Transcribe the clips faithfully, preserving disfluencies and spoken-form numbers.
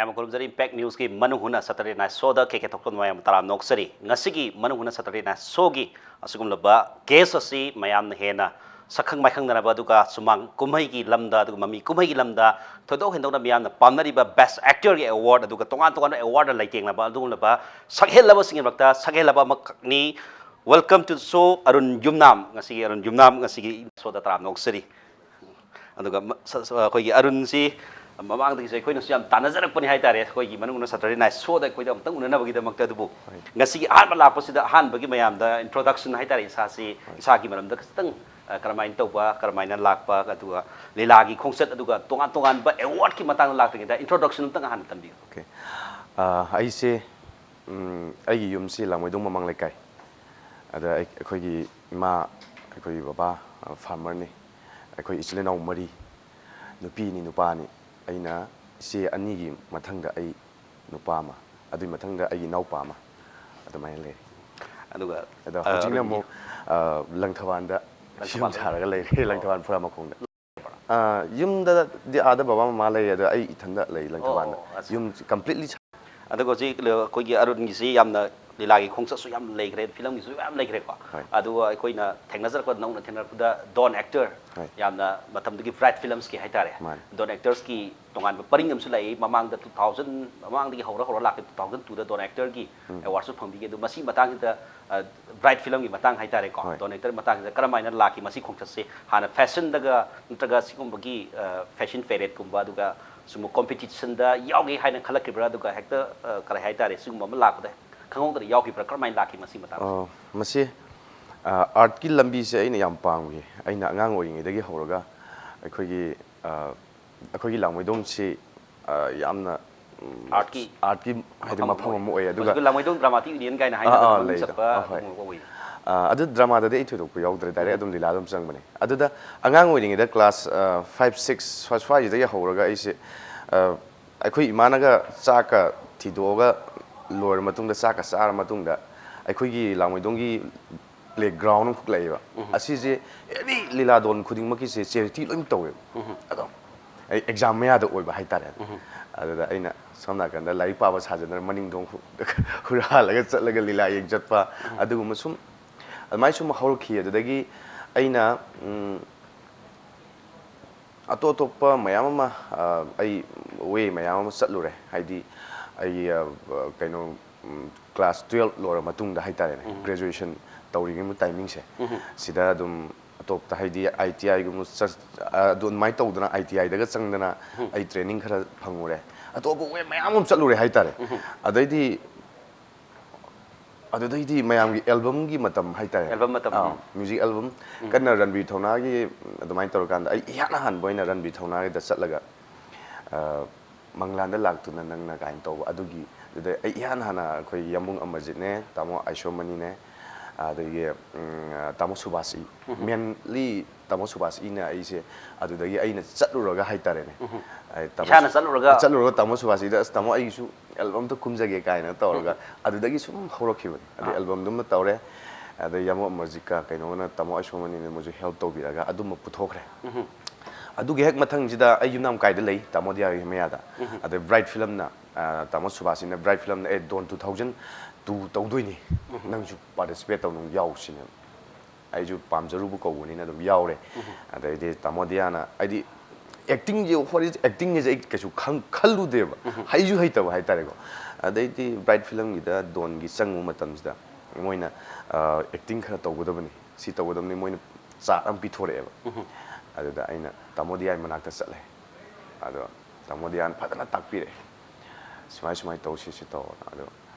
ꯌꯥꯝꯅ ꯈꯨꯔꯨꯝꯖꯔꯤ꯫ Impact Newsꯀꯤ ꯃꯅꯨꯡ ꯍꯨꯠꯅ Saturday Night Showꯗ ꯀꯦ ꯀꯦ ꯊꯣꯛꯆꯣꯝ ꯃꯌꯥꯝ ꯇꯔꯥꯝꯅ ꯑꯣꯛꯆꯔꯤ꯫ ꯉꯁꯤꯒꯤ ꯃꯅꯨꯡ ꯍꯨꯠꯅ Saturday Night Showꯒꯤ ꯑꯁꯤꯒꯨꯝꯂꯕ guest ꯑꯁꯤ ꯃꯌꯥꯝꯅ ꯍꯦꯟꯅ ꯁꯛꯈꯪ ꯃꯥꯏꯈꯪꯅꯔꯕ, ꯑꯗꯨꯒ ꯁꯨꯃꯥꯡ ꯀꯨꯝꯍꯩꯒꯤ ꯂꯝꯗ, ꯑꯗꯨꯒ ꯃꯃꯤ ꯀꯨꯝꯍꯩꯒꯤ ꯂꯝꯗ ꯊꯣꯏꯗꯣꯛ ꯍꯦꯟꯗꯣꯛꯅ ꯃꯤꯌꯥꯝꯅ ꯄꯥꯝꯅꯔꯤꯕ Best Actorꯒꯤ award, ꯑꯗꯨꯒ ꯇꯣꯉꯥꯟ ꯇꯣꯉꯥꯟꯕ awardꯅ ꯂꯩꯇꯦꯡꯂꯕ ꯑꯗꯨꯒꯨꯝꯂꯕ ꯁꯛꯍꯦꯜꯂꯕꯁꯤꯡꯒꯤ ꯃꯔꯛꯇ ꯁꯛꯍꯦꯜꯂꯕ ꯑꯃꯈꯛꯅꯤ꯫ Welcome to the show, Arun ꯌꯨꯝꯅꯥꯝ꯫ ꯉꯁꯤꯒꯤ ꯑꯔꯨꯟ ꯌꯨꯝꯅꯥꯝ ꯉꯁꯤꯒꯤ showꯗ ꯇꯔꯥꯝꯅ ꯑꯣꯛꯆꯔꯤ꯫ ꯑꯗꯨꯒ ꯃ-, ꯁ-, ꯁ-, ꯑꯩꯈꯣꯏꯒꯤ ꯑꯔꯨꯟꯁꯤ ꯃꯃꯥꯡꯗꯒꯤꯁꯨ ꯑꯩꯈꯣꯏꯅꯁꯨ ꯌꯥꯝ ꯇꯥꯟꯅꯖꯔꯛꯄꯅꯤ ꯍꯥꯏꯇꯥꯔꯦ, ꯑꯩꯈꯣꯏꯒꯤ ꯃꯅꯨꯡ ꯍꯨꯠꯅ Saturday Night Showꯗ ꯑꯩꯈꯣꯏꯗ ꯑꯃꯨꯛꯇꯪ ꯎꯅꯅꯕꯒꯤꯗꯃꯛꯇ꯫ ꯑꯗꯨꯕꯨ ꯉꯁꯤꯒꯤ ꯑꯍꯥꯟꯕ ꯂꯥꯛꯄꯁꯤꯗ ꯑꯍꯥꯟꯕꯒꯤ ꯃꯌꯥꯝꯗ introduction ꯍꯥꯏꯇꯥꯔꯦ, ꯏꯁꯥꯁꯤ, ꯏꯁꯥꯒꯤ ꯃꯔꯝꯗ ꯈꯤꯇꯪ, ꯑ, ꯀꯔꯝꯍꯥꯏꯅ ꯇꯧꯕ, ꯀꯔꯝꯍꯥꯏꯅ ꯂꯥꯛꯄ, ꯑꯗꯨꯒ ꯂꯤꯂꯥꯒꯤ ꯈꯣꯡꯆꯠ, ꯑꯗꯨꯒ ꯇꯣꯉꯥꯟ ꯇꯣꯉꯥꯟꯕ awardꯀꯤ ꯃꯇꯥꯡꯗ ꯂꯥꯛꯇ꯭ꯔꯤꯉꯩꯗ introduction ꯑꯝꯇꯪ ꯍꯥꯟꯅ ꯇꯝꯕꯤꯌꯨ꯫ Okay. ꯑ, ꯑꯩꯁꯦ, ꯎꯝ, ꯑꯩꯒꯤ ꯌꯨꯝꯁꯤ ꯂꯥꯡꯃꯩꯗꯣꯡ ꯃꯃꯥꯡ ꯂꯩꯀꯥꯏ꯫ ꯑꯗ ꯑꯩ-, ꯑꯩꯈꯣꯏꯒꯤ ꯏꯃꯥ, ꯑꯩꯈꯣꯏꯒꯤ ꯕꯕꯥ, ꯑ, farmerꯅꯤ꯫ ꯑꯩꯈꯣꯏ ꯏꯆꯤꯜ ꯏꯅꯥꯎ ꯃꯔꯤ, ꯅꯨꯄꯤ ꯑꯅꯤ, ꯅꯨꯄꯥ ꯑꯅꯤ꯫ ꯑꯩꯅ ꯏꯆꯦ ꯑꯅꯤꯒꯤ ꯃꯊꯪꯗ ꯑꯩ ꯅꯨꯄꯥ ꯑꯃ, ꯑꯗꯨꯒꯤ ꯃꯊꯪꯗ ꯑꯩꯒꯤ ꯏꯅꯥꯎꯄꯥ ꯑꯃ, ꯑꯗꯨꯃꯥꯏꯅ ꯂꯩ꯫ ꯑꯗꯨꯒ, ꯑꯗꯣ ꯑ, ꯍꯧꯖꯤꯛꯅ ꯑꯔꯨꯟꯒꯤ ꯑꯃꯨꯛ, ꯑ, ꯂꯪꯊꯕꯥꯜꯗ ꯂꯪꯊꯕꯥꯜ ꯌꯨꯝ ꯁꯥꯔꯒ ꯂꯩꯔꯦ, ꯑꯣ꯫ ꯂꯪꯊꯕꯥꯜ ꯐꯨꯔꯥꯃꯈꯣꯡꯗ꯫ ꯑ, ꯌꯨꯝꯗꯗꯤ ꯑꯥꯗ ꯕꯕꯥ ꯃꯃꯥ ꯂꯩ, ꯑꯗꯣ ꯑꯩ ꯏꯊꯟꯗ ꯂꯩ ꯑꯣ, ꯂꯪꯊꯕꯥꯜꯗ꯫ ꯑꯣ, ꯑꯠꯆꯥ꯫ ꯌꯨꯝ completely ꯁꯥ- ꯑꯗꯨꯒ ꯍꯧꯖꯤꯛ ꯑꯩꯈꯣꯏꯒꯤ ꯑꯔꯨꯟꯒꯤꯁꯤ ꯌꯥꯝꯅ ꯂꯤꯂꯥꯒꯤ ꯈꯣꯡꯆꯠꯁꯨ ꯌꯥꯝ ꯂꯩꯈ꯭ꯔꯦ, filmꯒꯤꯁꯨ ꯌꯥꯝ ꯂꯩꯈ꯭ꯔꯦꯀꯣ꯫ ꯍꯣꯏ꯫ ꯑꯗꯨꯒ ꯑꯩꯈꯣꯏꯅ ꯊꯦꯡꯅꯖꯔꯛꯄ, ꯅꯧꯅ ꯊꯦꯡꯅꯔꯛꯄꯗ Don Actor, ꯍꯣꯏ꯫ ꯌꯥꯝꯅ ꯃꯇꯝꯗꯨꯒꯤ Bright Filmsꯀꯤ ꯍꯥꯏꯇꯥꯔꯦ꯫ ꯃꯥꯅꯦ꯫ Don Actorsꯀꯤ ꯇꯣꯉꯥꯟꯕ ꯄꯔꯤꯡ ꯑꯃꯁꯨ ꯂꯥꯛꯏ꯫ ꯃꯃꯥꯡꯗ two thousand, ꯃꯃꯥꯡꯗꯒꯤ ꯍꯧꯔ ꯍꯧꯔ ꯂꯥꯛꯈꯤ, two thousand twoꯗ Don Actorꯒꯤ ꯎꯝ꯫ Awardꯁꯨ ꯐꯪꯕꯤꯈꯤ꯫ ꯑꯗꯨ ꯃꯁꯤ ꯃꯇꯥꯡꯁꯤꯗ, ꯑ, Bright's Filmꯒꯤ ꯃꯇꯥꯡ ꯍꯥꯏꯇꯥꯔꯦꯀꯣ, ꯍꯣꯏ꯫ Don Actor ꯃꯇꯥꯡꯁꯤꯗ ꯀꯔꯝꯍꯥꯏꯅ ꯂꯥꯛꯈꯤ ꯃꯁꯤ ꯈꯣꯡꯆꯠꯁꯦ? ꯍꯥꯟꯅ fashionꯗꯒ ꯅꯠꯇ꯭ꯔꯒ ꯁꯤꯒꯨꯝꯕꯒꯤ, ꯑ, fashion paradeꯀꯨꯝꯕ, ꯑꯗꯨꯒ ꯁꯨꯝꯕ competitionꯗ ꯌꯥꯎꯒꯦ ꯍꯥꯏꯅ ꯈꯜꯂꯛꯈꯤꯕ꯭ꯔꯥ? ꯑꯗꯨꯒ ꯍꯦꯛꯇ, ꯑ, ꯀꯔꯤ ꯍꯥꯏꯇꯥꯔꯦ, ꯁꯤꯒꯨꯝꯕ ꯑꯃ ꯂꯥꯛꯄꯗ ꯈꯪꯍꯧꯗꯅ ꯌꯥꯎꯈꯤꯕ꯭ꯔꯥ? ꯀꯔꯝꯍꯥꯏꯅ ꯂꯥꯛꯈꯤ ꯃꯁꯤ ꯃꯇꯥꯡꯁꯦ? ꯑꯣ, ꯃꯁꯤ, ꯑ, artꯀꯤ ꯂꯝꯕꯤꯁꯦ ꯑꯩꯅ ꯌꯥꯝ ꯄꯥꯝꯈꯤ꯫ ꯑꯩꯅ ꯑꯉꯥꯡ ꯑꯣꯏꯔꯤꯉꯩꯗꯒꯤ ꯍꯧꯔꯒ ꯑꯩꯈꯣꯏꯒꯤ, ꯑ, ꯑꯩꯈꯣꯏꯒꯤ ꯂꯥꯡꯃꯩꯗꯣꯡꯁꯤ, ꯑ, ꯌꯥꯝꯅ, ꯎꯝ, artꯀꯤ artꯀꯤ ꯍꯥꯏꯗꯤ ꯃꯐꯝ ꯃꯐꯝ ꯑꯃ ꯑꯃ ꯑꯣꯏ꯫ ꯑꯣꯏ꯫ ꯑꯗꯨꯒ ꯍꯧꯖꯤꯛ ꯂꯥꯡꯃꯩꯗꯣꯡ Dramatic Unionꯒꯥꯏꯅ ꯑꯥ, ꯍꯥꯏꯅꯕ ꯑꯥ, ꯃꯃꯤꯡ ꯂꯩꯗꯣ꯫ ꯆꯠꯄ ꯑꯥ, ꯍꯣꯏ꯫ ꯑꯗꯨꯒꯨꯝꯕ ꯑꯣꯏ꯫ ꯑ, ꯑꯗꯨ dramaꯗꯗꯤ ꯑꯩ ꯊꯣꯏꯗꯣꯛꯄ ꯌꯥꯎꯗ꯭ꯔꯦ, direct ꯎꯝ꯫ ꯑꯗꯨꯝ ꯂꯤꯂꯥ ꯑꯗꯨꯝ ꯆꯪꯕꯅꯦ꯫ ꯑꯗꯨꯗ ꯑꯉꯥꯡ ꯑꯣꯏꯔꯤꯉꯩꯗ class, ꯑ, five, six ꯁ꯭ꯋꯥꯏ-, ꯁ꯭ꯋꯥꯏꯁꯤꯗꯒꯤ ꯍꯧꯔꯒ ꯑꯩꯁꯦ, ꯑ, ꯑꯩꯈꯣꯏ ꯏꯃꯥꯅꯒ ꯆꯥꯛꯀ ꯊꯤꯗꯣꯛꯑꯒ ꯂꯣꯏꯔ ꯃꯇꯨꯡꯗ, ꯆꯥꯛꯀ ꯆꯥꯔ ꯃꯇꯨꯡꯗ, ꯑꯩꯈꯣꯏꯒꯤ ꯂꯥꯡꯃꯩꯗꯣꯡꯒꯤ playground ꯑꯃꯈꯛ ꯂꯩꯌꯦꯕ꯫ ꯎꯝ꯫ ꯑꯁꯤꯁꯦ any ꯂꯤꯂꯥ ꯗꯣꯟ ꯈꯨꯗꯤꯡꯃꯛꯀꯤꯁꯦ charity ꯂꯣꯏ ꯇꯧꯋꯦꯕ꯫ ꯎꯝ꯫ ꯑꯗꯣ ꯑꯩ ꯑꯦꯛꯖꯥꯝ ꯃꯌꯥꯗ ꯑꯣꯏꯕ ꯍꯥꯏꯇꯥꯔꯦ꯫ ꯑꯗꯨꯗ ꯑꯩꯅ ꯁꯣꯝ ꯅꯥꯀꯟꯗ ꯂꯥꯏꯔꯤꯛ ꯄꯥꯕ ꯁꯥꯖꯟꯗꯅ ꯃꯅꯤꯡ ꯊꯣꯡ ꯍꯨꯔꯥꯜꯂꯒ ꯆꯠꯂꯒ ꯂꯤꯂꯥ ꯌꯦꯡ ꯆꯠꯄ, ꯑꯗꯨꯒꯨꯝꯕ ꯁꯨꯝ ꯑꯗꯨꯃꯥꯏꯅ ꯁꯨꯝ ꯍꯧꯔꯛꯈꯤ꯫ ꯑꯗꯨꯗꯒꯤ ꯑꯩꯅ ꯎꯝ, ꯑꯇꯣꯞ ꯑꯇꯣꯞꯄ ꯃꯌꯥꯝ ꯑꯃ ꯑ, ꯑꯩ ꯋꯦ ꯃꯌꯥꯝ ꯑꯃ ꯆꯠꯂꯨꯔꯦ꯫ ꯍꯥꯏꯗꯤ ꯑꯩꯒꯤ ꯑ, ꯀꯩꯅꯣ ꯀ꯭ꯂꯥꯁ ꯇꯨꯌꯦꯜꯞ ꯂꯣꯏꯔ ꯃꯇꯨꯡꯗ ꯍꯥꯏꯇꯥꯔꯦꯅꯦ, ꯒ꯭ꯔꯦꯖꯨꯑꯦꯁꯟ ꯇꯧꯔꯤꯉꯩ ꯇꯥꯏꯃꯤꯡꯁꯦ, ꯁꯤꯗ ꯑꯗꯨꯝ ꯑꯇꯣꯞꯄ ꯍꯥꯏꯗꯤ ꯑꯥꯏ ꯇꯤ ꯑꯥꯏꯒꯨꯝꯕ ꯑꯗꯨ ꯑꯗꯨꯃꯥꯏꯅ ꯇꯧꯗꯅ ꯑꯥꯏ ꯇꯤ ꯑꯥꯏꯗꯒ ꯆꯪꯗꯅ ꯑꯩ ꯇ꯭ꯔꯦꯅꯤꯡ ꯈꯔ ꯐꯪꯉꯨꯔꯦ꯫ ꯑꯇꯣꯞꯄ ꯋꯦ ꯃꯌꯥꯝ ꯑꯃ ꯆꯠꯂꯨꯔꯦ ꯍꯥꯏꯇꯥꯔꯦ꯫ ꯑꯗꯩꯗꯤ ꯑꯗꯨꯗꯩꯗꯤ ꯃꯌꯥꯝꯒꯤ ꯑꯦꯜꯕꯝꯒꯤ ꯃꯇꯝ ꯍꯥꯏꯇꯥꯔꯦ꯫ ꯑꯦꯜꯕꯝ ꯃꯇꯝ, ꯑꯥ, ꯎꯝ꯫ ꯃ꯭ꯌꯨꯖꯤꯛ ꯑꯦꯜꯕꯝ ꯎꯝ꯫ ꯀꯟꯅ ꯔꯟꯕꯤꯔ ꯊꯧꯅꯥꯒꯤ ꯑꯗꯨꯃꯥꯏꯅ ꯇꯧꯔꯀꯥꯟꯗ ꯑꯩ ꯏꯍꯥꯟ ꯍꯥꯟꯕ ꯑꯣꯏꯅ ꯔꯟꯕꯤꯔ ꯊꯧꯅꯥꯒꯤꯗ ꯆꯠꯂꯒ, ꯑ, "ꯃꯪꯂꯥꯟꯗ ꯂꯥꯛꯇꯨꯅ ꯅꯪꯅ" ꯀꯥꯏꯅ ꯇꯧꯕ ꯑꯗꯨꯒꯤ, ꯑꯗꯨꯗ ꯑꯩ ꯏꯍꯥꯟ ꯍꯥꯟꯅ ꯑꯩꯈꯣꯏ ꯌꯥꯝꯕꯨꯡ ꯑꯃꯔꯖꯤꯠꯅꯦ, ꯇꯥꯃꯣ ꯑꯥꯏꯁꯣꯃꯅꯤꯅꯦ, ꯑꯗꯒꯤ ꯎꯝ, ꯇꯥꯃꯣ ꯁꯨꯕꯥꯁ ꯏ-, ꯎꯝ꯫ ꯃꯦꯟꯂꯤ ꯇꯥꯃꯣ ꯁꯨꯕꯥꯁ ꯏꯅ ꯑꯩꯁꯦ ꯑꯗꯨꯗꯒꯤ ꯑꯩꯅ ꯆꯠꯂꯨꯔꯒ ꯍꯥꯏꯇꯥꯔꯦꯅꯦ꯫ ꯎꯝ꯫ ꯑꯩ ꯇꯥꯃꯣ ꯏꯁꯥꯅ ꯁꯨ-, ꯆꯠꯂꯨꯔꯒ? ꯆꯠꯂꯨꯔꯒ ꯇꯥꯃꯣ ꯁꯨꯕꯥꯁ ꯏꯗ, "ꯑꯁ, ꯇꯥꯃꯣ, ꯑꯩꯒꯤꯁꯨ ꯑꯦꯜꯕꯝ ꯑꯝꯇ ꯀꯨꯝꯖꯒꯦ" ꯀꯥꯏꯅ ꯇꯧꯔꯒ ꯎꯝ꯫ ꯑꯗꯨꯗꯒꯤ ꯁꯨꯝ ꯍꯧꯔꯛꯈꯤꯕꯅꯦ꯫ ꯑꯗꯩ ꯑꯥ꯫ ꯑꯦꯜꯕꯝꯗꯨꯃ ꯇꯧꯔꯦ, ꯑꯗꯩ ꯌꯥꯝꯕꯨꯡ ꯑꯃꯔꯖꯤꯠꯀ ꯀꯩꯅꯣꯒꯅ, ꯇꯥꯃꯣ ꯑꯥꯏꯁꯣꯃꯅꯤꯅ ꯃꯣꯏꯁꯨ ꯍꯦꯜꯞ ꯇꯧꯕꯤꯔꯒ ꯑꯗꯨꯃ ꯄꯨꯊꯣꯛꯈ꯭ꯔꯦ꯫ ꯎꯝ꯫ ꯑꯗꯨꯒꯤ ꯍꯦꯛ ꯃꯊꯪꯁꯤꯗ ꯑꯩ ꯌꯨꯝꯅꯥꯝ ꯀꯥꯏꯗ ꯂꯩ, ꯇꯥꯃꯣ ꯗꯤꯌꯥꯒꯤ ꯃꯌꯥꯗ꯫ ꯎꯝ꯫ ꯑꯗꯩ ꯕ꯭ꯔꯥꯏꯠ ꯐꯤꯂꯝꯅ, ꯑ, ꯇꯥꯃꯣ ꯁꯨꯕꯥꯁ ꯏꯅ ꯕ꯭ꯔꯥꯏꯠ ꯐꯤꯂꯝꯅ, "ꯑꯦ, ꯗꯣꯟ ꯇꯨ ꯊꯥꯎꯖꯟ ꯇꯨ ꯇꯧꯗꯣꯏꯅꯤ, ꯎꯝ꯫ ꯅꯪꯁꯨ ꯄꯥꯔꯇꯤꯁꯤꯄꯦꯠ ꯇꯧ, ꯅꯪ ꯌꯥꯎꯁꯤꯅꯦ"꯫ ꯑꯩꯁꯨ ꯄꯥꯝꯖꯔꯨꯕ ꯀꯧꯕꯅꯤꯅ ꯑꯗꯨꯝ ꯌꯥꯎꯔꯦ꯫ ꯎꯝ꯫ ꯑꯗꯩꯗꯤ ꯇꯥꯃꯣ ꯗꯤꯌꯥꯅ, ꯍꯥꯏꯗꯤ ꯑꯦꯛꯇꯤꯡꯁꯦ, what is acting ꯁꯦ ꯑꯩ ꯀꯩꯁꯨ ꯈꯪ-, ꯈꯜꯂꯨꯗꯦꯕ꯫ ꯎꯝ꯫ ꯍꯩꯁꯨ ꯍꯩꯇꯕ ꯍꯥꯏꯇꯥꯔꯦꯀꯣ꯫ ꯑꯗꯩꯗꯤ ꯕ꯭ꯔꯥꯏꯠ ꯐꯤꯂꯝꯒꯤꯗ ꯗꯣꯟꯒꯤ ꯆꯪꯉꯨꯕ ꯃꯇꯝꯁꯤꯗ ꯃꯣꯏꯅ, ꯑ, "ꯑꯦꯛꯇꯤꯡ ꯈꯔ ꯇꯧꯒꯗꯕꯅꯤ, ꯁꯤ ꯇꯧꯒꯗꯕꯅꯤ", ꯃꯣꯏꯅ ꯆꯥꯔꯠ ꯑꯃ ꯄꯤꯊꯣꯔꯛꯑꯦꯕ꯫ ꯎꯝ꯫ ꯑꯗꯨꯗ ꯑꯩꯅ ꯇꯥꯃꯣ ꯗꯤꯌꯥꯒꯤ ꯃꯅꯥꯛꯇ ꯆꯠꯂꯦ꯫ ꯑꯗꯣ ꯇꯥꯃꯣ ꯗꯤꯌꯥꯅ ꯐꯖꯅ ꯇꯥꯛꯄꯤꯔꯛꯑꯦ, "ꯁꯨꯃꯥꯏ ꯁꯨꯃꯥꯏꯅ ꯇꯧ, ꯁꯤ ꯁꯤ ꯇꯧꯅ"꯫ ꯑꯗꯣ,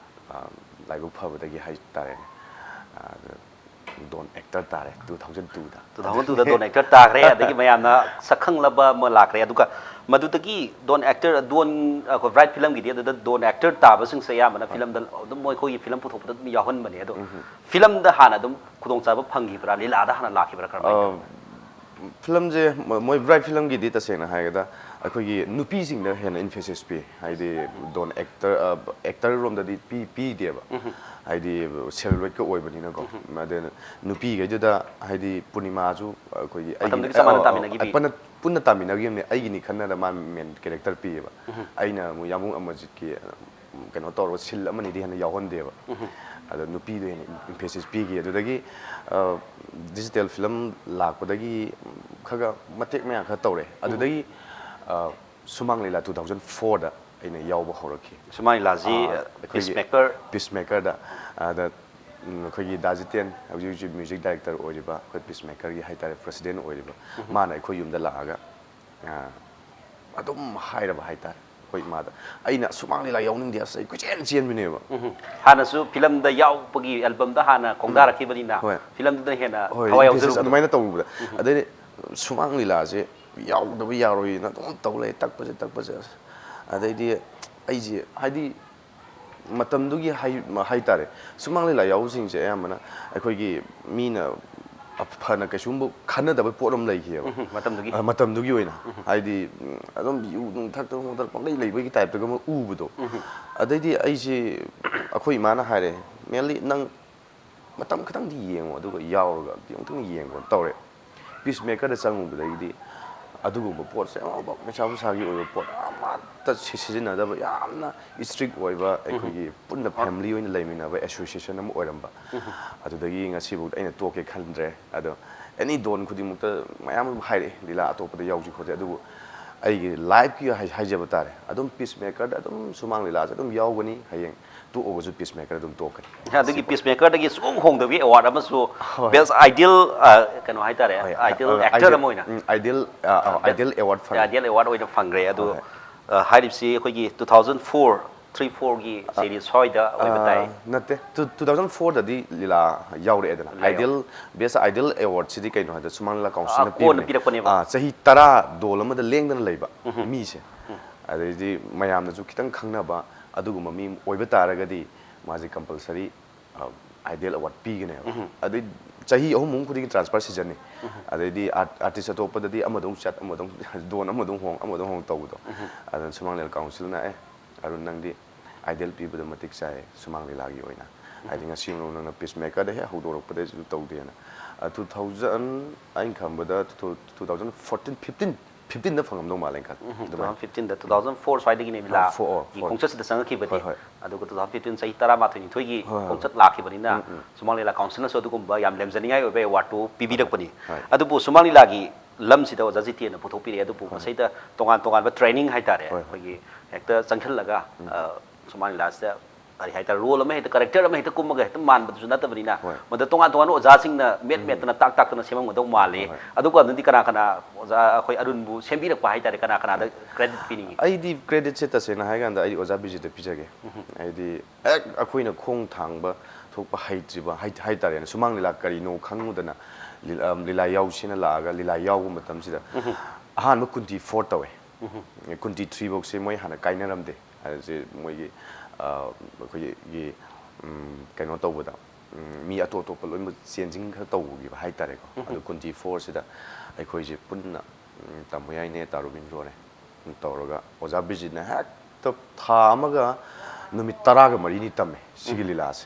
ꯑ, ꯂꯥꯏꯕꯛ ꯐꯕꯗꯒꯤ ꯍꯥꯏꯇꯥꯔꯦꯅꯦ, ꯑ, ꯑꯗꯣ ꯗꯣꯟ ꯑꯦꯛꯇꯔ ꯇꯥꯔꯦ ꯇꯨ ꯊꯥꯎꯖꯟ ꯇꯨꯗ꯫ ꯇꯨ ꯊꯥꯎꯖꯟ ꯇꯨꯗ ꯗꯣꯟ ꯑꯦꯛꯇꯔ ꯇꯥꯈ꯭ꯔꯦ, ꯑꯗꯒꯤ ꯃꯌꯥꯝꯅ ꯁꯛ ꯈꯪꯂꯕ ꯑꯃ ꯂꯥꯛꯈ꯭ꯔꯦ꯫ ꯑꯗꯨꯒ ꯃꯗꯨꯗꯒꯤ ꯗꯣꯟ ꯑꯦꯛꯇꯔ, ꯗꯣꯟ, ꯑꯩꯈꯣꯏ ꯕ꯭ꯔꯥꯏꯠ ꯐꯤꯂꯝꯒꯤꯗꯤ ꯑꯗꯨꯗ ꯗꯣꯟ ꯑꯦꯛꯇꯔ ꯇꯥꯕꯁꯤꯡꯁꯦ ꯑꯌꯥꯝꯕꯅ ꯍꯣꯏ꯫ ꯐꯤꯂꯝꯗ ꯑꯗꯨꯝ ꯃꯈꯣꯏꯒꯤ ꯐꯤꯂꯝ ꯄꯨꯊꯣꯛꯄꯗ ꯑꯗꯨꯝ ꯌꯥꯎꯍꯟꯕꯅꯦ꯫ ꯑꯗꯣ ꯎꯝ꯫ ꯐꯤꯂꯝꯗ ꯍꯥꯟꯅ ꯑꯗꯨꯝ ꯈꯨꯗꯣꯡꯆꯥꯕ ꯐꯪꯈꯤꯕ꯭ꯔꯥ, ꯂꯤꯂꯥꯗ ꯍꯥꯟꯅ ꯂꯥꯛꯈꯤꯕ꯭ꯔꯥ, ꯀꯔꯝꯍꯥꯏꯅ ꯑ, ꯇꯧꯒꯦ? ꯐꯤꯂꯝꯁꯦ ꯃ- ꯃꯣꯏ ꯕ꯭ꯔꯥꯏꯠ ꯐꯤꯂꯝꯒꯤꯗꯤ ꯇꯁꯦꯡꯅ ꯍꯥꯏꯔꯒꯗ ꯑꯩꯈꯣꯏꯒꯤ ꯅꯨꯄꯤꯁꯤꯡꯗ ꯍꯦꯟꯅ emphasis ꯄꯤ, ꯍꯥꯏꯗꯤ ꯗꯣꯟ ꯑꯦꯛꯇꯔ ꯑꯦꯛꯇꯔ ꯔꯣꯝꯗꯗꯤ ꯄꯤ ꯄꯤꯗꯦꯕ, ꯍꯥꯏꯗꯤ ꯁꯦꯂꯨꯂꯣꯏꯠꯀ ꯑꯣꯏꯕꯅꯤꯅꯀꯣ꯫ ꯑꯗꯨꯅ ꯅꯨꯄꯤꯈꯩꯗꯨꯗ ꯍꯥꯏꯗꯤ ꯄꯨꯔꯅꯤꯃꯥꯁꯨ ꯑꯩꯈꯣꯏꯒꯤ ꯑꯩꯒꯤ- ꯃꯇꯝꯗꯨꯒꯤ ꯆꯞ ꯃꯥꯟꯅ ꯑ, ꯑ, ꯇꯥꯃꯤꯟꯅꯈꯤꯕꯤ꯫ ꯄꯨꯟꯅ ꯄꯨꯟꯅ ꯇꯥꯃꯤꯟꯅꯈꯤꯕꯅꯦ, ꯑꯩꯒꯤꯅꯤ ꯈꯟꯅꯔ ꯃꯥ ꯃꯦꯟ ꯀꯦꯔꯦꯛꯇꯔ ꯄꯤꯌꯦꯕ꯫ ꯑꯩꯅ ꯑꯃꯨꯛ ꯌꯥꯝꯕꯨꯡ ꯑꯃꯔꯖꯤꯠꯀꯤ ꯎꯝ, ꯀꯩꯅꯣ ꯇꯧꯔꯒ ꯁꯤꯜ ꯑꯃꯅꯤꯗꯤ ꯍꯦꯟꯅ ꯌꯥꯎꯍꯟꯗꯦꯕ꯫ ꯑꯗꯣ ꯅꯨꯄꯤꯗꯣ ꯍꯦꯟꯅ emphasis ꯄꯤꯈꯤ꯫ ꯑꯗꯨꯗꯒꯤ ꯗꯤꯖꯤꯇꯦꯜ ꯐꯤꯂꯝ ꯂꯥꯛꯄꯗꯒꯤ ꯈꯔ ꯈꯔ ꯃꯇꯦꯛ ꯃꯌꯥ ꯈꯔ ꯇꯧꯔꯦ꯫ ꯑꯗꯨꯗꯒꯤ ꯑ, ꯁꯨꯃꯥꯡ ꯂꯤꯂꯥ ꯇꯨ ꯊꯥꯎꯖꯟ ꯐꯣꯔꯗ ꯑꯩꯅ ꯌꯥꯎꯕ ꯍꯧꯔꯛꯈꯤ꯫ ꯁꯨꯃꯥꯡ ꯂꯤꯂꯥꯁꯤ ꯑꯥ, ꯑꯩꯈꯣꯏꯒꯤ ꯄꯤꯁꯃꯦꯀꯔ ꯄꯤꯁꯃꯦꯀꯔꯗ꯫ ꯑꯗ ꯎꯝ, ꯑꯩꯈꯣꯏꯒꯤ ꯗꯥ ꯖꯤꯇꯦꯟ, ꯍꯧꯖꯤꯛ ꯍꯧꯖꯤꯛ ꯃ꯭ꯌꯨꯖꯤꯛ ꯗꯥꯏꯔꯦꯛꯇꯔ ꯑꯣꯏꯔꯤꯕ, ꯑꯩꯈꯣꯏ ꯄꯤꯁꯃꯦꯀꯔꯒꯤ ꯍꯥꯏꯇꯥꯔꯦ, ꯄ꯭ꯔꯁꯤꯗꯦꯟ ꯑꯣꯏꯔꯤꯕ, ꯃꯥꯅ ꯑꯩꯈꯣꯏ ꯌꯨꯝꯗ ꯂꯥꯛꯑꯒ ꯑ, ꯑꯗꯨꯝ ꯍꯥꯏꯔꯕ ꯍꯥꯏꯇꯥꯔꯦ ꯑꯩꯈꯣꯏ ꯏꯃꯥꯗ꯫ ꯑꯩꯅ ꯁꯨꯃꯥꯡ ꯂꯤꯂꯥ ꯌꯥꯎꯅꯤꯡꯗꯦ, ꯑꯁ ꯑꯩ ꯀꯣꯏꯆꯦꯟ ꯆꯦꯟꯕꯅꯦꯕ꯫ ꯎꯝ꯫ ꯍꯥꯟꯅꯁꯨ ꯐꯤꯂꯝꯗ ꯌꯥꯎꯕꯒꯤ ꯑꯦꯜꯕꯝꯗ ꯍꯥꯟꯅ ꯈꯣꯡꯗꯥꯔꯛꯈꯤꯕꯅꯤꯅ ꯍꯣꯏ꯫ ꯐꯤꯂꯝꯗꯨꯗ ꯍꯦꯟꯅ ꯍꯣꯏ, ꯊꯋꯥꯏ interest ꯌꯥꯎꯖꯔꯨꯕꯗꯣ꯫ ꯑꯗꯨꯃꯥꯏꯅ ꯇꯧꯔꯨꯕꯗ꯫ ꯑꯗꯩꯗꯤ ꯁꯨꯃꯥꯡ ꯂꯤꯂꯥꯁꯦ ꯌꯥꯎꯗꯕ ꯌꯥꯔꯣꯏꯅ ꯑꯗꯨꯝ ꯇꯧ ꯂꯩ, ꯇꯛꯄꯁꯦ ꯇꯛꯄꯁꯦ꯫ ꯑꯁ, ꯑꯗꯩꯗꯤ ꯑꯩꯁꯦ ꯍꯥꯏꯗꯤ ꯃꯇꯝꯗꯨꯒꯤ ꯍꯥꯏ-, ꯍꯥꯏꯇꯥꯔꯦ, ꯁꯨꯃꯥꯡ ꯂꯤꯂꯥ ꯌꯥꯎꯕꯁꯤꯡꯁꯦ ꯑꯌꯥꯝꯕꯅ ꯑꯩꯈꯣꯏꯒꯤ ꯃꯤꯅ ꯐꯅ ꯀꯩꯁꯨꯝꯕ ꯈꯟꯅꯗꯕ ꯄꯣꯠ ꯑꯃ ꯂꯩꯈꯤꯑꯕ꯫ ꯎꯝ, ꯃꯇꯝꯗꯨꯒꯤ꯫ ꯑ, ꯃꯇꯝꯗꯨꯒꯤ ꯑꯣꯏꯅ꯫ ꯍꯥꯏꯗꯤ ꯎꯝ, ꯑꯗꯨꯝ ꯌꯨ ꯅꯨꯡ ꯊꯛꯇꯅ ꯈꯣꯠꯇꯅ ꯄꯪꯂꯩ ꯂꯩꯕꯒꯤ ꯇꯥꯏꯞꯇꯒ ꯑꯃ ꯎꯕꯗꯣ꯫ ꯑꯗꯩꯗꯤ ꯑꯩꯁꯦ, ꯑꯩꯈꯣꯏ ꯏꯃꯥꯅ ꯍꯥꯏꯔꯦ, "ꯃꯦꯟꯂꯤ, ꯅꯪ ꯃꯇꯝ ꯈꯤꯇꯪꯗꯤ ꯌꯦꯡꯉꯣ, ꯑꯗꯨꯒ ꯌꯥꯎꯔꯒ ꯑꯝꯇꯪ ꯌꯦꯡꯉꯣ" ꯇꯧꯔꯦ꯫ ꯄꯤꯁꯃꯦꯀꯔꯗ ꯆꯪꯉꯨꯕꯗꯒꯤꯗꯤ ꯑꯗꯨꯒꯨꯝꯕ ꯄꯣꯠꯁꯦ ꯑꯃꯐꯥꯎ ꯅꯤꯁꯥ ꯄꯨꯁꯥꯒꯤ ꯑꯣꯏꯕ ꯄꯣꯠ ꯑꯃꯠꯇ ꯁꯤ-, ꯁꯤꯖꯤꯟꯅꯗꯕ, ꯌꯥꯝꯅ ꯏꯁꯇ꯭ꯔꯤꯛ ꯑꯣꯏꯕ, ꯑꯩꯈꯣꯏꯒꯤ ꯄꯨꯟꯅ ꯐꯦꯃꯤꯂꯤ ꯑꯣꯏꯅ ꯂꯩꯃꯤꯟꯅꯕ ꯑꯦꯁꯣꯁꯤꯌꯦꯁꯟ ꯑꯃ ꯑꯣꯏꯔꯝꯕ꯫ ꯑꯗꯨꯗꯒꯤ ꯉꯁꯤꯐꯥꯎꯗ ꯑꯩꯅ ꯇꯣꯛꯀꯦ ꯈꯟꯗ꯭ꯔꯦ꯫ ꯑꯗꯣ ꯑꯦꯅꯤ ꯗꯣꯟ ꯈꯨꯗꯤꯡꯃꯛꯇ ꯃꯌꯥꯝ ꯑꯃ ꯍꯥꯏꯔꯛꯑꯦ, "ꯂꯤꯂꯥ ꯑꯇꯣꯞꯄꯗ ꯌꯥꯎꯁꯤ ꯈꯣꯠꯁꯤ", ꯑꯗꯨꯕꯨ ꯑꯩꯒꯤ ꯂꯥꯏꯐꯀꯤ ꯍꯥꯏ-, ꯍꯥꯏꯖꯕ ꯇꯥꯔꯦ, ꯑꯗꯨꯝ ꯄꯤꯁꯃꯦꯀꯔꯗ ꯑꯗꯨꯝ ꯁꯨꯃꯥꯡ ꯂꯤꯂꯥꯁꯦ ꯑꯗꯨꯝ ꯌꯥꯎꯒꯅꯤ꯫ ꯍꯌꯦꯡ ꯇꯣꯛꯑꯒꯁꯨ ꯄꯤꯁꯃꯦꯀꯔꯗ ꯑꯗꯨꯝ ꯇꯣꯛꯀꯅꯤ꯫ ꯑꯗꯨꯒꯤ ꯄꯤꯁꯃꯦꯀꯔꯗꯒꯤ ꯁꯨꯡꯍꯣꯡ ꯍꯣꯡꯗꯕꯤ ꯑꯦꯋꯥꯔꯗ ꯑꯃꯁꯨ ꯍꯣꯏ꯫ ꯕꯦꯁ ꯑꯥꯏꯗꯤꯌꯦꯜ, ꯑ, ꯀꯩꯅꯣ ꯍꯥꯏꯇꯥꯔꯦ, ꯍꯣꯏ, ꯑꯥꯏꯗꯤꯌꯦꯜ ꯑ, ꯑꯦꯛꯇꯔ ꯑꯥꯏꯗꯤꯌꯦꯜ, ꯑꯃ ꯑꯣꯏꯅ꯫ ꯎꯝ, ꯑꯥꯏꯗꯤꯌꯦꯜ, ꯑ, ꯑ, ꯕꯦ-, ꯑꯥꯏꯗꯤꯌꯦꯜ ꯑꯦꯋꯥꯔꯗ ꯐꯪꯉꯦ꯫ ꯑꯥꯏꯗꯤꯌꯦꯜ ꯑꯦꯋꯥꯔꯗ ꯑꯣꯏꯅ ꯐꯪꯈ꯭ꯔꯦ꯫ ꯑꯗꯨ, ꯍꯣꯏ, ꯍꯣꯏ꯫ ꯑ, ꯍꯥꯏꯔꯤꯕꯁꯤ ꯑꯩꯈꯣꯏꯒꯤ two thousand four, three, fourꯒꯤ ꯑ, ꯆꯍꯤ ꯁ꯭ꯋꯥꯏꯗ ꯑꯣꯏꯕ ꯇꯥꯏ꯫ ꯑ, ꯅꯠꯇꯦ, two, two thousand fourꯗꯗꯤ ꯂꯤꯂꯥ ꯌꯥꯎꯔꯛꯑꯦꯗꯅ꯫ ꯂꯩꯌꯦ꯫ ꯑꯥꯏꯗꯤꯌꯦꯜ, ꯕꯦꯁ ꯑꯥꯏꯗꯤꯌꯦꯜ ꯑꯦꯋꯥꯔꯗꯁꯤꯗꯤ ꯀꯩꯅꯣ ꯍꯥꯏꯗ ꯁꯨꯃꯥꯡ ꯂꯤꯂꯥ ꯑ, ꯀꯥꯎꯟꯁꯤꯜꯅ ꯀꯣꯟꯅ ꯄꯤꯕꯅꯦ꯫ ꯄꯤꯔꯛꯄꯅꯦꯕ꯫ ꯑ, ꯆꯍꯤ ꯇꯔꯥ ꯗꯣꯜ ꯑꯃꯗ ꯂꯦꯡꯗꯅ ꯂꯩꯕ ꯃꯤꯁꯦ꯫ ꯑꯗꯩꯗꯤ ꯃꯌꯥꯝꯅꯁꯨ ꯈꯤꯇꯪ ꯈꯪꯅꯕ ꯑꯗꯨꯒꯨꯝꯕ ꯃꯤ ꯑꯣꯏꯕ ꯇꯥꯔꯒꯗꯤ ꯃꯥꯁꯦ ꯀꯝꯄꯜꯁꯔꯤ ꯑꯥꯏꯗꯤꯌꯦꯜ ꯑꯦꯋꯥꯔꯗ ꯄꯤꯒꯅꯦꯕ꯫ ꯑꯗꯩ ꯆꯍꯤ ꯑꯍꯨꯝ ꯑꯍꯨꯝ ꯈꯨꯗꯤꯡꯒꯤ transfer seasonꯅꯤ꯫ ꯑꯗꯩꯗꯤ ꯑꯥꯔꯇꯤꯁ ꯑꯇꯣꯞꯄꯗꯗꯤ ꯑꯃꯗ ꯑꯃꯨꯛ ꯆꯠ, ꯑꯃꯗ ꯑꯃꯨꯛ ꯗꯣꯟ, ꯑꯃꯗ ꯑꯃꯨꯛ ꯍꯣꯡ, ꯑꯃꯗ ꯑꯃꯨꯛ ꯍꯣꯡ ꯇꯧꯕꯗꯣ꯫ ꯑꯗꯨꯅ ꯁꯨꯃꯥꯡ ꯂꯤꯂꯥ ꯀꯥꯎꯟꯁꯤꯜꯅ, "ꯑꯦ, ꯑꯔꯨꯟ, ꯅꯪꯗꯤ ꯑꯥꯏꯗꯤꯌꯦꯜ ꯄꯤꯕꯗ ꯃꯇꯤꯛ ꯆꯥꯏ ꯁꯨꯃꯥꯡ ꯂꯤꯂꯥꯒꯤ ꯑꯣꯏꯅ꯫ ꯍꯥꯏꯗꯤ ꯉꯁꯤ ꯅꯪꯅ ꯄꯤꯁ ꯃꯦꯀꯔꯗ ꯍꯦꯛ ꯍꯧꯗꯣꯔꯛꯄꯗꯁꯨ ꯇꯧꯗꯦꯅ." ꯇꯨ ꯊꯥꯎꯖꯟ, ꯑꯩꯅ ꯈꯪꯕꯗ ꯇꯨ ꯊꯥꯎꯖꯟ ꯐꯣꯔꯇꯤꯟ, ꯐꯤꯐꯇꯤꯟ, ꯐꯤꯐꯇꯤꯟꯗ ꯐꯪꯉꯝꯗꯧ ꯃꯥꯜꯂꯦ, ꯑꯪꯀꯜ꯫ ꯎꯝ, ꯇꯨ ꯊꯥꯎꯖꯟ ꯐꯤꯐꯇꯤꯟꯗ, ꯇꯨ ꯊꯥꯎꯖꯟ ꯐꯣꯔ ꯁ꯭ꯋꯥꯏꯗꯒꯤꯅꯦ ꯂꯤꯂꯥꯒꯤ ꯈꯣꯡꯆꯠꯁꯤꯗ ꯆꯪꯉꯛꯈꯤꯕꯗꯤ꯫ ꯍꯣꯏ, ꯍꯣꯏ꯫ ꯑꯗꯨꯒ ꯇꯨ ꯊꯥꯎꯖꯟ ꯐꯤꯐꯇꯤꯟ, ꯆꯍꯤ ꯇꯔꯥꯃꯥꯊꯣꯏ ꯅꯤꯊꯣꯏꯒꯤ ꯍꯣꯏ, ꯍꯣꯏ꯫ ꯈꯣꯡꯆꯠ ꯂꯥꯛꯈꯤꯕꯅꯤꯅ, ꯎꯝ, ꯎꯝ꯫ ꯁꯨꯃꯥꯡ ꯂꯤꯂꯥ ꯀꯥꯎꯟꯁꯤꯜꯅꯁꯨ ꯑꯗꯨꯒꯨꯝꯕ ꯌꯥꯝ ꯂꯦꯝꯖꯅꯤꯡꯉꯥꯏ ꯑꯣꯏꯕ ꯑꯦꯋꯥꯔꯗꯇꯨ ꯄꯤꯕꯤꯔꯛꯄꯅꯤ꯫ ꯍꯣꯏ꯫ ꯑꯗꯨꯕꯨ ꯁꯨꯃꯥꯡ ꯂꯤꯂꯥꯒꯤ ꯂꯝꯁꯤꯗ ꯑꯣꯖꯥ ꯖꯤꯇꯦꯟꯅ ꯄꯨꯊꯣꯛꯄꯤꯔꯛꯑꯦ꯫ ꯑꯗꯨꯕꯨ ꯍꯣꯏ꯫ ꯃꯁꯤꯗ ꯇꯣꯉꯥꯟ ꯇꯣꯉꯥꯟꯕ ꯇ꯭ꯔꯦꯅꯤꯡ ꯍꯥꯏꯇꯥꯔꯦ, ꯍꯣꯏ, ꯍꯣꯏ꯫ ꯑꯩꯈꯣꯏꯒꯤ ꯍꯦꯛꯇ ꯆꯪꯁꯤꯜꯂꯒ, ꯎꯝ꯫ ꯑ, ꯁꯨꯃꯥꯡ ꯂꯤꯂꯥꯁꯤꯗ ꯀꯔꯤ ꯍꯥꯏꯇꯥꯔꯦ, ꯔꯣꯜ ꯑꯃ ꯍꯦꯛꯇ, ꯀꯦꯔꯦꯛꯇꯔ ꯑꯃ ꯍꯦꯛꯇ ꯀꯨꯝꯃꯒ ꯍꯦꯛꯇ ꯃꯥꯟꯕꯗꯨꯁꯨ ꯅꯠꯇꯕꯅꯤꯅ, ꯍꯣꯏ꯫ ꯃꯗꯨ ꯇꯣꯉꯥꯟ ꯇꯣꯉꯥꯟꯕ ꯑꯣꯖꯥꯁꯤꯡꯅ ꯃꯦꯠ ꯎꯝ꯫ ꯃꯦꯠꯇꯅ, ꯇꯥꯛ ꯇꯥꯛꯇꯅ ꯁꯦꯝꯃꯝꯒꯗꯧ ꯃꯥꯜꯂꯤ꯫ ꯍꯣꯏ, ꯍꯣꯏ꯫ ꯑꯗꯨꯒ ꯑꯗꯨꯗꯤ ꯀꯅꯥ ꯀꯅꯥ ꯑꯣꯖꯥ ꯑꯩꯈꯣꯏ ꯑꯔꯨꯟꯕꯨ ꯁꯦꯝꯕꯤꯔꯛꯄ ꯍꯥꯏꯇꯥꯔꯦ, ꯀꯅꯥ ꯀꯅꯥꯗ ꯀ꯭ꯔꯦꯗꯤꯠ ꯄꯤꯅꯤꯡꯉꯤ? ꯑꯩꯗꯤ ꯀ꯭ꯔꯦꯗꯤꯠꯁꯦ ꯇꯁꯦꯡꯅ ꯍꯥꯏꯔꯀꯥꯟꯗ ꯑꯩ ꯑꯣꯖꯥ ꯕꯤꯖꯤꯠꯇ ꯄꯤꯖꯒꯦ꯫ ꯎꯝ꯫ ꯍꯥꯏꯗꯤ ꯍꯦꯛ ꯑꯩꯈꯣꯏꯅ ꯈꯣꯡ ꯊꯥꯡꯕ ꯊꯣꯛꯄ ꯍꯩꯇ꯭ꯔꯤꯕ ꯍꯥꯏ-, ꯍꯥꯏꯇꯥꯔꯦꯅꯦ, ꯁꯨꯃꯥꯡ ꯂꯤꯂꯥ ꯀꯔꯤꯅꯣ ꯈꯪꯉꯨꯗꯅ ꯂꯤ-, ꯑ, ꯂꯤꯂꯥ ꯌꯥꯎꯁꯦꯅ ꯂꯥꯛꯑꯒ ꯂꯤꯂꯥ ꯌꯥꯎꯕ ꯃꯇꯝꯁꯤꯗ ꯎꯝ꯫ ꯑꯍꯥꯟꯕ ꯀꯨꯟꯇꯤ ꯐꯣꯔ ꯇꯧꯋꯦ꯫ ꯎꯝ꯫ ꯀꯨꯟꯇꯤ ꯊ꯭ꯔꯤ ꯐꯧꯁꯦ ꯃꯣꯏ ꯍꯥꯟꯅ ꯀꯥꯏꯅꯔꯝꯗꯦ꯫ ꯍꯥꯏꯗꯤ ꯃꯣꯏꯒꯤ, ꯑ, ꯑꯩꯈꯣꯏꯒꯤ, ꯎꯝ, ꯀꯩꯅꯣ ꯇꯧꯕꯗ, ꯎꯝ, ꯃꯤ ꯑꯇꯣꯞ ꯑꯇꯣꯞꯄ ꯂꯣꯏꯅꯃꯛ ꯆꯦꯟꯖꯤꯡ ꯈꯔ ꯇꯧꯈꯤꯕ ꯍꯥꯏꯇꯥꯔꯦꯀꯣ꯫ ꯎꯝ꯫ ꯑꯗꯨ ꯀꯨꯟꯇꯤ ꯐꯣꯔꯁꯤꯗ ꯑꯩꯈꯣꯏꯁꯦ ꯄꯨꯟꯅ, ꯎꯝ, ꯇꯥꯃꯣ ꯌꯥꯏꯅꯦ, ꯇꯥ ꯔꯣꯕꯤꯟꯗ꯭ꯔꯣꯅꯦ ꯇꯧꯔꯒ ꯑꯣꯖꯥ ꯕꯤꯖꯤꯠꯅ ꯍꯦꯛꯇ ꯊꯥ ꯑꯃꯒ ꯅꯨꯃꯤꯠ ꯇꯔꯥꯒ ꯃꯔꯤꯅꯤ ꯇꯝꯃꯦ ꯁꯤꯒꯤ ꯎꯝ꯫ ꯂꯤꯂꯥꯁꯦ꯫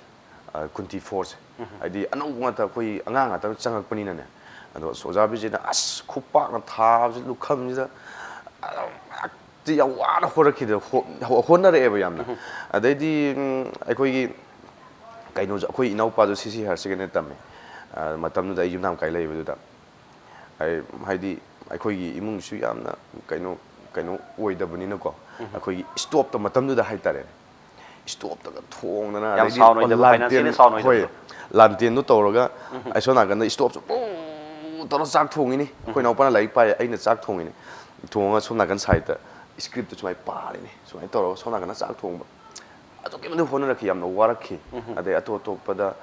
ꯑ, ꯀꯨꯟꯇꯤ ꯐꯣꯔꯁꯦ꯫ ꯎꯝ꯫ ꯍꯥꯏꯗꯤ ꯑꯅꯧꯕ ꯉꯥꯛꯇ, ꯑꯩꯈꯣꯏ ꯑꯉꯥꯡ ꯉꯥꯛꯇ ꯆꯪꯉꯛꯄꯅꯤꯅꯅꯦ꯫ ꯑꯗꯣ ꯑꯁ, ꯑꯣꯖꯥ ꯕꯤꯖꯤꯠꯅ ꯑꯁ ꯈꯨꯄꯥꯛꯅ ꯊꯥꯕꯁꯤ ꯂꯨꯈꯝꯁꯤꯗ, ꯑꯗꯨꯝ ꯍꯦꯛꯇ ꯌꯥꯝ ꯋꯥꯅ ꯍꯣꯠꯅꯈꯤꯗ-, ꯍꯣ-, ꯍꯣꯠꯅꯔꯛꯑꯦꯕ ꯌꯥꯝꯅ꯫ ꯎꯝ꯫ ꯑꯗꯩꯗꯤ, ꯎꯝ, ꯑꯩꯈꯣꯏꯒꯤ ꯀꯩꯅꯣꯁꯨ, ꯑꯩꯈꯣꯏ ꯏꯅꯥꯎꯄꯥꯁꯨ ꯁꯤ ꯁꯤ ꯍꯥꯌꯔ ꯁꯦꯀꯦꯟꯗꯔꯤ ꯇꯝꯃꯦ꯫ ꯑ, ꯃꯇꯝꯗꯨꯗ ꯑꯩ ꯌꯨꯝꯅꯥꯝ ꯀꯥꯏ ꯂꯩꯕꯗꯨꯗ꯫ ꯑꯩ, ꯍꯥꯏꯗꯤ ꯑꯩꯈꯣꯏꯒꯤ ꯏꯃꯨꯡꯁꯨ ꯌꯥꯝꯅ ꯀꯩꯅꯣ, ꯀꯩꯅꯣ ꯑꯣꯏꯗꯕꯅꯤꯅꯀꯣ, ꯎꯝ꯫ ꯑꯩꯈꯣꯏꯒꯤ ꯏꯁꯇꯣꯞꯇ ꯃꯇꯝꯗꯨꯗ ꯍꯥꯏꯇꯥꯔꯦꯅꯦ, ꯏꯁꯇꯣꯞꯇꯒ ꯊꯣꯡꯗꯅ, ꯌꯥꯝ ꯑꯗꯩꯗꯤ ꯁꯥꯎꯟ ꯑꯣꯏꯗꯕ, ꯂꯥꯟꯇꯦꯟ, ꯐꯥꯏꯅꯥꯟꯁꯤꯌꯦꯜꯂꯤ ꯁꯥꯎꯟ ꯍꯣꯏ, ꯑꯣꯏꯗꯕꯗꯣ꯫ ꯂꯥꯟꯇꯦꯟꯗꯣ ꯇꯧꯔꯒ ꯎꯝ꯫ ꯑꯩ ꯁꯣꯝ ꯅꯥꯀꯟꯗ ꯏꯁꯇꯣꯞꯁꯨ ꯄꯨ ꯇꯧꯔ ꯆꯥꯛ ꯊꯣꯡꯉꯤꯅꯤ꯫ ꯑꯩꯈꯣꯏ ꯎꯝ꯫ ꯏꯅꯥꯎꯄꯥꯅ ꯂꯥꯏꯔꯤꯛ ꯄꯥꯏ, ꯑꯩꯅ ꯆꯥꯛ ꯊꯣꯡꯉꯤꯅꯤ꯫ ꯊꯣꯡꯉꯒ ꯁꯣꯝ ꯅꯥꯀꯟ ꯁꯥꯏꯠꯇ ꯏꯁꯀ꯭ꯔꯤꯞꯇꯨ ꯁꯨꯃꯥꯏꯅ ꯄꯥꯔꯤꯅꯤ꯫ ꯁꯨꯃꯥꯏꯅ ꯇꯧꯔꯒ ꯁꯣꯝ ꯅꯥꯀꯟꯗ ꯆꯥꯛ ꯊꯣꯡꯕ꯫ ꯑꯗꯨꯛꯀꯤ ꯃꯇꯤꯛ ꯍꯣꯠꯅꯔꯛꯈꯤ, ꯌꯥꯝꯅ ꯋꯥꯔꯛꯈꯤ꯫ ꯎꯝ꯫ ꯑꯗꯩ ꯑꯇꯣꯞ ꯑꯇꯣꯞꯄꯗ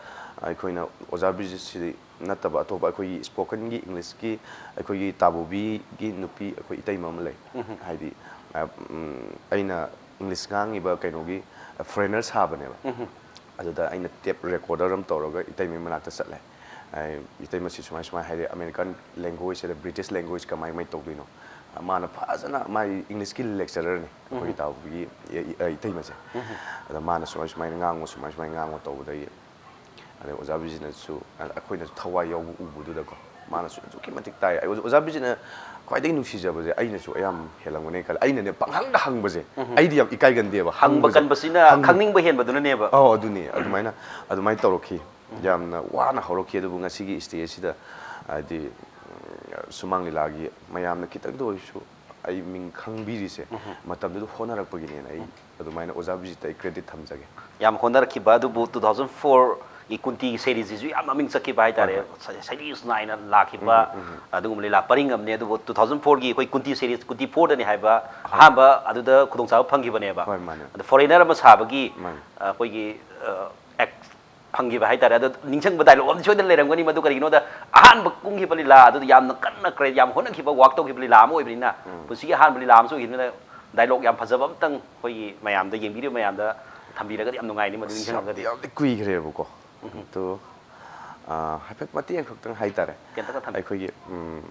ꯑꯩꯈꯣꯏꯅ ꯑꯣꯖꯥ ꯕꯤꯖꯤꯠꯁꯤꯗꯤ ꯅꯠꯇꯕ ꯑꯇꯣꯞꯄ ꯑꯩꯈꯣꯏꯒꯤ ꯁ꯭ꯄꯣꯀꯟꯒꯤ ꯏꯪꯂꯤꯁꯀꯤ ꯑꯩꯈꯣꯏꯒꯤ ꯇꯥꯕꯣꯕꯤꯒꯤ ꯅꯨꯄꯤ ꯑꯩꯈꯣꯏ ꯏꯇꯩꯃ ꯑꯃ ꯂꯩ꯫ ꯎꯝ꯫ ꯍꯥꯏꯗꯤ, ꯑ, ꯎꯝ, ꯑꯩꯅ ꯏꯪꯂꯤꯁ ꯉꯥꯡꯉꯤꯕ ꯀꯩꯅꯣꯒꯤ ꯐꯣꯔꯦꯅꯔ ꯁꯥꯕꯅꯦꯕ꯫ ꯎꯝ꯫ ꯑꯗꯨꯗ ꯑꯩꯅ ꯇꯦꯞ ꯔꯦꯀꯣꯔꯗꯔ ꯑꯃ ꯇꯧꯔꯒ ꯏꯇꯩꯃꯒꯤ ꯃꯅꯥꯛꯇ ꯆꯠꯂꯦ꯫ ꯑꯩ ꯏꯇꯩꯃꯁꯤ ꯁꯨꯃꯥꯏ ꯁꯨꯃꯥꯏ ꯍꯥꯏꯔꯦ, ꯑꯃꯦꯔꯤꯀꯟ ꯂꯦꯡꯒ꯭ꯋꯦꯖ ꯑꯗ ꯕ꯭ꯔꯤꯇꯤꯁ ꯂꯦꯡꯒ꯭ꯋꯦꯖ ꯀꯃꯥꯏ ꯀꯃꯥꯏ ꯇꯧꯗꯣꯏꯅꯣ? ꯃꯥꯅ ꯐꯖꯅ, ꯃꯥꯏ ꯏꯪꯂꯤꯁꯀꯤ ꯂꯦꯛꯆꯔꯔꯅꯤ ꯑꯩꯈꯣꯏꯒꯤ ꯇꯥꯎꯕꯒꯤ ꯏ- ꯏ- ꯏꯇꯩꯃꯁꯦ꯫ ꯑꯗ ꯃꯥꯅ ꯁꯨꯃꯥꯏ ꯁꯨꯃꯥꯏꯅ ꯉꯥꯡꯉꯨ, ꯁꯨꯃꯥꯏ ꯁꯨꯃꯥꯏꯅ ꯉꯥꯡꯉꯨ ꯇꯧꯕꯗꯒꯤ, ꯑꯗꯩ ꯑꯣꯖꯥ ꯕꯤꯖꯤꯅꯁꯨ, ꯑꯩꯈꯣꯏꯅꯁꯨ ꯊꯋꯥꯏ ꯌꯥꯎꯕ ꯎꯕꯗꯨꯗꯀꯣ, ꯃꯥꯅꯁꯨ ꯑꯗꯨꯛꯀꯤ ꯃꯇꯤꯛ ꯇꯥꯏ꯫ ꯑꯩ ꯑꯣꯖꯥ ꯕꯤꯖꯤꯅ ꯈ꯭ꯋꯥꯏꯗꯒꯤ ꯅꯨꯡꯁꯤꯖꯕꯁꯦ ꯑꯩꯅꯁꯨ ꯑꯌꯥꯝ ꯍꯦꯜꯂꯝꯒꯅꯤ ꯈꯜꯂꯦ꯫ ꯑꯩꯅꯅꯦ ꯄꯪꯍꯪꯗ ꯍꯪꯕꯁꯦ, ꯑꯩꯗꯤ ꯌꯥꯝ ꯏꯀꯥꯏꯒꯟꯗꯦꯕ ꯍꯪꯕ ꯍꯪꯕꯁꯦ꯫ ꯀꯟꯕꯁꯤꯅ ꯍꯪꯕ- ꯈꯪꯅꯤꯡꯕ ꯍꯦꯟꯕꯗꯨꯅꯅꯦꯕ꯫ ꯑꯧ, ꯑꯗꯨꯅꯤ꯫ ꯑꯗꯨꯃꯥꯏꯅ, ꯑꯗꯨꯃꯥꯏꯅ ꯇꯧꯔꯛꯈꯤ꯫ ꯌꯥꯝꯅ ꯋꯥꯅ ꯍꯧꯔꯛꯈꯤ, ꯑꯗꯨꯕꯨ ꯉꯁꯤꯒꯤ ꯁ꯭ꯇꯦꯖꯁꯤꯗ, ꯍꯥꯏꯗꯤ, ꯎꯝ, ꯁꯨꯃꯥꯡ ꯂꯤꯂꯥꯒꯤ ꯃꯌꯥꯝꯅ ꯈꯤꯇꯪꯗ ꯑꯣꯏꯔꯁꯨ ꯑꯩ ꯃꯤꯡ ꯈꯪꯕꯤꯔꯤꯁꯦ, ꯃꯇꯝꯗꯨꯗ ꯍꯣꯠꯅꯔꯛꯄꯒꯤꯅꯦꯅ ꯑꯩ ꯑꯗꯨꯃꯥꯏꯅ ꯑꯣꯖꯥ ꯕꯤꯖꯤꯠꯇ ꯑꯩ ꯀ꯭ꯔꯦꯗꯤꯠ ꯊꯝꯖꯒꯦ꯫ ꯌꯥꯝ ꯍꯣꯠꯅꯔꯛꯈꯤꯕ ꯑꯗꯨꯕꯨ ꯇꯨ ꯊꯥꯎꯖꯟ ꯐꯣꯔꯒꯤ ꯀꯨꯟꯇꯤꯒꯤ ꯁꯦꯔꯤꯁꯁꯤꯁꯨ ꯌꯥꯝ ꯃꯃꯤꯡ ꯆꯠꯈꯤꯕ ꯍꯥꯏꯇꯥꯔꯦ꯫ ꯍꯣꯏ, ꯍꯣꯏ꯫ ꯁ- ꯁꯩꯔꯤꯁ ꯅꯥꯏꯅ ꯂꯥꯛꯈꯤꯕ ꯑꯗꯨꯒꯨꯝꯕ ꯂꯤꯂꯥ ꯄꯔꯤꯡ ꯑꯃꯅꯦ꯫ ꯑꯗꯨꯕꯨ ꯇꯨ ꯊꯥꯎꯖꯟ ꯐꯣꯔꯒꯤ ꯑꯩꯈꯣꯏ ꯀꯨꯟꯇꯤ ꯁꯦꯔꯤꯁ, ꯀꯨꯟꯇꯤ ꯐꯣꯔꯗꯅꯤ ꯍꯥꯏꯕ, ꯑꯍꯥꯟꯕ ꯑꯗꯨꯗ ꯈꯨꯗꯣꯡꯆꯥꯕ ꯐꯪꯈꯤꯕꯅꯦꯕ꯫ ꯍꯣꯏ, ꯃꯥꯅꯦ꯫ ꯑꯗ ꯐꯣꯔꯦꯅꯔ ꯑꯃ ꯁꯥꯕꯒꯤ, ꯃꯥꯅꯦ꯫ ꯑ, ꯑꯩꯈꯣꯏꯒꯤ, ꯑ, ꯑꯦꯛ ꯐꯪꯈꯤꯕ ꯍꯥꯏꯇꯥꯔꯦ꯫ ꯑꯗꯣ ꯅꯤꯡꯁꯤꯡꯕ ꯗꯥꯏꯂꯣꯛ ꯑꯃꯗꯤ ꯁꯣꯏꯗꯅ ꯂꯩꯔꯝꯒꯅꯤ, ꯃꯗꯨ ꯀꯔꯤꯒꯤꯅꯣꯗ ꯑꯍꯥꯟꯕ ꯀꯨꯝꯈꯤꯕ ꯂꯤꯂꯥ ꯑꯗꯨꯗ ꯌꯥꯝꯅ ꯀꯟꯅ ꯀ꯭ꯔꯦ-, ꯌꯥꯝ ꯍꯣꯠꯅꯈꯤꯕ, ꯋꯥꯛ ꯇꯧꯈꯤꯕ ꯂꯤꯂꯥ ꯑꯃ ꯑꯣꯏꯕꯅꯤꯅ, ꯄꯨꯟꯁꯤꯒꯤ ꯑꯍꯥꯟꯕ ꯂꯤꯂꯥ ꯑꯃꯁꯨ ꯑꯣꯏꯈꯤꯕꯅꯤꯅ, ꯗꯥꯏꯂꯣꯛ ꯌꯥꯝ ꯐꯖꯕ ꯑꯝꯇꯪ ꯑꯩꯈꯣꯏꯒꯤ ꯃꯌꯥꯝꯗ, ꯌꯦꯡꯕꯤꯔꯤꯕ ꯃꯌꯥꯝꯗ ꯊꯝꯕꯤꯔꯒꯗꯤ ꯌꯥꯝ ꯅꯨꯡꯉꯥꯏꯅꯤ, ꯃꯗꯨ ꯑꯁ, ꯌꯥꯝ, ꯅꯤꯡꯁꯤꯡꯉꯒꯗꯤ꯫ ꯌꯥꯝꯗꯤ ꯀꯨꯏꯈ꯭ꯔꯦꯕꯀꯣ꯫ ꯑꯗꯣ, ꯑ, ꯍꯥꯏꯐꯦꯠ ꯃꯇꯦꯛ ꯑꯃꯈꯛꯇꯪ ꯍꯥꯏꯇꯥꯔꯦ꯫ ꯇꯦꯟꯇꯛꯅ ꯊꯝꯕꯤꯌꯨ꯫ ꯑꯩꯈꯣꯏꯒꯤ, ꯎꯝ,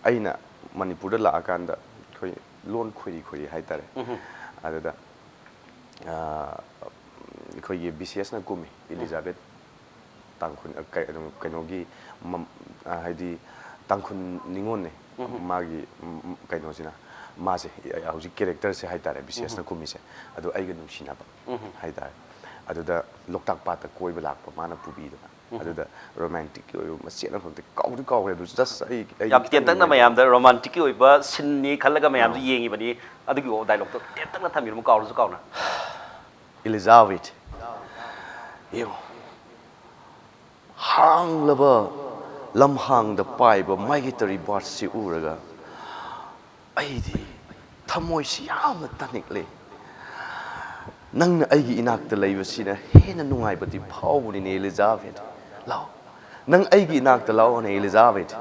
ꯑꯩꯅ ꯃꯅꯤꯄꯨꯔꯗ ꯂꯥꯛꯑꯀꯥꯟꯗ ꯑꯩꯈꯣꯏ ꯂꯣꯟ ꯈꯣꯏꯔꯤ ꯈꯣꯏꯔꯤ ꯍꯥꯏꯇꯥꯔꯦ꯫ ꯑꯗꯨꯗ, ꯑ, ꯑꯩꯈꯣꯏꯒꯤ ꯕꯤ ꯁꯤ ꯑꯦꯁꯅ ꯀꯨꯝꯃꯤ, ꯏꯂꯤꯖꯥꯕꯦꯠ ꯇꯥꯡꯈꯨꯜ, ꯑ, ꯀꯩ-, ꯑꯗꯨꯝ ꯀꯩꯅꯣꯒꯤ, ꯃꯝ-, ꯑ, ꯍꯥꯏꯗꯤ ꯇꯥꯡꯈꯨꯜ ꯅꯤꯉꯣꯜꯅꯦ꯫ ꯃꯥꯒꯤ, ꯎꯝ, ꯎꯝ, ꯀꯩꯅꯣꯁꯤꯅ, ꯃꯥꯁꯦ, ꯑ, ꯍꯧꯖꯤꯛ ꯀꯦꯔꯦꯛꯇꯔꯁꯦ ꯍꯥꯏꯇꯥꯔꯦ, ꯕꯤ ꯁꯤ ꯑꯦꯁꯅ ꯀꯨꯝꯃꯤꯁꯦ꯫ ꯑꯗꯣ ꯑꯩꯒ ꯅꯨꯡꯁꯤꯅꯕ ꯍꯥꯏꯇꯥꯔꯦ꯫ ꯑꯗꯨꯗ ꯂꯣꯛꯇꯥꯛ ꯄꯥꯠꯇ ꯀꯣꯏꯕ ꯂꯥꯛꯄ ꯃꯥꯅ ꯄꯨꯕꯤꯗꯅ꯫ ꯑꯗꯨꯗ ꯔꯣꯃꯥꯟꯇꯤꯛꯀꯤ ꯑꯣꯏꯕ ꯃꯆꯦꯠ ꯑꯃꯈꯛꯇꯤ ꯀꯥꯎꯗꯤ ꯀꯥꯎꯈ꯭ꯔꯦ, ꯑꯗꯨ just ꯑꯩ, ꯑꯩ ꯌꯥꯝ ꯈꯤꯇꯪ ꯇꯦꯟꯇꯛꯅ ꯅꯨꯡꯉꯥꯏꯖꯕ꯫ ꯃꯌꯥꯝꯗ ꯔꯣꯃꯥꯟꯇꯤꯛꯀꯤ ꯑꯣꯏꯕ ꯁꯤꯟꯅꯤ ꯈꯜꯂꯒ ꯃꯌꯥꯝꯁꯨ ꯑꯥ꯫ ꯌꯦꯡꯉꯤꯕꯅꯤ꯫ ꯑꯗꯨꯒꯤ ꯗꯥꯏꯂꯣꯛꯇꯣ ꯇꯦꯟꯇꯛꯅ ꯊꯝꯕꯤꯔꯝꯃꯨ, ꯀꯥꯎꯔꯁꯨ ꯀꯥꯎꯅ꯫ ꯏꯂꯤꯖꯥꯕꯦꯠ, ꯌꯦꯡꯉꯣ, ꯍꯥꯡꯂꯕ ꯂꯝꯍꯥꯡꯗ ꯄꯥꯏꯕ migratory birdꯁꯤ ꯎꯔꯒ ꯑꯩꯗꯤ ꯊꯃꯣꯏꯁꯤ ꯌꯥꯝꯅ ꯇꯥꯅꯤꯡꯂꯦ꯫ ꯅꯪꯅ ꯑꯩꯒꯤ ꯏꯅꯥꯛꯇ ꯂꯩꯕꯁꯤꯅ ꯍꯦꯟꯅ ꯅꯨꯡꯉꯥꯏꯕꯗꯤ ꯐꯥꯎꯕꯅꯤꯅꯦ, ꯏꯂꯤꯖꯥꯕꯦꯠ꯫ ꯂꯥꯛꯑꯣ, ꯅꯪ ꯑꯩꯒꯤ ꯏꯅꯥꯛꯇ ꯂꯥꯛꯑꯣꯅꯦ, ꯏꯂꯤꯖꯥꯕꯦꯠ꯫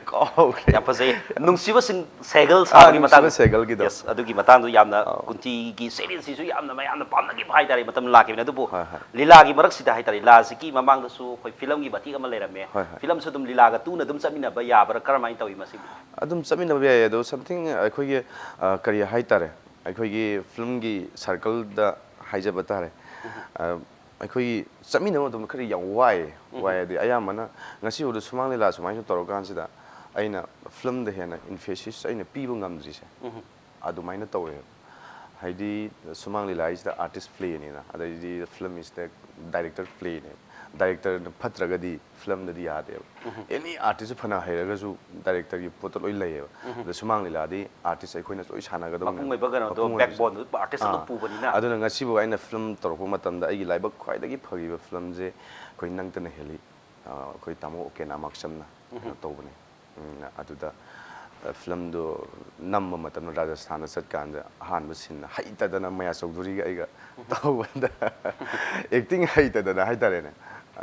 ꯀꯥꯎꯈ꯭ꯔꯦ꯫ ꯌꯥꯝ ꯐꯖꯩ꯫ ꯅꯨꯡꯁꯤꯕꯁꯤꯡ ꯁꯦꯒꯜ ꯑꯥ, ꯁꯥꯕꯒꯤ ꯅꯨꯡꯁꯤꯕ ꯃꯇꯥꯡꯗꯣ꯫ ꯁꯦꯒꯜꯒꯤꯗꯣ꯫ Yes, ꯑꯗꯨꯒꯤ ꯃꯇꯥꯡꯗꯣ ꯌꯥꯝꯅ ꯑꯥꯎ꯫ ꯀꯨꯟꯇꯤꯒꯤ ꯁꯦꯔꯤꯌꯦꯜꯁꯤꯁꯨ ꯌꯥꯝꯅ ꯃꯌꯥꯝꯅ ꯄꯥꯝꯅꯈꯤꯕ ꯍꯥꯏꯇꯥꯔꯦ, ꯃꯇꯝ ꯂꯥꯛꯈꯤꯕꯅꯤ꯫ ꯑꯗꯨꯕꯨ ꯍꯣꯏ, ꯍꯣꯏ꯫ ꯂꯤꯂꯥꯒꯤ ꯃꯔꯛꯁꯤꯗ ꯍꯥꯏꯇꯥꯔꯦ, ꯂꯤꯂꯥꯁꯤꯒꯤ ꯃꯃꯥꯡꯗꯁꯨ ꯑꯩꯈꯣꯏ ꯐꯤꯂꯝꯒꯤ ꯃꯇꯦꯛ ꯑꯃ ꯂꯩꯔꯝꯃꯦ꯫ ꯍꯣꯏ, ꯍꯣꯏ꯫ ꯐꯤꯂꯝꯁꯨ ꯑꯗꯨꯝ ꯂꯤꯂꯥꯒ ꯇꯨꯅ ꯑꯗꯨꯝ ꯆꯠꯃꯤꯟꯅꯕ ꯌꯥꯕ꯭ꯔꯥ, ꯀꯔꯝꯍꯥꯏꯅ ꯇꯧꯏ ꯃꯁꯤꯕꯨ? ꯑꯗꯨꯝ ꯆꯠꯃꯤꯟꯅꯕ ꯌꯥꯏ ꯑꯗꯣ, something ꯑꯩꯈꯣꯏꯒꯤ, ꯑ, ꯀꯔꯤ ꯍꯥꯏꯇꯥꯔꯦ, ꯑꯩꯈꯣꯏꯒꯤ ꯐꯤꯂꯝꯒꯤ ꯁꯥꯔꯀꯜꯗ ꯍꯥꯏꯖꯕ ꯇꯥꯔꯦ꯫ ꯑ, ꯑꯩꯈꯣꯏꯒꯤ ꯆꯠꯃꯤꯟꯅꯕ ꯃꯇꯝꯗ ꯈꯔ ꯌꯥꯝ ꯋꯥꯏ꯫ ꯋꯥꯏ ꯍꯥꯏꯗꯤ ꯑꯌꯥꯝꯕꯅ ꯉꯁꯤ ꯐꯥꯎꯗ ꯁꯨꯃꯥꯡ ꯂꯤꯂꯥ ꯁꯨꯃꯥꯏꯅ ꯁꯨꯝ ꯇꯧꯔꯀꯥꯟꯁꯤꯗ ꯑꯩꯅ ꯐꯤꯂꯝꯗ ꯍꯦꯟꯅ emphasis ꯑꯩꯅ ꯄꯤꯕ ꯉꯝꯗ꯭ꯔꯤꯁꯦ ꯑꯗꯨꯃꯥꯏꯅ ꯇꯧꯋꯦꯕ꯫ ꯍꯥꯏꯗꯤ ꯁꯨꯃꯥꯡ ꯂꯤꯂꯥ ꯍꯥꯏꯁꯤꯗ artist playꯅꯤꯅ, ꯑꯗꯩꯗꯤ ꯐꯤꯂꯝ ꯏꯁꯤꯗ director playꯅꯦꯕ꯫ Directorꯅ ꯐꯠꯇ꯭ꯔꯒꯗꯤ ꯐꯤꯂꯝꯗꯗꯤ ꯌꯥꯗꯦꯕ꯫ Any artist ꯐꯅ ꯍꯩꯔꯒꯁꯨ directorꯒꯤ ꯄꯣꯠꯇ ꯂꯣꯏ ꯂꯩꯌꯦꯕ꯫ ꯑꯗ ꯁꯨꯃꯥꯡ ꯂꯤꯂꯥꯗꯤ artist ꯑꯩꯈꯣꯏꯅ ꯂꯣꯏ ꯁꯥꯟꯅꯒꯗꯧꯅꯦꯕ꯫ ꯃꯄꯨꯡ ꯑꯣꯏꯕ ꯀꯩꯅꯣꯗꯣ, ꯃꯄꯨꯡ ꯑꯣꯏꯕꯁꯦ꯫ backboneꯗꯨ artistꯅ ꯑꯥ꯫ ꯄꯨꯕꯅꯤꯅ꯫ ꯑꯗꯨꯅ ꯉꯁꯤꯐꯥꯎ ꯑꯩꯅ ꯐꯤꯂꯝ ꯇꯧꯔꯛꯄ ꯃꯇꯝꯗ ꯑꯩꯒꯤ ꯂꯥꯏꯕꯛ ꯈ꯭ꯋꯥꯏꯗꯒꯤ ꯐꯈꯤꯕ ꯐꯤꯂꯝꯁꯦ ꯑꯩꯈꯣꯏ ꯅꯪꯇꯅ ꯍꯦꯜꯂꯤ꯫ ꯑ, ꯑꯩꯈꯣꯏ ꯇꯥꯃꯣ ꯀꯦꯅꯥ ꯃꯥꯛꯆꯝꯅ ꯀꯩꯅꯣ ꯇꯧꯕꯅꯦ꯫ ꯎꯝ, ꯑꯗꯨꯗ, ꯑ, ꯐꯤꯂꯝꯗꯣ ꯅꯝꯕ ꯃꯇꯝꯗ ꯔꯥꯖꯁꯊꯥꯟꯗ ꯆꯠꯀꯥꯟꯗ ꯑꯍꯥꯟꯕ ꯁꯤꯟꯅ ꯍꯩꯇꯗꯅ ꯃꯌꯥ ꯆꯧꯙꯨꯔꯤꯒ ꯑꯩꯒ ꯇꯧꯕꯗ acting ꯍꯩꯇꯗꯅ ꯍꯥꯏꯇꯥꯔꯦꯅꯦ꯫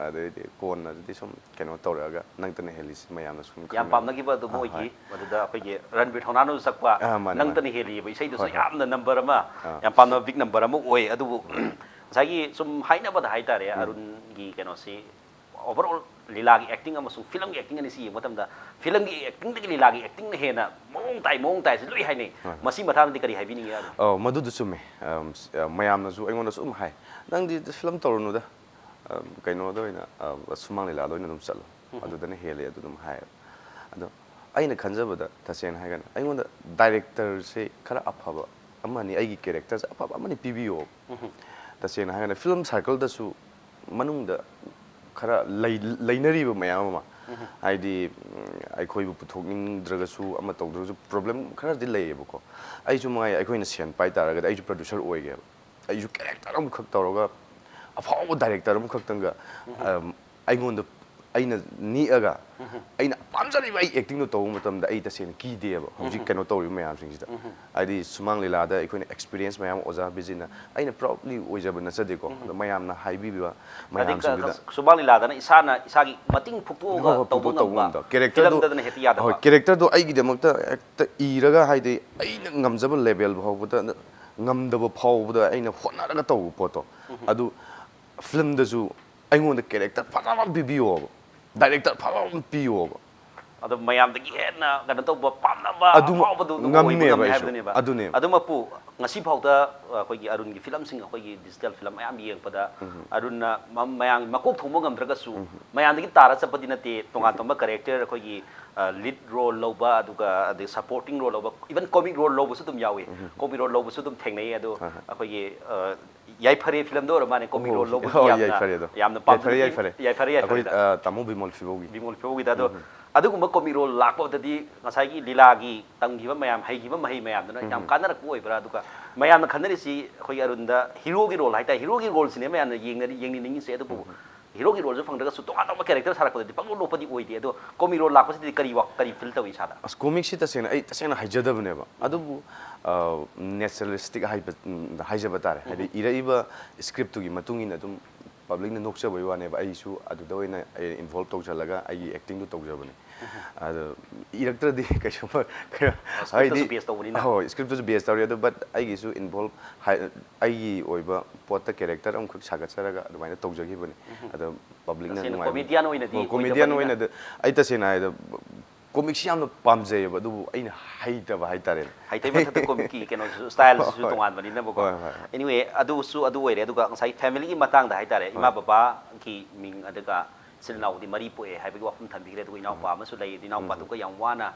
ꯑꯗꯩꯗꯤ ꯀꯣꯟꯅꯗꯤ ꯁꯨꯝ ꯀꯩꯅꯣ ꯇꯧꯔꯛꯑꯒ ꯅꯪꯇꯅ ꯍꯦꯜꯂꯤꯁꯤ ꯃꯌꯥꯝꯅ ꯁꯨꯝ ꯌꯥꯝ ꯈꯪꯅꯔꯦ꯫ ꯄꯥꯝꯅꯈꯤꯕ ꯑꯗꯨꯝ ꯑꯥ, ꯑꯣꯏꯈꯤ꯫ ꯍꯣꯏ꯫ ꯃꯗꯨꯗ ꯑꯩꯈꯣꯏꯒꯤ ꯔꯟꯕꯤꯔ ꯊꯧꯅꯥꯅꯁꯨ ꯁꯛꯄ ꯑꯥ, ꯃꯥꯅꯦ, ꯅꯪꯇꯅ ꯃꯥꯅꯦ꯫ ꯍꯦꯜꯂꯤꯕ ꯏꯁꯩꯗꯨꯁꯨ ꯍꯣꯏ, ꯍꯣꯏ꯫ ꯌꯥꯝꯅ number ꯑꯃ, ꯑꯥ꯫ ꯌꯥꯝ ꯄꯥꯝꯅꯕ big number ꯑꯃ ꯑꯣꯏ꯫ ꯑꯗꯨꯕꯨ ꯉꯁꯥꯏꯒꯤ ꯁꯨꯝ ꯍꯥꯏꯅꯕꯗ ꯍꯥꯏꯇꯥꯔꯦ, ꯑꯔꯨꯟꯒꯤ ꯀꯩꯅꯣꯁꯤ overall ꯂꯤꯂꯥꯒꯤ acting ꯑꯃꯁꯨꯡ ꯐꯤꯂꯝꯒꯤ acting ꯑꯅꯤꯁꯤ ꯌꯦꯡꯕ ꯃꯇꯝꯗ ꯐꯤꯂꯝꯒꯤ actingꯗꯒꯤ ꯂꯤꯂꯥꯒꯤ actingꯅ ꯍꯦꯟꯅ ꯃꯑꯣꯡ ꯇꯥꯏ, ꯃꯑꯣꯡ ꯇꯥꯏꯁꯤ ꯂꯣꯏ ꯍꯥꯏꯅꯩ꯫ ꯍꯣꯏ, ꯍꯣꯏ꯫ ꯃꯁꯤ ꯃꯇꯥꯡꯗꯗꯤ ꯀꯔꯤ ꯍꯥꯏꯕꯤꯅꯤꯡꯉꯤ, ꯑꯔꯨꯟ? ꯑꯧ, ꯃꯗꯨꯗꯨ ꯆꯨꯝꯃꯦ꯫ ꯑꯝ, ꯁ-, ꯑ, ꯃꯌꯥꯝꯅꯁꯨ ꯑꯩꯉꯣꯟꯗꯁꯨ ꯑꯗꯨꯝ ꯍꯥꯏ, "ꯅꯪꯗꯤ ꯐꯤꯂꯝ ꯇꯧꯔꯨꯅꯨꯗ, ꯑꯝ, ꯀꯩꯅꯣꯗ ꯑꯣꯏꯅ, ꯑ, ꯁꯨꯃꯥꯡ ꯂꯤꯂꯥꯗ ꯑꯣꯏꯅ ꯑꯗꯨꯝ ꯆꯠꯂꯣ, ꯑꯗꯨꯗꯅ ꯍꯦꯜꯂꯦ", ꯑꯗꯨ ꯑꯗꯨꯝ ꯍꯥꯏꯌꯦꯕ꯫ ꯑꯗꯣ ꯑꯩꯅ ꯈꯟꯖꯕꯗ, ꯇꯁꯦꯡꯅ ꯍꯥꯏꯔꯒꯅ, ꯑꯩꯉꯣꯟꯗ directorꯁꯦ ꯈꯔ ꯑꯐꯕ ꯑꯃꯅꯤ, ꯑꯩꯒꯤ characterꯁꯦ ꯑꯐꯕ ꯑꯃꯅꯤ ꯄꯤꯕꯤꯌꯣ꯫ ꯇꯁꯦꯡꯅ ꯍꯥꯏꯔꯒꯅ ꯐꯤꯂꯝ circleꯗꯁꯨ ꯃꯅꯨꯡꯗ ꯈꯔ ꯂꯩ-, ꯂꯩꯅꯔꯤꯕ ꯃꯌꯥꯝ ꯑꯃ, ꯍꯥꯏꯗꯤ, ꯎꯝ, ꯑꯩꯈꯣꯏꯕꯨ ꯄꯨꯊꯣꯛꯅꯤꯡꯗ꯭ꯔꯒꯁꯨ, ꯑꯃ ꯇꯧꯗ꯭ꯔꯒꯁꯨ problem ꯈꯔꯗꯤ ꯂꯩꯌꯦꯕꯀꯣ꯫ ꯑꯩꯁꯨ ꯃꯉꯥꯏ, ꯑꯩꯈꯣꯏꯅ ꯁꯦꯟ ꯄꯥꯏ ꯇꯥꯔꯒꯗꯤ ꯑꯩꯁꯨ producer ꯑꯣꯏꯒꯦꯕ꯫ ꯑꯩꯁꯨ character ꯑꯃꯈꯛ ꯇꯧꯔꯒ ꯑꯐꯥꯎꯕ director ꯑꯃꯈꯛꯇꯪꯒ, ꯑꯝ, ꯑꯩꯉꯣꯟꯗ ꯑꯩꯅ ꯅꯤꯛꯑꯒ ꯑꯩꯅ ꯄꯥꯝꯖꯔꯤꯕ ꯑꯩ ꯑꯦꯛꯇꯤꯡꯗꯣ ꯇꯧꯕ ꯃꯇꯝꯗ ꯑꯩ ꯇꯁꯦꯡꯅ ꯀꯤꯗꯦꯕ ꯍꯧꯖꯤꯛ ꯀꯩꯅꯣ ꯇꯧꯔꯤꯕ ꯃꯌꯥꯝꯁꯤꯡꯁꯤꯗ꯫ ꯍꯥꯏꯗꯤ ꯁꯨꯃꯥꯡ ꯂꯤꯂꯥꯗ ꯑꯩꯈꯣꯏꯅ ꯑꯦꯛꯁꯄꯤꯔꯤꯌꯦꯟꯁ ꯃꯌꯥꯝ ꯑꯣꯖꯥ ꯕꯤꯖꯤꯅ ꯑꯩꯅ ꯄ꯭ꯔꯥꯎꯗꯂꯤ ꯑꯣꯏꯖꯕ ꯅꯠꯆꯗꯦꯀꯣ, ꯑꯗꯣ ꯃꯌꯥꯝꯅ ꯍꯥꯏꯕꯤꯕ ꯍꯥꯏꯗꯤ ꯃꯌꯥꯝꯁꯤꯡꯗꯨꯗ ꯁꯨꯃꯥꯡ ꯂꯤꯂꯥꯗ ꯏꯁꯥꯅ ꯏꯁꯥꯒꯤ ꯃꯇꯤꯡ ꯐꯨꯛꯇꯣꯛꯑꯒ ꯍꯣꯏ, ꯍꯣꯏ, ꯇꯧꯕ ꯐꯨꯛꯇꯣꯛ ꯇꯧꯕ ꯉꯝꯕ ꯉꯝꯗ꯫ ꯀꯦꯔꯦꯛꯇꯔꯗꯣ ꯐꯤꯂꯝꯗꯗꯅ ꯍꯦꯛꯇ ꯌꯥꯗꯕ꯫ ꯍꯣꯏ, ꯀꯦꯔꯦꯛꯇꯔꯗꯣ ꯑꯩꯒꯤꯗꯃꯛꯇ ꯍꯦꯛꯇ ꯏꯔꯒ, ꯍꯥꯏꯗꯤ ꯑꯩꯅ ꯉꯝꯖꯕ ꯂꯦꯚꯦꯜ ꯐꯥꯎꯕꯗ ꯉꯝꯗꯕ ꯐꯥꯎꯕꯗ ꯑꯩꯅ ꯍꯣꯠꯅꯔꯒ ꯇꯧꯕ ꯄꯣꯠꯇꯣ, ꯑꯗꯨ ꯐꯤꯂꯝꯗꯁꯨ ꯑꯩꯉꯣꯟꯗ ꯀꯦꯔꯦꯛꯇꯔ ꯐꯖꯕ ꯑꯃ ꯄꯤꯕꯤꯌꯣꯕ, ꯗꯥꯏꯔꯦꯛꯇꯔ ꯐꯖꯕ ꯑꯃ ꯄꯤꯌꯣꯕ꯫ ꯑꯗꯣ ꯃꯌꯥꯝꯗꯒꯤ ꯍꯦꯟꯅ ꯀꯩꯅꯣ ꯇꯧꯕ ꯄꯥꯝꯅꯕ ꯑꯗꯨꯃꯛ ꯑꯐꯥꯎꯕꯗꯨ ꯑꯗꯨꯝ ꯑꯣꯏꯕ ꯉꯝꯅꯦꯕ ꯉꯝꯃꯦ ꯑꯩꯁꯨ꯫ ꯍꯥꯏꯕꯗꯨꯅꯦꯕ꯫ ꯑꯗꯨꯅꯦꯕ꯫ ꯑꯗꯨꯃꯛꯄꯨ ꯉꯁꯤ ꯐꯥꯎꯗ ꯑꯩꯈꯣꯏꯒꯤ ꯑꯔꯨꯟꯒꯤ ꯐꯤꯂꯝꯁꯤꯡ, ꯑꯩꯈꯣꯏꯒꯤ ꯗꯤꯖꯤꯇꯦꯜ ꯐꯤꯂꯝ ꯃꯌꯥꯝ ꯌꯦꯡꯉꯛꯄꯗ ꯑꯔꯨꯟꯅ ꯃ- ꯃꯌꯥꯝꯒꯤ ꯃꯀꯣꯛ ꯊꯣꯡꯕ ꯉꯝꯗ꯭ꯔꯒꯁꯨ ꯃꯌꯥꯝꯗꯒꯤ ꯇꯥꯔ ꯆꯠꯄꯗꯤ ꯅꯠꯇꯦ꯫ ꯇꯣꯉꯥꯟ ꯇꯣꯉꯥꯟꯕ ꯀꯦꯔꯦꯛꯇꯔ, ꯑꯩꯈꯣꯏꯒꯤ ꯂꯤꯗ ꯔꯣꯜ ꯂꯧꯕ, ꯑꯗꯨꯒ ꯑꯗꯩ ꯁꯄꯣꯔꯇꯤꯡ ꯔꯣꯜ ꯂꯧꯕ, ꯏꯚꯟ ꯀꯣꯃꯤꯛ ꯔꯣꯜ ꯂꯧꯕꯁꯨ ꯑꯗꯨꯝ ꯌꯥꯎꯏ꯫ ꯀꯣꯃꯤꯛ ꯔꯣꯜ ꯂꯧꯕꯁꯨ ꯑꯗꯨꯝ ꯊꯦꯡꯅꯩ꯫ ꯑꯗꯣ ꯑꯩꯈꯣꯏꯒꯤ ꯑ, ꯌꯥꯏꯐꯔꯦ ꯐꯤꯂꯝꯗ ꯑꯣꯏꯔ ꯃꯥꯅꯦ, ꯀꯣꯃꯤꯛ ꯔꯣꯜ ꯂꯧꯕꯒꯤ ꯍꯣꯏ, ꯌꯥꯝꯅ ꯌꯥꯏꯐꯔꯦ ꯑꯗꯣ꯫ ꯌꯥꯝꯅ ꯄꯥꯝꯖꯕ ꯌꯥꯏꯐꯔꯦ, ꯌꯥꯏꯐꯔꯦ꯫ ꯌꯥꯏꯐꯔꯦ, ꯌꯥꯏꯐꯔꯦ꯫ ꯑꯩꯈꯣꯏ ꯑ, ꯇꯥꯃꯣ ꯕꯤꯃꯣꯜ ꯐꯤꯕꯧꯒꯤ꯫ ꯕꯤꯃꯣꯜ ꯐꯤꯕꯧꯒꯤꯗ꯫ ꯑꯗꯣ ꯑꯗꯨꯒꯨꯝꯕ ꯀꯣꯃꯤꯛ ꯔꯣꯜ ꯂꯥꯛꯄꯗꯗꯤ ꯉꯁꯥꯏꯒꯤ ꯂꯤꯂꯥꯒꯤ ꯇꯝꯈꯤꯕ ꯃꯌꯥꯝ, ꯍꯩꯈꯤꯕ ꯃꯍꯩ ꯃꯌꯥꯝꯗꯨꯅ ꯌꯥꯝ ꯀꯥꯟꯅꯔꯛꯄ ꯑꯣꯏꯕ꯭ꯔꯥ? ꯑꯗꯨꯒ ꯃꯌꯥꯝꯅ ꯈꯟꯅꯔꯤꯁꯤ ꯑꯩꯈꯣꯏꯒꯤ ꯑꯔꯨꯟꯗ ꯍꯤꯔꯣꯒꯤ ꯔꯣꯜ ꯍꯥꯏꯇꯥꯔꯦ, ꯍꯤꯔꯣꯒꯤ ꯔꯣꯜꯁꯤꯅꯦ ꯃꯌꯥꯝꯅ ꯌꯦꯡꯅꯔꯤ, ꯌꯦꯡꯅꯤꯡꯉꯤꯁꯦ꯫ ꯑꯗꯨꯕꯨ ꯍꯤꯔꯣꯒꯤ ꯔꯣꯜꯁꯨ ꯐꯪꯗ꯭ꯔꯒꯁꯨ ꯇꯣꯉꯥꯟ ꯇꯣꯉꯥꯟꯕ ꯀꯦꯔꯦꯛꯇꯔ ꯁꯥꯔꯛꯄꯗꯗꯤ ꯄꯪꯅꯣꯛ ꯅꯣꯛꯄꯗꯤ ꯑꯣꯏꯗꯦ꯫ ꯑꯗꯣ ꯀꯣꯃꯤꯛ ꯔꯣꯜ ꯂꯥꯛꯄꯁꯤꯗꯤ ꯀꯔꯤ ꯋꯥ- ꯀꯔꯤ ꯐꯤꯜ ꯇꯧꯏ ꯏꯁꯥꯗ? ꯑꯁ, ꯀꯣꯃꯤꯛꯁꯤ ꯇꯁꯦꯡꯅ ꯑꯩ ꯇꯁꯦꯡꯅ ꯍꯩꯖꯗꯕꯅꯦꯕ꯫ ꯑꯗꯨꯕꯨ ꯅꯦꯆꯔꯦꯂꯤꯁꯇꯤꯛ ꯍꯥꯏꯕ, ꯎꯝ, ꯍꯥꯏꯖꯕ ꯇꯥꯔꯦ꯫ ꯍꯥꯏꯗꯤ ꯏꯔꯛꯏꯕ ꯁ꯭ꯀ꯭ꯔꯤꯞꯇꯨꯒꯤ ꯃꯇꯨꯡ ꯏꯟꯅ ꯑꯗꯨꯝ ꯄꯕ꯭ꯂꯤꯛꯅ ꯅꯣꯛꯆꯕꯒꯤ ꯋꯥꯅꯦꯕ꯫ ꯑꯩꯁꯨ ꯑꯗꯨꯗ ꯑꯣꯏꯅ ꯏꯟꯚꯣꯜꯕ ꯇꯧꯁꯤꯜꯂꯒ ꯑꯩꯒꯤ ꯑꯦꯛꯇꯤꯡꯗꯨ ꯇꯧꯖꯕꯅꯦ꯫ ꯑꯗꯣ ꯏꯔꯛꯇ꯭ꯔꯗꯤ ꯀꯩꯁꯨ ꯀꯩꯅꯣ, ꯁ꯭ꯀ꯭ꯔꯤꯞꯇꯁꯨ ꯕꯦꯁ ꯇꯧꯕꯅꯤꯅ꯫ ꯍꯣꯏ, ꯁ꯭ꯀ꯭ꯔꯤꯞꯇꯁꯨ ꯕꯦꯁ ꯇꯧꯔꯤ꯫ ꯑꯗꯣ ꯕꯠ ꯑꯩꯒꯤꯁꯨ ꯏꯟꯚꯣꯜꯕ, ꯑꯩꯒꯤ ꯑꯣꯏꯕ ꯄꯣꯠꯇ ꯀꯦꯔꯦꯛꯇꯔ ꯑꯃꯈꯛ ꯁꯥꯒꯠꯆꯔꯒ ꯑꯗꯨꯃꯥꯏꯅ ꯇꯧꯖꯈꯤꯕꯅꯦ꯫ ꯑꯗꯣ ꯄꯕ꯭ꯂꯤꯛꯅ ꯇꯁꯦꯡꯅ ꯅꯨꯡꯉꯥꯏꯕ- ꯀꯣꯃꯦꯗꯤꯌꯥꯟ ꯑꯣꯏꯅꯗꯤ ꯍꯣꯏ, ꯀꯣꯃꯦꯗꯤꯌꯥꯟ ꯑꯣꯏꯗꯕꯅꯤꯅ꯫ ꯑꯣꯏꯅꯗꯤ ꯑꯩ ꯇꯁꯦꯡꯅ ꯍꯥꯏꯗ ꯀꯣꯃꯤꯛꯁꯤ ꯌꯥꯝꯅ ꯄꯥꯝꯖꯩꯌꯦꯕ, ꯑꯗꯨꯕꯨ ꯑꯩꯅ ꯍꯩꯇꯕ ꯍꯥꯏꯇꯥꯔꯦꯅꯦ꯫ ꯍꯩꯇꯩ ꯃꯊꯛꯇ ꯀꯣꯃꯤꯛꯀꯤ ꯀꯩꯅꯣꯁꯨ, ꯁ꯭ꯇꯥꯏꯜꯁꯤꯁꯨ ꯍꯣꯏ꯫ ꯇꯣꯉꯥꯟꯕꯅꯤꯅꯕꯀꯣ꯫ ꯍꯣꯏ, ꯍꯣꯏ, ꯍꯣꯏ꯫ ꯑꯦꯅꯤꯋꯦ, ꯑꯗꯨꯁꯨ ꯑꯗꯨ ꯑꯣꯏꯔꯦ꯫ ꯑꯗꯨꯒ ꯉꯁꯥꯏ ꯐꯦꯃꯤꯂꯤꯒꯤ ꯃꯇꯥꯡꯗ ꯍꯥꯏꯇꯥꯔꯦ, ꯏꯃꯥ ꯕꯕꯥꯒꯤ ꯃꯤꯡ, ꯑꯗꯨꯒ ꯏꯆꯤꯜ ꯏꯅꯥꯎꯗꯤ ꯃꯔꯤ ꯄꯣꯛꯑꯦ ꯍꯥꯏꯕꯒꯤ ꯋꯥꯐꯝ ꯊꯝꯕꯤꯈ꯭ꯔꯦ꯫ ꯑꯗꯨꯒ ꯏꯅꯥꯎꯄꯥ ꯑꯃꯁꯨ ꯂꯩ꯫ ꯑꯗꯨ ꯏꯅꯥꯎꯄꯥꯗꯨꯒ ꯌꯥꯝ ꯋꯥꯅ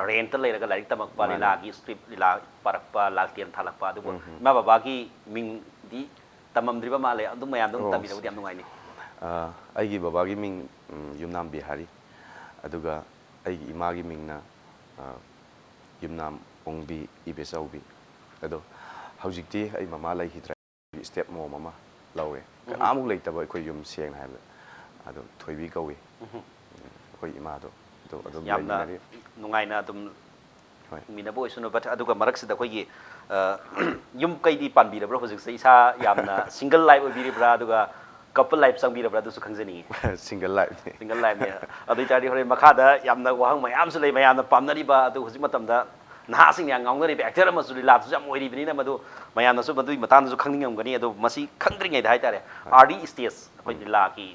ꯔꯦꯟꯇ ꯂꯩꯔꯒ ꯂꯥꯏꯔꯤꯛ ꯇꯝꯃꯛꯄ, ꯃꯥꯅꯦ꯫ ꯂꯤꯂꯥꯒꯤ ꯁ꯭ꯀ꯭ꯔꯤꯞ, ꯂꯤꯂꯥ ꯄꯥꯔꯛꯄ, ꯂꯥꯜꯇꯦꯟ ꯊꯥꯜꯂꯛꯄ꯫ ꯑꯗꯨꯕꯨ ꯏꯃꯥ ꯕꯕꯥꯒꯤ ꯃꯤꯡꯗꯤ ꯇꯝꯃꯝꯗ꯭ꯔꯤꯕ ꯃꯥꯜꯂꯦ꯫ ꯑꯗꯨꯝ ꯃꯌꯥꯝꯗ ꯑꯗꯨꯝ ꯑꯣ꯫ ꯇꯝꯕꯤꯔꯕꯗꯤ ꯌꯥꯝ ꯅꯨꯡꯉꯥꯏꯅꯤ꯫ ꯑ, ꯑꯩꯒꯤ ꯕꯕꯥꯒꯤ ꯃꯤꯡ, ꯎꯝ, ꯌꯨꯝꯅꯥꯝ ꯕꯤꯍꯥꯔꯤ, ꯑꯗꯨꯒ ꯑꯩꯒꯤ ꯏꯃꯥꯒꯤ ꯃꯤꯡꯅ, ꯑ, ꯌꯨꯝꯅꯥꯝ ꯑꯣꯡꯕꯤ ꯏꯕꯦꯆꯧꯕꯤ꯫ ꯑꯗꯣ ꯍꯧꯖꯤꯛꯇꯤ ꯑꯩ ꯃꯃꯥ ꯂꯩꯈꯤꯗ꯭ꯔꯦ꯫ ꯁ꯭ꯇꯦꯞ ꯃꯣꯝ ꯑꯃ ꯂꯧꯔꯦ꯫ ꯀꯅꯥꯃꯨꯛ ꯂꯩꯇꯕ ꯑꯩꯈꯣꯏ ꯌꯨꯝ, ꯁꯦꯡꯅ ꯍꯥꯏꯕꯗ꯫ ꯑꯗꯣ ꯊꯣꯏꯕꯤ ꯀꯧꯏ꯫ ꯑꯩꯈꯣꯏ ꯏꯃꯥꯗꯣ ꯑꯗꯨ ꯑꯗꯨꯝ ꯌꯥꯝꯅ ꯂꯩꯃꯤꯟꯅꯔꯤ꯫ ꯅꯨꯡꯉꯥꯏꯅ ꯑꯗꯨꯝ ꯍꯣꯏ꯫ ꯍꯤꯡꯃꯤꯟꯅꯕ ꯑꯣꯏꯁꯅꯨ꯫ But ꯑꯗꯨꯒ ꯃꯔꯛꯁꯤꯗ ꯑꯩꯈꯣꯏꯒꯤ, ꯑ, ꯌꯨꯝ ꯀꯩꯗꯤ ꯄꯥꯟꯕꯤꯔꯕ꯭ꯔꯥ? ꯍꯧꯖꯤꯛꯁꯦ ꯏꯁꯥ ꯌꯥꯝꯅ single life ꯑꯣꯏꯕꯤꯔꯤꯕ꯭ꯔꯥ, ꯑꯗꯨꯒ couple life ꯆꯪꯕꯤꯔꯕ꯭ꯔꯥ, ꯑꯗꯨꯁꯨ ꯈꯪꯖꯅꯤꯡꯉꯤ꯫ Single lifeꯅꯤ꯫ Single lifeꯅꯤ꯫ ꯑꯗꯨ ꯑꯣꯏꯇꯥꯔꯗꯤ ꯍꯣꯔꯦꯟ ꯃꯈꯥꯗ ꯌꯥꯝꯅ ꯋꯥꯍꯪ ꯃꯌꯥꯝꯁꯨ ꯂꯩ, ꯃꯌꯥꯝꯅ ꯄꯥꯝꯅꯔꯤꯕ, ꯑꯗꯨ ꯍꯧꯖꯤꯛ ꯃꯇꯝꯗ ꯅꯍꯥꯁꯤꯡꯅ ꯌꯥꯝ ꯉꯥꯎꯅꯔꯤꯕ actor ꯑꯃꯁꯨ ꯂꯤꯂꯥꯗꯁꯨ ꯌꯥꯝ ꯑꯣꯏꯔꯤꯕꯅꯤꯅ, ꯃꯗꯨ ꯃꯌꯥꯝꯅꯁꯨ ꯃꯗꯨꯒꯤ ꯃꯇꯥꯡꯗꯁꯨ ꯈꯪꯅꯤꯡꯉꯝꯒꯅꯤ꯫ ꯑꯗꯨ ꯃꯁꯤ ꯈꯪꯗ꯭ꯔꯤꯉꯩꯗ ꯍꯥꯏꯇꯥꯔꯦ, early stage ꯑꯩꯈꯣꯏ ꯂꯤꯂꯥꯒꯤ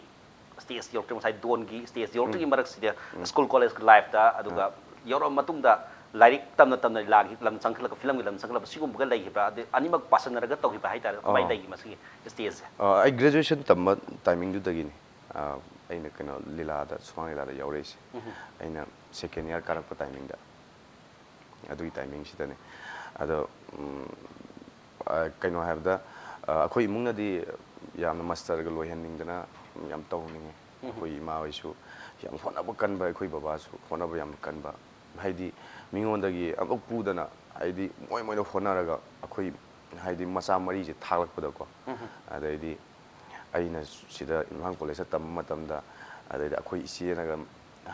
stage ꯌꯧꯔꯛꯇ꯭ꯔꯤ, ꯉꯁꯥꯏ ꯗꯣꯟꯒꯤ stage ꯌꯧꯔꯛꯇ꯭ꯔꯤꯉꯩ ꯃꯔꯛꯁꯤꯗ school college lifeꯇ, ꯑꯗꯨꯒ ꯌꯧꯔꯛꯑ ꯃꯇꯨꯡꯗ ꯂꯥꯏꯔꯤꯛ ꯇꯝꯅ ꯇꯝꯅ ꯂꯤꯂꯥꯒꯤ ꯂꯝ ꯆꯪꯈꯠꯂꯛꯄ, ꯐꯤꯂꯝꯒꯤ ꯂꯝ ꯆꯪꯈꯠꯂꯛꯄ, ꯁꯤꯒꯨꯝꯕꯒ ꯂꯩꯈꯤꯕ꯭ꯔꯥ? ꯑꯗꯩ ꯑꯅꯤꯃꯛ ꯄꯥꯁꯟꯅꯔꯒ ꯇꯧꯈꯤꯕ꯭ꯔꯥ ꯍꯥꯏꯇꯥꯔꯦ, ꯀꯃꯥꯏꯅ ꯂꯩꯒꯦ ꯃꯁꯤꯒꯤ stageꯁꯦ? ꯑ, ꯑꯩ graduation ꯇꯝꯕ timingꯗꯨꯗꯒꯤꯅꯤ, ꯑ, ꯑꯩꯅ ꯀꯩꯅꯣ ꯂꯤꯂꯥꯗ, ꯁꯨꯃꯥꯡ ꯂꯤꯂꯥꯗ ꯌꯥꯎꯔꯛꯏꯁꯦ꯫ ꯑꯩꯅ second year ꯀꯥꯔꯛꯄ timingꯗ ꯑꯗꯨꯒꯤ timingꯁꯤꯗꯅꯦ꯫ ꯑꯗꯣ, ꯎꯝ, ꯑ, ꯀꯩꯅꯣ ꯍꯥꯏꯕꯗ, ꯑ, ꯑꯩꯈꯣꯏ ꯏꯃꯨꯡꯅꯗꯤ ꯌꯥꯝꯅ masterꯒ ꯂꯣꯏꯍꯟꯅꯤꯡꯗꯅ ꯌꯥꯝ ꯇꯧꯍꯟꯅꯤꯡꯉꯦ꯫ ꯑꯩꯈꯣꯏ ꯏꯃꯥ ꯍꯣꯏꯁꯨ ꯌꯥꯝ ꯍꯣꯠꯅꯕ ꯀꯟꯕ, ꯑꯩꯈꯣꯏ ꯕꯕꯥꯁꯨ ꯍꯣꯠꯅꯕ ꯌꯥꯝ ꯀꯟꯕ, ꯍꯥꯏꯗꯤ ꯃꯤꯉꯣꯟꯗꯒꯤ ꯑꯃꯨꯛ ꯄꯨꯗꯅ, ꯍꯥꯏꯗꯤ ꯃꯣꯏ ꯃꯣꯏꯅ ꯍꯣꯠꯅꯔꯒ ꯑꯩꯈꯣꯏ, ꯍꯥꯏꯗꯤ ꯃꯆꯥ ꯃꯔꯤꯁꯦ ꯊꯥꯛꯂꯛꯄꯗꯀꯣ꯫ ꯑꯗꯩꯗꯤ ꯑꯩꯅ ꯁꯤꯗ ꯏꯝꯐꯥꯜ collegeꯇ ꯇꯝꯕ ꯃꯇꯝꯗ, ꯑꯗꯩꯗꯤ ꯑꯩꯈꯣꯏ ꯏꯆꯦꯅꯒ,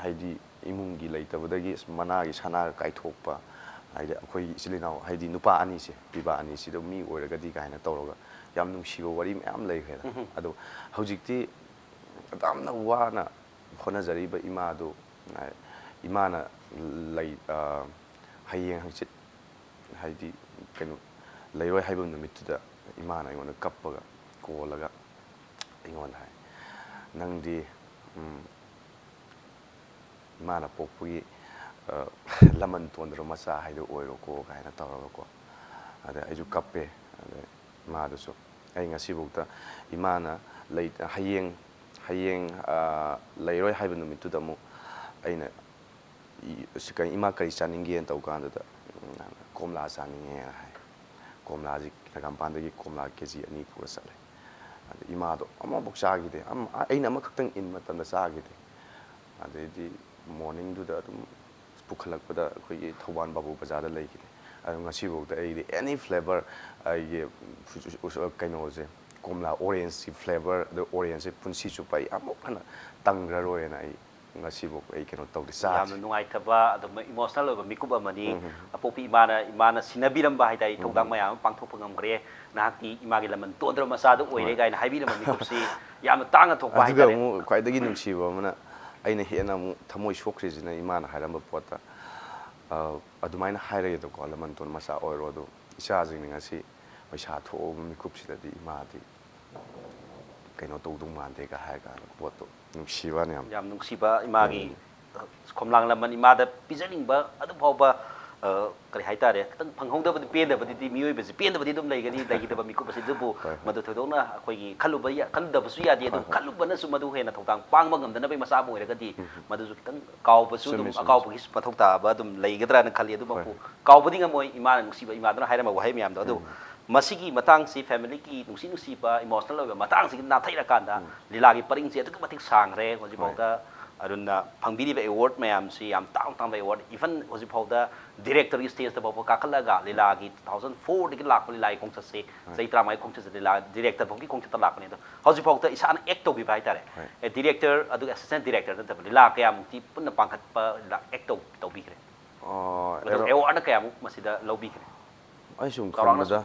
ꯍꯥꯏꯗꯤ ꯏꯃꯨꯡꯒꯤ ꯂꯩꯇꯕꯗꯒꯤ ꯃꯅꯥꯒꯤ ꯁꯅꯥꯒ ꯀꯥꯏꯊꯣꯛꯄ, ꯍꯥꯏꯗꯤ ꯑꯩꯈꯣꯏꯒꯤ ꯏꯆꯤꯜ ꯏꯅꯥꯎ, ꯍꯥꯏꯗꯤ ꯅꯨꯄꯥ ꯑꯅꯤꯁꯦ, ꯄꯤꯕꯥ ꯑꯅꯤꯁꯤꯗ ꯃꯤ ꯑꯣꯏꯔꯒꯗꯤ ꯀꯥꯏꯅ ꯇꯧꯔꯒ ꯌꯥꯝ ꯅꯨꯡꯁꯤꯕ ꯋꯥꯔꯤ ꯃꯌꯥꯝ ꯂꯩꯈ꯭ꯔꯦꯗ꯫ ꯑꯗꯣ ꯍꯧꯖꯤꯛꯇꯤ ꯌꯥꯝꯅ ꯋꯥꯅ ꯍꯣꯠꯅꯖꯔꯤꯕ ꯏꯃꯥꯗꯨ, ꯏꯃꯥꯅ ꯂꯩ-, ꯑ, ꯍꯌꯦꯡ ꯍꯪꯆꯤꯠ, ꯍꯥꯏꯗꯤ ꯀꯩꯅꯣ, ꯂꯩꯔꯣꯏ ꯍꯥꯏꯕ ꯅꯨꯃꯤꯠꯇꯨꯗ ꯏꯃꯥꯅ ꯑꯩꯉꯣꯟꯗ ꯀꯞꯄꯒ, ꯀꯣꯜꯂꯒ ꯑꯩꯉꯣꯟꯗ ꯍꯥꯏ, "ꯅꯪꯗꯤ, ꯎꯝ, ꯏꯃꯥꯅ ꯄꯣꯛꯄꯒꯤ, ꯑ, ꯂꯃꯟ ꯇꯣꯟꯗ꯭ꯔꯕ ꯃꯆꯥ ꯍꯥꯏꯗꯣ ꯑꯣꯏꯔꯣꯀꯣ" ꯀꯥꯏꯅ ꯇꯧꯔꯒꯀꯣ꯫ ꯑꯗ ꯑꯩꯁꯨ ꯀꯞꯄꯦ꯫ ꯑꯗ ꯏꯃꯥꯗꯨꯁꯨ, ꯑꯩ ꯉꯁꯤꯐꯥꯎꯗ ꯏꯃꯥꯅ ꯂꯩ-, ꯍꯌꯦꯡ, ꯍꯌꯦꯡ, ꯑ, ꯂꯩꯔꯣꯏ ꯍꯥꯏꯕ ꯅꯨꯃꯤꯠꯇꯨꯗ ꯑꯃꯨꯛ ꯑꯩꯅ, "ꯏ-, ꯁꯤ ꯀꯩ, ꯏꯃꯥ, ꯀꯔꯤ ꯆꯥꯅꯤꯡꯒꯦꯅ?" ꯇꯧ ꯀꯥꯟꯗꯨꯗ, ꯎꯝ, "ꯀꯣꯝꯂꯥ ꯆꯥꯅꯤꯡꯉꯦꯅ" ꯍꯥꯏ꯫ ꯀꯣꯝꯂꯥꯁꯤ ꯅꯒꯥꯝꯄꯥꯟꯗꯒꯤ ꯀꯣꯝꯂꯥ KG ꯑꯅꯤ ꯄꯨꯔ ꯆꯠꯂꯦ꯫ ꯑꯗ ꯏꯃꯥꯗꯣ ꯑꯃꯐꯥꯎ ꯆꯥꯈꯤꯗꯦ꯫ ꯑꯝ-, ꯑꯩꯅ ꯑꯃꯈꯛꯇꯪ ꯏꯟꯕ ꯃꯇꯝꯗ ꯆꯥꯈꯤꯗꯦ꯫ ꯑꯗꯩꯗꯤ morningꯗꯨꯗ ꯑꯗꯨꯝ ꯄꯨꯈꯠꯂꯛꯄꯗ ꯑꯩꯈꯣꯏꯒꯤ ꯊꯧꯕꯥꯜ ꯕꯥꯕꯨ ꯕꯖꯥꯔꯗ ꯂꯩꯈꯤꯗꯦ꯫ ꯑꯗꯣ ꯉꯁꯤꯐꯥꯎꯗ ꯑꯩꯗꯤ any flavour ꯑꯩꯒꯤ ꯎꯁ-, ꯎꯁ-, ꯀꯩꯅꯣꯁꯦ, ꯀꯣꯝꯂꯥ ꯑꯣꯔꯦꯟꯖꯀꯤ ꯐ꯭ꯂꯦꯕꯔ, ꯑꯗꯨ ꯑꯣꯔꯦꯟꯖꯁꯦ ꯄꯨꯟꯁꯤ ꯆꯨꯞꯄ ꯑꯩ ꯑꯃꯨꯛ ꯍꯟꯅ ꯇꯪꯈ꯭ꯔꯔꯣꯏꯅ ꯑꯩ ꯉꯁꯤꯐꯥꯎ ꯑꯩ ꯀꯩꯅꯣ ꯇꯧꯗꯦ, ꯆꯥꯗ꯭ꯔꯤ꯫ ꯌꯥꯝꯅ ꯅꯨꯡꯉꯥꯏꯇꯕ ꯑꯗꯨꯝ ꯏꯃꯣꯁꯅꯦꯜ ꯑꯣꯏꯕ ꯃꯤꯀꯨꯞ ꯑꯃꯅꯤ꯫ ꯎꯝ, ꯎꯝ꯫ ꯑꯄꯣꯛꯄꯤ ꯏꯃꯥꯅ ꯏꯃꯥꯅ ꯁꯤꯟꯅꯕꯤꯔꯝꯕ ꯍꯥꯏꯇꯥꯔꯦ, ꯊꯧꯗꯥꯡ ꯃꯌꯥꯝ ꯑꯃ ꯄꯥꯡꯊꯣꯛꯄ ꯉꯝꯈ꯭ꯔꯦ꯫ ꯅꯍꯥꯛꯇꯤ ꯏꯃꯥꯒꯤ ꯂꯃꯟ ꯇꯣꯟꯗ꯭ꯔꯕ ꯃꯆꯥꯗꯨ ꯑꯣꯏꯔꯦ ꯀꯥꯏꯅ ꯍꯥꯏꯕꯤꯔꯝꯕ ꯃꯤꯀꯨꯞꯁꯤ ꯌꯥꯝꯅ ꯇꯥꯡꯅ ꯊꯣꯛꯄ ꯑꯗꯨꯒ ꯍꯥꯏꯇꯥꯔꯦ꯫ ꯑꯃꯨꯛ ꯈ꯭ꯋꯥꯏꯗꯒꯤ ꯅꯨꯡꯁꯤꯕ ꯑꯃꯅ, ꯑꯩꯅ ꯍꯦꯟꯅ ꯑꯃꯨꯛ ꯊꯃꯣꯏ ꯁꯣꯛꯈ꯭ꯔꯤꯁꯤꯅ ꯏꯃꯥꯅ ꯍꯥꯏꯔꯝꯕ ꯄꯣꯠꯇ, ꯑ, ꯑꯗꯨꯃꯥꯏꯅ ꯍꯥꯏꯔꯒꯦꯗꯀꯣ, ꯂꯃꯟ ꯇꯣꯟ ꯃꯆꯥ ꯑꯣꯏꯔꯣ, ꯑꯗꯣ ꯏꯆꯥꯁꯤꯡꯅ ꯉꯁꯤ ꯄꯩꯁꯥ ꯊꯣꯛꯑꯕ ꯃꯤꯀꯨꯞꯁꯤꯗꯗꯤ ꯏꯃꯥꯗꯤ ꯀꯩꯅꯣ ꯇꯧꯗꯧ ꯃꯥꯟꯗꯦꯒ ꯍꯥꯏꯔ ꯀꯥꯟꯗ ꯄꯣꯠꯇꯣ ꯅꯨꯡꯁꯤꯕꯅ ꯌꯥꯝ꯫ ꯌꯥꯝ ꯅꯨꯡꯁꯤꯕ ꯏꯃꯥꯒꯤ ꯈꯣꯝꯂꯥꯡ ꯂꯃꯟ ꯏꯃꯥꯗ ꯄꯤꯖꯅꯤꯡꯕ ꯑꯗꯨ ꯐꯥꯎꯕ, ꯑ, ꯀꯔꯤ ꯍꯥꯏꯇꯥꯔꯦ, ꯈꯤꯇꯪ ꯐꯪꯍꯧꯗꯕꯗꯤ, ꯄꯦꯟꯗꯕꯗꯨꯗꯤ ꯃꯤꯑꯣꯏꯕꯁꯤ ꯄꯦꯟꯗꯕꯗꯤ ꯑꯗꯨꯝ ꯂꯩꯒꯅꯤ, ꯂꯩꯒꯗꯕ ꯃꯤꯀꯨꯞ ꯑꯁꯤ꯫ ꯑꯗꯨꯕꯨ ꯍꯣꯏ, ꯍꯣꯏ꯫ ꯃꯗꯨ ꯊꯣꯏꯗꯣꯛꯅ ꯑꯩꯈꯣꯏꯒꯤ ꯈꯜꯂꯨꯕ ꯌꯥ-, ꯈꯜꯂꯨꯗꯕꯁꯨ ꯌꯥꯗꯦ꯫ ꯑꯗꯨ ꯍꯣꯏ, ꯍꯣꯏ꯫ ꯈꯜꯂꯨꯕꯅꯁꯨ ꯃꯗꯨ ꯍꯦꯟꯅ ꯊꯧꯗꯥꯡ ꯄꯥꯡꯕ ꯉꯝꯗꯅꯕꯒꯤ ꯃꯆꯥꯛ ꯑꯃ ꯑꯣꯏꯔꯒꯗꯤ ꯃꯗꯨꯁꯨ ꯈꯤꯇꯪ ꯀꯥꯎꯕꯁꯨ ꯑꯗꯨꯝ, ꯆꯨꯝꯃꯤ, ꯆꯨꯝꯃꯤ, ꯑꯀꯥꯎꯕꯒꯤ ꯃꯊꯧ ꯇꯥꯕ ꯑꯗꯨꯝ ꯂꯩꯒꯗ꯭ꯔꯥꯅ ꯈꯜꯂꯤ꯫ ꯑꯗꯨꯃꯛꯄꯨ ꯍꯣꯏ꯫ ꯀꯥꯎꯕꯗꯤ ꯉꯝꯃꯣꯏ, ꯏꯃꯥꯅ ꯅꯨꯡꯁꯤꯕ ꯏꯃꯥꯗꯨꯅ ꯍꯥꯏꯔꯝꯕ ꯋꯥꯍꯩ ꯃꯌꯥꯝꯗꯣ꯫ ꯑꯗꯨ ꯃꯁꯤꯒꯤ ꯃꯇꯥꯡꯁꯤ ꯐꯦꯃꯤꯂꯤꯒꯤ ꯅꯨꯡꯁꯤ ꯅꯨꯡꯁꯤꯕ ꯏꯃꯣꯁꯅꯦꯜ ꯑꯣꯏꯕ ꯃꯇꯥꯡꯁꯤꯒꯤ ꯅꯥꯊꯩꯔꯀꯥꯟꯗ ꯂꯤꯂꯥꯒꯤ ꯄꯔꯤꯡꯁꯦ ꯑꯗꯨꯛꯀꯤ ꯃꯇꯤꯛ ꯁꯥꯡꯈ꯭ꯔꯦ꯫ ꯍꯧꯖꯤꯛꯐꯥꯎꯗ ꯑꯔꯨꯟꯅ ꯐꯪꯕꯤꯔꯤꯕ ꯑꯦꯋꯥꯔꯗ ꯃꯌꯥꯝꯁꯤ ꯌꯥꯝ ꯇꯥꯡ ꯇꯥꯡꯕ ꯑꯦꯋꯥꯔꯗ, ꯏꯚꯟ ꯍꯧꯖꯤꯛꯐꯥꯎꯗ ꯗꯤꯔꯦꯛꯇꯔꯒꯤ ꯁ꯭ꯇꯦꯖꯇ ꯐꯥꯎꯕ ꯀꯥꯈꯠꯂꯒ ꯂꯤꯂꯥꯒꯤ two thousand fourꯗꯒꯤ ꯂꯥꯛꯄ ꯂꯤꯂꯥꯒꯤ ꯈꯣꯡꯆꯠꯁꯦ, ꯆꯍꯤ ꯇꯔꯥꯃꯉꯥꯒꯤ ꯈꯣꯡꯆꯠꯁꯦ ꯂꯤꯂꯥ ꯗꯤꯔꯦꯛꯇꯔ ꯐꯥꯎꯒꯤ ꯈꯣꯡꯆꯠꯇ ꯂꯥꯛꯄꯅꯦ꯫ ꯑꯗꯣ ꯍꯧꯖꯤꯛꯐꯥꯎꯗ ꯏꯁꯥꯅ ꯑꯦꯛ ꯇꯧꯕꯤꯕ ꯍꯥꯏꯇꯥꯔꯦ꯫ ꯍꯣꯏ꯫ ꯑꯦ, ꯗꯤꯔꯦꯛꯇꯔ ꯑꯗꯨꯒ ꯑꯦꯁꯤꯁꯇꯦꯟ ꯗꯤꯔꯦꯛꯇꯔ ꯅꯠꯇꯕ ꯂꯤꯂꯥ ꯀꯌꯥꯃꯨꯛꯇꯤ ꯄꯨꯟꯅ ꯄꯥꯡꯈꯠꯄ ꯂꯤꯂꯥ ꯑꯦꯛ ꯇꯧ-, ꯇꯧꯕꯤꯈ꯭ꯔꯦ? ꯑꯣ, ꯑꯗꯨꯒ ꯑꯦꯔꯣ- ꯑꯦꯋꯥꯔꯗ ꯀꯌꯥꯃꯨꯛ ꯃꯁꯤꯗ ꯂꯧꯕꯤꯈ꯭ꯔꯦ? ꯑꯩ ꯁꯨꯝ ꯆꯥꯎꯔꯥꯛꯅ ꯈꯟꯕꯗ,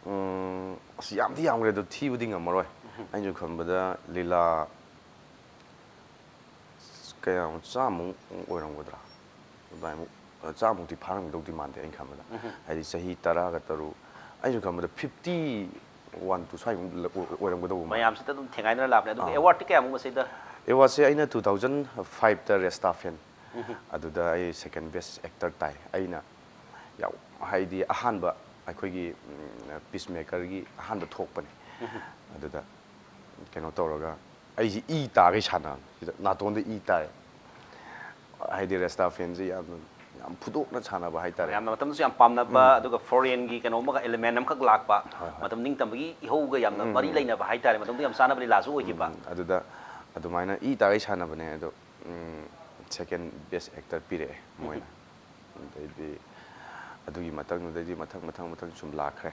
ꯎꯝ, ꯑꯁ, ꯌꯥꯝꯗꯤ ꯌꯥꯝꯈ꯭ꯔꯦ, ꯑꯗꯣ ꯊꯤꯕꯗꯤ ꯉꯝꯃꯔꯣꯏ꯫ ꯑꯩꯅ ꯁꯨꯝ ꯈꯟꯕꯗ ꯂꯤꯂꯥ ꯀꯌꯥꯃꯨꯛ, ꯆꯥꯝꯃꯨꯛ ꯑꯣꯏꯔꯝꯒꯗ꯭ꯔꯥ? ꯑꯗꯨꯃꯥꯏꯃꯨꯛ, ꯑ, ꯆꯥꯝꯃꯨꯛꯇꯤ ꯐꯥꯔꯝꯒꯗꯧꯗꯤ ꯃꯥꯟꯗꯦ ꯑꯩꯅ ꯈꯟꯕꯗ꯫ ꯍꯥꯏꯗꯤ ꯆꯍꯤ ꯇꯔꯥꯒ ꯇꯔꯨꯛ, ꯑꯩꯅ ꯁꯨꯝ ꯈꯟꯕꯗ fifty one to ꯁ꯭ꯋꯥꯏꯃꯨꯛ ꯂ-, ꯑꯣꯏ-, ꯑꯣꯏꯔꯝꯒꯗꯧꯕ ꯃꯥꯜꯂꯦ꯫ ꯃꯌꯥꯝꯁꯤꯗ ꯑꯗꯨꯝ ꯊꯦꯡꯒꯥꯏꯅꯔ ꯂꯥꯛꯄꯅꯦ꯫ ꯑꯗꯨꯒ ꯑꯥ꯫ ꯑꯦꯋꯥꯔꯗꯇꯤ ꯀꯌꯥꯃꯨꯛ ꯃꯁꯤꯗ? ꯑꯦꯋꯥꯔꯗꯁꯦ ꯑꯩꯅ two thousand fiveꯇ ꯔꯦꯁꯇꯥꯐꯦꯟ, ꯑꯗꯨꯗ ꯑꯩ second best actor ꯇꯥꯏ꯫ ꯑꯩꯅ ꯌꯥꯝ, ꯍꯥꯏꯗꯤ ꯑꯍꯥꯟꯕ ꯑꯩꯈꯣꯏꯒꯤ, ꯎꯝ, ꯄꯤꯁꯃꯦꯀꯔꯒꯤ ꯑꯍꯥꯟꯕ ꯊꯣꯛꯄꯅꯦ꯫ ꯑꯗꯨꯗ ꯀꯩꯅꯣ ꯇꯧꯔꯒ ꯑꯩꯁꯤ ꯏ ꯇꯥꯈꯩ ꯁꯥꯟꯅꯕꯅꯦ꯫ ꯁꯤꯗ ꯅꯥꯇꯣꯟꯗ ꯏ ꯇꯥꯏ꯫ ꯍꯥꯏꯗꯤ ꯔꯦꯁꯇꯥꯐꯦꯟꯁꯦ ꯌꯥꯝꯅ, ꯌꯥꯝ ꯐꯨꯗꯣꯛꯅ ꯁꯥꯟꯅꯕ ꯍꯥꯏꯇꯥꯔꯦ꯫ ꯌꯥꯝꯅ ꯃꯇꯝꯗꯁꯨ ꯌꯥꯝ ꯄꯥꯝꯅꯕ, ꯑꯗꯨꯒ ꯐꯣꯔꯦꯟꯒꯤ ꯀꯩꯅꯣꯝꯃꯒ, ꯏꯂꯤꯃꯦꯟ ꯑꯃꯈꯛ ꯂꯥꯛꯄ, ꯍꯣꯏ, ꯍꯣꯏ꯫ ꯃꯇꯝ ꯅꯤꯡꯇꯝꯕꯒꯤ ꯏꯍꯧꯒ ꯌꯥꯝꯅ ꯃꯔꯤ ꯂꯩꯅꯕ ꯍꯥꯏꯇꯥꯔꯦ, ꯃꯇꯝꯗ ꯌꯥꯝ ꯆꯥꯅꯕ ꯂꯤꯂꯥꯁꯨ ꯑꯣꯏꯈꯤꯕ꯫ ꯎꯝ, ꯑꯗꯨꯗ ꯑꯗꯨꯃꯥꯏꯅ ꯏ ꯇꯥꯈꯩ ꯁꯥꯟꯅꯕꯅꯦ꯫ ꯑꯗꯣ, ꯎꯝ, second best actor ꯄꯤꯔꯛꯑꯦ ꯃꯣꯏꯅ꯫ ꯑꯗꯩꯗꯤ ꯑꯗꯨꯒꯤ ꯃꯊꯪꯗꯨꯗꯩꯗꯤ ꯃꯊꯪ, ꯃꯊꯪ, ꯃꯊꯪ ꯁꯨꯝ ꯂꯥꯛꯈ꯭ꯔꯦ꯫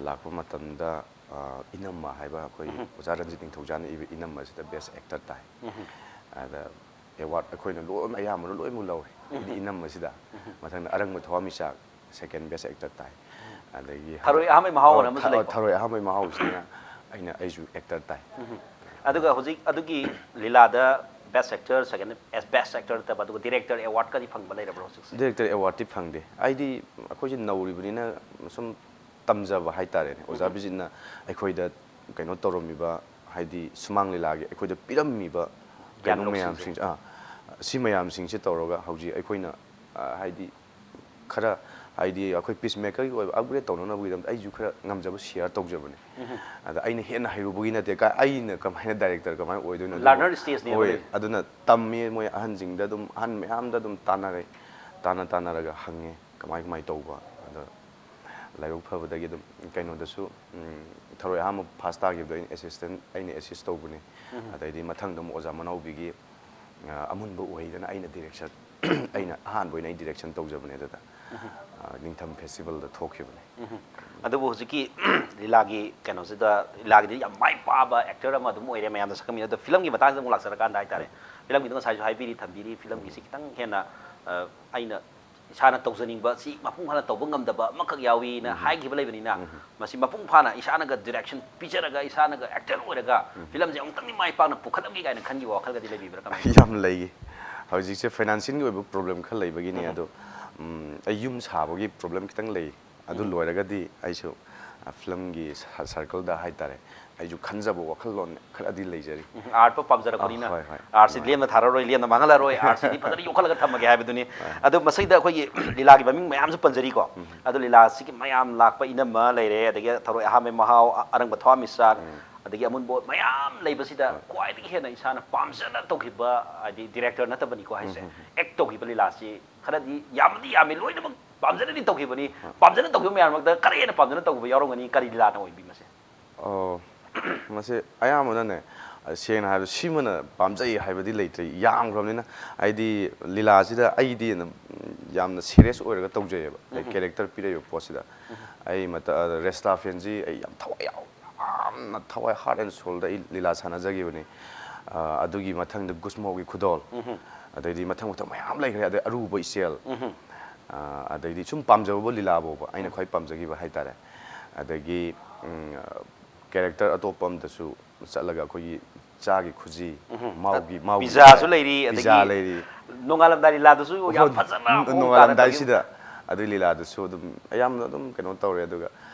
ꯂꯥꯛꯄ ꯃꯇꯝꯗ ꯑ, ꯏꯅꯝꯃ ꯍꯥꯏꯕ ꯑꯩꯈꯣꯏ ꯑꯣꯖꯥ ꯔꯟꯖꯤꯠ ꯅꯤꯡꯊꯧꯖꯥꯅ ꯏꯕ ꯏꯅꯝꯃ ꯑꯁꯤꯗ best actor ꯇꯥꯏ꯫ ꯑꯗ award ꯑꯩꯈꯣꯏꯅ ꯂꯣꯏꯅꯃꯛ ꯑꯌꯥꯝꯕꯅ ꯂꯣꯏꯅꯃꯛ ꯂꯧꯔꯦ꯫ ꯍꯥꯏꯗꯤ ꯏꯅꯝꯃ ꯑꯁꯤꯗ꯫ ꯃꯊꯪꯗ ꯑꯔꯪꯕ ꯊꯋꯥꯟꯃꯤꯆꯥꯛ second best actor ꯇꯥꯏ꯫ ꯑꯗꯒꯤ ꯊꯔꯣꯏ ꯑꯍꯥꯟꯕꯩ ꯃꯍꯥꯎ ꯑꯣ, ꯑꯅ ꯑꯃꯁꯨ ꯊ-, ꯂꯩꯀꯣ? ꯊꯔꯣꯏ ꯑꯍꯥꯟꯕꯩ ꯃꯍꯥꯎꯁꯤꯅ ꯑꯩꯅ, ꯑꯩꯁꯨ actor ꯇꯥꯏ꯫ ꯑꯗꯨꯒ ꯍꯧꯖꯤꯛ ꯑꯗꯨꯒꯤ ꯂꯤꯂꯥꯗ best actor, second, as best actor ꯅꯠꯇꯕ, ꯑꯗꯨꯒ director award ꯀꯗꯤ ꯐꯪꯕ ꯂꯩꯔꯕ꯭ꯔꯣ ꯍꯧꯖꯤꯛꯁꯦ? Director award ꯇꯤ ꯐꯪꯗꯦ꯫ ꯑꯩꯗꯤ ꯑꯩꯈꯣꯏꯁꯦ ꯅꯧꯔꯤꯕꯅꯤꯅ ꯁꯨꯝ ꯇꯝꯖꯕ ꯍꯥꯏꯇꯥꯔꯦꯅꯦ꯫ ꯑꯣꯖꯥ ꯕꯤꯖꯤꯠꯅ ꯑꯩꯈꯣꯏꯗ ꯀꯩꯅꯣ ꯇꯧꯔꯝꯃꯤꯕ, ꯍꯥꯏꯗꯤ ꯁꯨꯃꯥꯡ ꯂꯤꯂꯥꯒꯤ ꯑꯩꯈꯣꯏꯗ ꯄꯤꯔꯝꯃꯤꯕ ꯒ꯭ꯌꯥꯟ ꯀꯩꯅꯣ ꯂꯧꯁꯤꯡꯁꯦ꯫ ꯃꯌꯥꯝꯁꯤꯡ-, ꯑꯥ, ꯁꯤ ꯃꯌꯥꯝꯁꯤꯡꯁꯦ ꯇꯧꯔꯒ ꯍꯧꯖꯤꯛ ꯑꯩꯈꯣꯏꯅ, ꯑꯥ, ꯍꯥꯏꯗꯤ ꯈꯔ, ꯍꯥꯏꯗꯤ ꯑꯩꯈꯣꯏ peacemaker ꯒꯤ ꯑꯣꯏꯕ upgrade ꯇꯧꯅꯅꯕꯒꯤꯗꯃꯛꯇ ꯑꯩꯁꯨ ꯈꯔ ꯉꯝꯖꯕ share ꯇꯧꯖꯕꯅꯦ꯫ ꯑꯗ ꯑꯩꯅ ꯍꯦꯟꯅ ꯍꯩꯔꯨꯕꯒꯤ ꯅꯠꯇꯦ, ꯀꯥꯏ-, ꯑꯩꯅ ꯀꯃꯥꯏꯅ director ꯀꯃꯥꯏꯅ ꯑꯣꯏꯗꯣꯏꯅꯣ? ꯑꯗꯨꯕꯨ learner stage ꯅꯦꯕ ꯍꯣꯏ, ꯅꯣꯏ꯫ ꯑꯗꯨꯅ ꯇꯝꯃꯤ ꯃꯣꯏ ꯑꯍꯟꯁꯤꯡꯗ ꯑꯗꯨꯝ, ꯑꯍꯟ ꯃꯌꯥꯝꯗ ꯑꯗꯨꯝ ꯇꯥꯟꯅꯔꯦ, ꯇꯥꯟꯅ ꯇꯥꯟꯅꯔꯒ ꯍꯪꯉꯦ ꯀꯃꯥꯏ ꯀꯃꯥꯏ ꯇꯧꯕ꯫ ꯑꯗꯣ ꯂꯥꯏꯕꯛ ꯐꯕꯗꯒꯤ ꯑꯗꯨꯝ ꯀꯩꯅꯣꯗꯁꯨ, ꯎꯝ, ꯊꯔꯣꯏ ꯑꯍꯥꯟꯕ first ꯇꯥꯈꯤꯕꯗꯣ ꯑꯩꯅ assistant, ꯑꯩꯅ assist ꯇꯧꯕꯅꯦ꯫ ꯑꯗꯩꯗꯤ ꯃꯊꯪꯗ ꯑꯃꯨꯛ ꯑꯣꯖꯥ ꯃꯅꯥꯎꯕꯤꯒꯤ, ꯑ, ꯑꯃꯨꯟꯕ ꯎꯍꯩꯗꯅ ꯑꯩꯅ direction, ꯑꯩꯅ ꯑꯍꯥꯟꯕ ꯑꯣꯏꯅ ꯑꯩ direction ꯇꯧꯖꯕꯅꯦ ꯑꯗꯨꯗ꯫ ꯑ, ꯅꯤꯡꯊꯝ festival ꯗ ꯊꯣꯛꯈꯤꯕꯅꯦ꯫ ꯑꯗꯨꯕꯨ ꯍꯧꯖꯤꯛꯀꯤ ꯂꯤꯂꯥꯒꯤ ꯀꯩꯅꯣꯁꯤꯗ, ꯂꯤꯂꯥꯒꯤꯗꯤ ꯌꯥꯝ ꯃꯥꯏ ꯄꯥꯛꯑꯕ actor ꯑꯃ ꯑꯗꯨꯝ ꯑꯣꯏꯔꯦ, ꯃꯌꯥꯝꯅ ꯁꯛꯈꯪꯃꯤꯟꯅꯔꯦ꯫ ꯑꯗꯣ film ꯒꯤ ꯃꯇꯥꯡꯁꯤꯗ ꯑꯃꯨꯛ ꯂꯥꯛꯆꯔꯀꯥꯟꯗ ꯍꯥꯏꯇꯥꯔꯦ, film ꯒꯤꯗꯣ ꯉꯁꯥꯏꯁꯨ ꯍꯥꯏꯕꯤꯔꯤ, ꯊꯝꯕꯤꯔꯤ, film ꯒꯤꯁꯤ ꯈꯤꯇꯪ ꯍꯦꯟꯅ, ꯑ, ꯑꯩꯅ ꯏꯁꯥꯅ ꯇꯧꯖꯅꯤꯡꯕ ꯁꯤ ꯃꯄꯨꯡ ꯐꯥꯅ ꯇꯧꯕ ꯉꯝꯗꯕ ꯑꯃꯈꯛ ꯌꯥꯎꯏꯅ ꯍꯥꯏꯈꯤꯕ ꯂꯩꯕꯅꯤꯅ, ꯃꯁꯤ ꯃꯄꯨꯡ ꯐꯥꯅ ꯏꯁꯥꯅꯒ direction ꯄꯤꯖꯔꯒ, ꯏꯁꯥꯅꯒ actor ꯑꯣꯏꯔꯒ film ꯁꯦ ꯑꯃꯨꯛꯇꯪꯗꯤ ꯃꯥꯏ ꯄꯥꯛꯅ ꯄꯨꯈꯠꯂꯝꯒꯦ ꯀꯥꯏꯅ ꯈꯟꯈꯤꯕ ꯋꯥꯈꯜꯒꯗꯤ ꯂꯩꯕꯤꯕ꯭ꯔꯥ? ꯀꯃꯥꯏꯅ ꯌꯥꯝ ꯂꯩꯌꯦ꯫ ꯍꯧꯖꯤꯛꯁꯦ financial ꯒꯤ ꯑꯣꯏꯕ problem ꯈꯔ ꯂꯩꯕꯒꯤꯅꯦ, ꯑꯗꯣ, ꯎꯝ, ꯑꯩ ꯌꯨꯝ ꯁꯥꯕꯒꯤ problem ꯈꯤꯇꯪ ꯂꯩ꯫ ꯑꯗꯨ ꯂꯣꯏꯔꯒꯗꯤ ꯑꯩꯁꯨ, ꯑ, film ꯒꯤ ꯁ-, circle ꯗ ꯍꯥꯏꯇꯥꯔꯦ, ꯑꯩꯁꯨ ꯈꯟꯖꯕ ꯋꯥꯈꯜꯂꯣꯟ ꯈꯔꯗꯤ ꯂꯩꯖꯔꯤ꯫ Art ꯄꯥꯝꯖꯔꯛꯄꯅꯤꯅ꯫ ꯑ, ꯍꯣꯏ, ꯍꯣꯏ꯫ Art ꯁꯤ ꯂꯦꯝꯅ ꯊꯥꯔꯔꯣꯏ, ꯂꯦꯝꯅ ꯃꯥꯡꯍꯜꯂꯔꯣꯏ, art ꯁꯤꯗꯤ ꯐꯖꯅ ꯌꯣꯛꯈꯠꯂꯒ ꯊꯝꯃꯒꯦ ꯍꯥꯏꯕꯗꯨꯅꯤ꯫ ꯑꯗꯨ ꯃꯁꯤꯗ ꯑꯩꯈꯣꯏꯒꯤ ꯂꯤꯂꯥꯒꯤ ꯃꯃꯤꯡ ꯃꯌꯥꯝꯁꯨ ꯄꯟꯖꯔꯤꯀꯣ꯫ ꯑꯗꯨ ꯂꯤꯂꯥꯁꯤꯒꯤ ꯃꯌꯥꯝ ꯂꯥꯛꯄ ꯏꯅꯝꯃ ꯂꯩꯔꯦ, ꯑꯗꯒꯤ ꯊꯔꯣꯏ ꯑꯍꯥꯟꯕꯩ ꯃꯍꯥꯎ, ꯑ-, ꯑꯔꯪꯕ ꯊꯋꯥꯟꯃꯤꯆꯥꯛ, ꯑꯗꯒꯤ ꯑꯃꯨꯟꯕ ꯃꯌꯥꯝ ꯂꯩꯕꯁꯤꯗ ꯈ꯭ꯋꯥꯏꯗꯒꯤ ꯍꯦꯟꯅ ꯏꯁꯥꯅ ꯄꯥꯝꯖꯅ ꯇꯧꯈꯤꯕ, ꯍꯥꯏꯗꯤ director ꯅꯠꯇꯕꯅꯤꯀꯣ ꯍꯥꯏꯁꯦ, act ꯇꯧꯈꯤꯕ ꯂꯤꯂꯥꯁꯤ ꯈꯔꯗꯤ ꯌꯥꯝꯗꯤ ꯌꯥꯝꯃꯤ, ꯂꯣꯏꯅꯃꯛ ꯄꯥꯝꯖꯅꯗꯤ ꯇꯧꯈꯤꯕꯅꯤ꯫ ꯄꯥꯝꯖꯅ ꯇꯧꯈꯤꯕ ꯃꯌꯥꯝ ꯃꯔꯛꯇ ꯈꯔ ꯍꯦꯟꯅ ꯄꯥꯝꯖꯅ ꯇꯧꯈꯤꯕ ꯌꯥꯎꯔꯝꯒꯅꯤ꯫ ꯀꯔꯤ ꯂꯤꯂꯥꯅ ꯑꯣꯏꯕꯤ ꯃꯁꯦ? ꯑꯣ, ꯃꯁꯤ ꯑꯌꯥꯝꯕꯅꯅꯦ, ꯁꯦꯡꯅ ꯍꯥꯏꯔꯕꯗ ꯁꯤꯃꯅ ꯄꯥꯝꯖꯩ ꯍꯥꯏꯕꯗꯤ ꯂꯩꯇ꯭ꯔꯦ, ꯌꯥꯝꯈ꯭ꯔꯕꯅꯤꯅ꯫ ꯍꯥꯏꯗꯤ ꯂꯤꯂꯥꯁꯤꯗ ꯑꯩꯗꯤ ꯌꯥꯝꯅ serious ꯑꯣꯏꯔꯒ ꯇꯧꯖꯩꯌꯦꯕ, ꯑꯩ character ꯄꯤꯔꯛꯏꯕ ꯄꯣꯠꯁꯤꯗ꯫ ꯑꯩ ꯃꯇ-, ꯑ, ꯔꯦꯁꯇꯥ fan ꯁꯤ ꯑꯩ ꯌꯥꯝ ꯊꯋꯥꯏ ꯌꯥꯎ-, ꯌꯥꯝꯅ ꯊꯋꯥꯏ, heart and soulꯗ ꯑꯩ ꯂꯤꯂꯥ ꯁꯥꯟꯅꯖꯈꯤꯕꯅꯤ꯫ ꯑ, ꯑꯗꯨꯒꯤ ꯃꯊꯪꯗ ꯒꯨꯁꯃꯣꯒꯤ ꯈꯨꯗꯣꯜ, ꯑꯗꯩꯗꯤ ꯃꯊꯪ ꯃꯊꯪ ꯃꯌꯥꯝ ꯂꯩꯈ꯭ꯔꯦ꯫ ꯑꯗꯩ ꯑꯔꯨꯕ ꯏꯆꯦꯜ, ꯑ, ꯑꯗꯩꯗꯤ ꯁꯨꯝ ꯄꯥꯝꯖꯕꯕꯨ ꯂꯤꯂꯥ ꯐꯥꯎꯕ ꯑꯩꯅ ꯈ꯭ꯋꯥꯏ ꯄꯥꯝꯖꯈꯤꯕ ꯍꯥꯏꯇꯥꯔꯦ꯫ ꯑꯗꯒꯤ, ꯎꯝ, character ꯑꯇꯣꯞꯄ ꯑꯃꯗꯁꯨ ꯆꯠꯂꯒ ꯑꯩꯈꯣꯏꯒꯤ ꯆꯥꯒꯤ ꯈꯨꯖꯤ, ꯃꯥꯎꯒꯤ, ꯃꯥꯎꯒꯤ ꯄꯤꯖꯥꯁꯨ ꯂꯩꯔꯤ, ꯄꯤꯖꯥ ꯑꯗꯒꯤ ꯂꯩꯔꯤ꯫ ꯅꯣꯡꯉꯥꯜꯂꯝꯗꯥꯏ ꯂꯤꯂꯥꯗꯨꯁꯨ ꯌꯥꯝ ꯍꯣꯏ, ꯐꯖꯅ ꯃꯑꯣꯡ ꯇꯥꯅ ꯅꯣꯡꯉꯥꯜꯂꯝꯗꯥꯏꯁꯤꯗ ꯑꯗꯨꯒꯤ ꯂꯤꯂꯥꯗꯨꯁꯨ ꯑꯗꯨꯝ ꯑꯌꯥꯝꯕ ꯑꯗꯨꯝ ꯀꯩꯅꯣ ꯇꯧꯔꯦ꯫ ꯑꯗꯨꯒ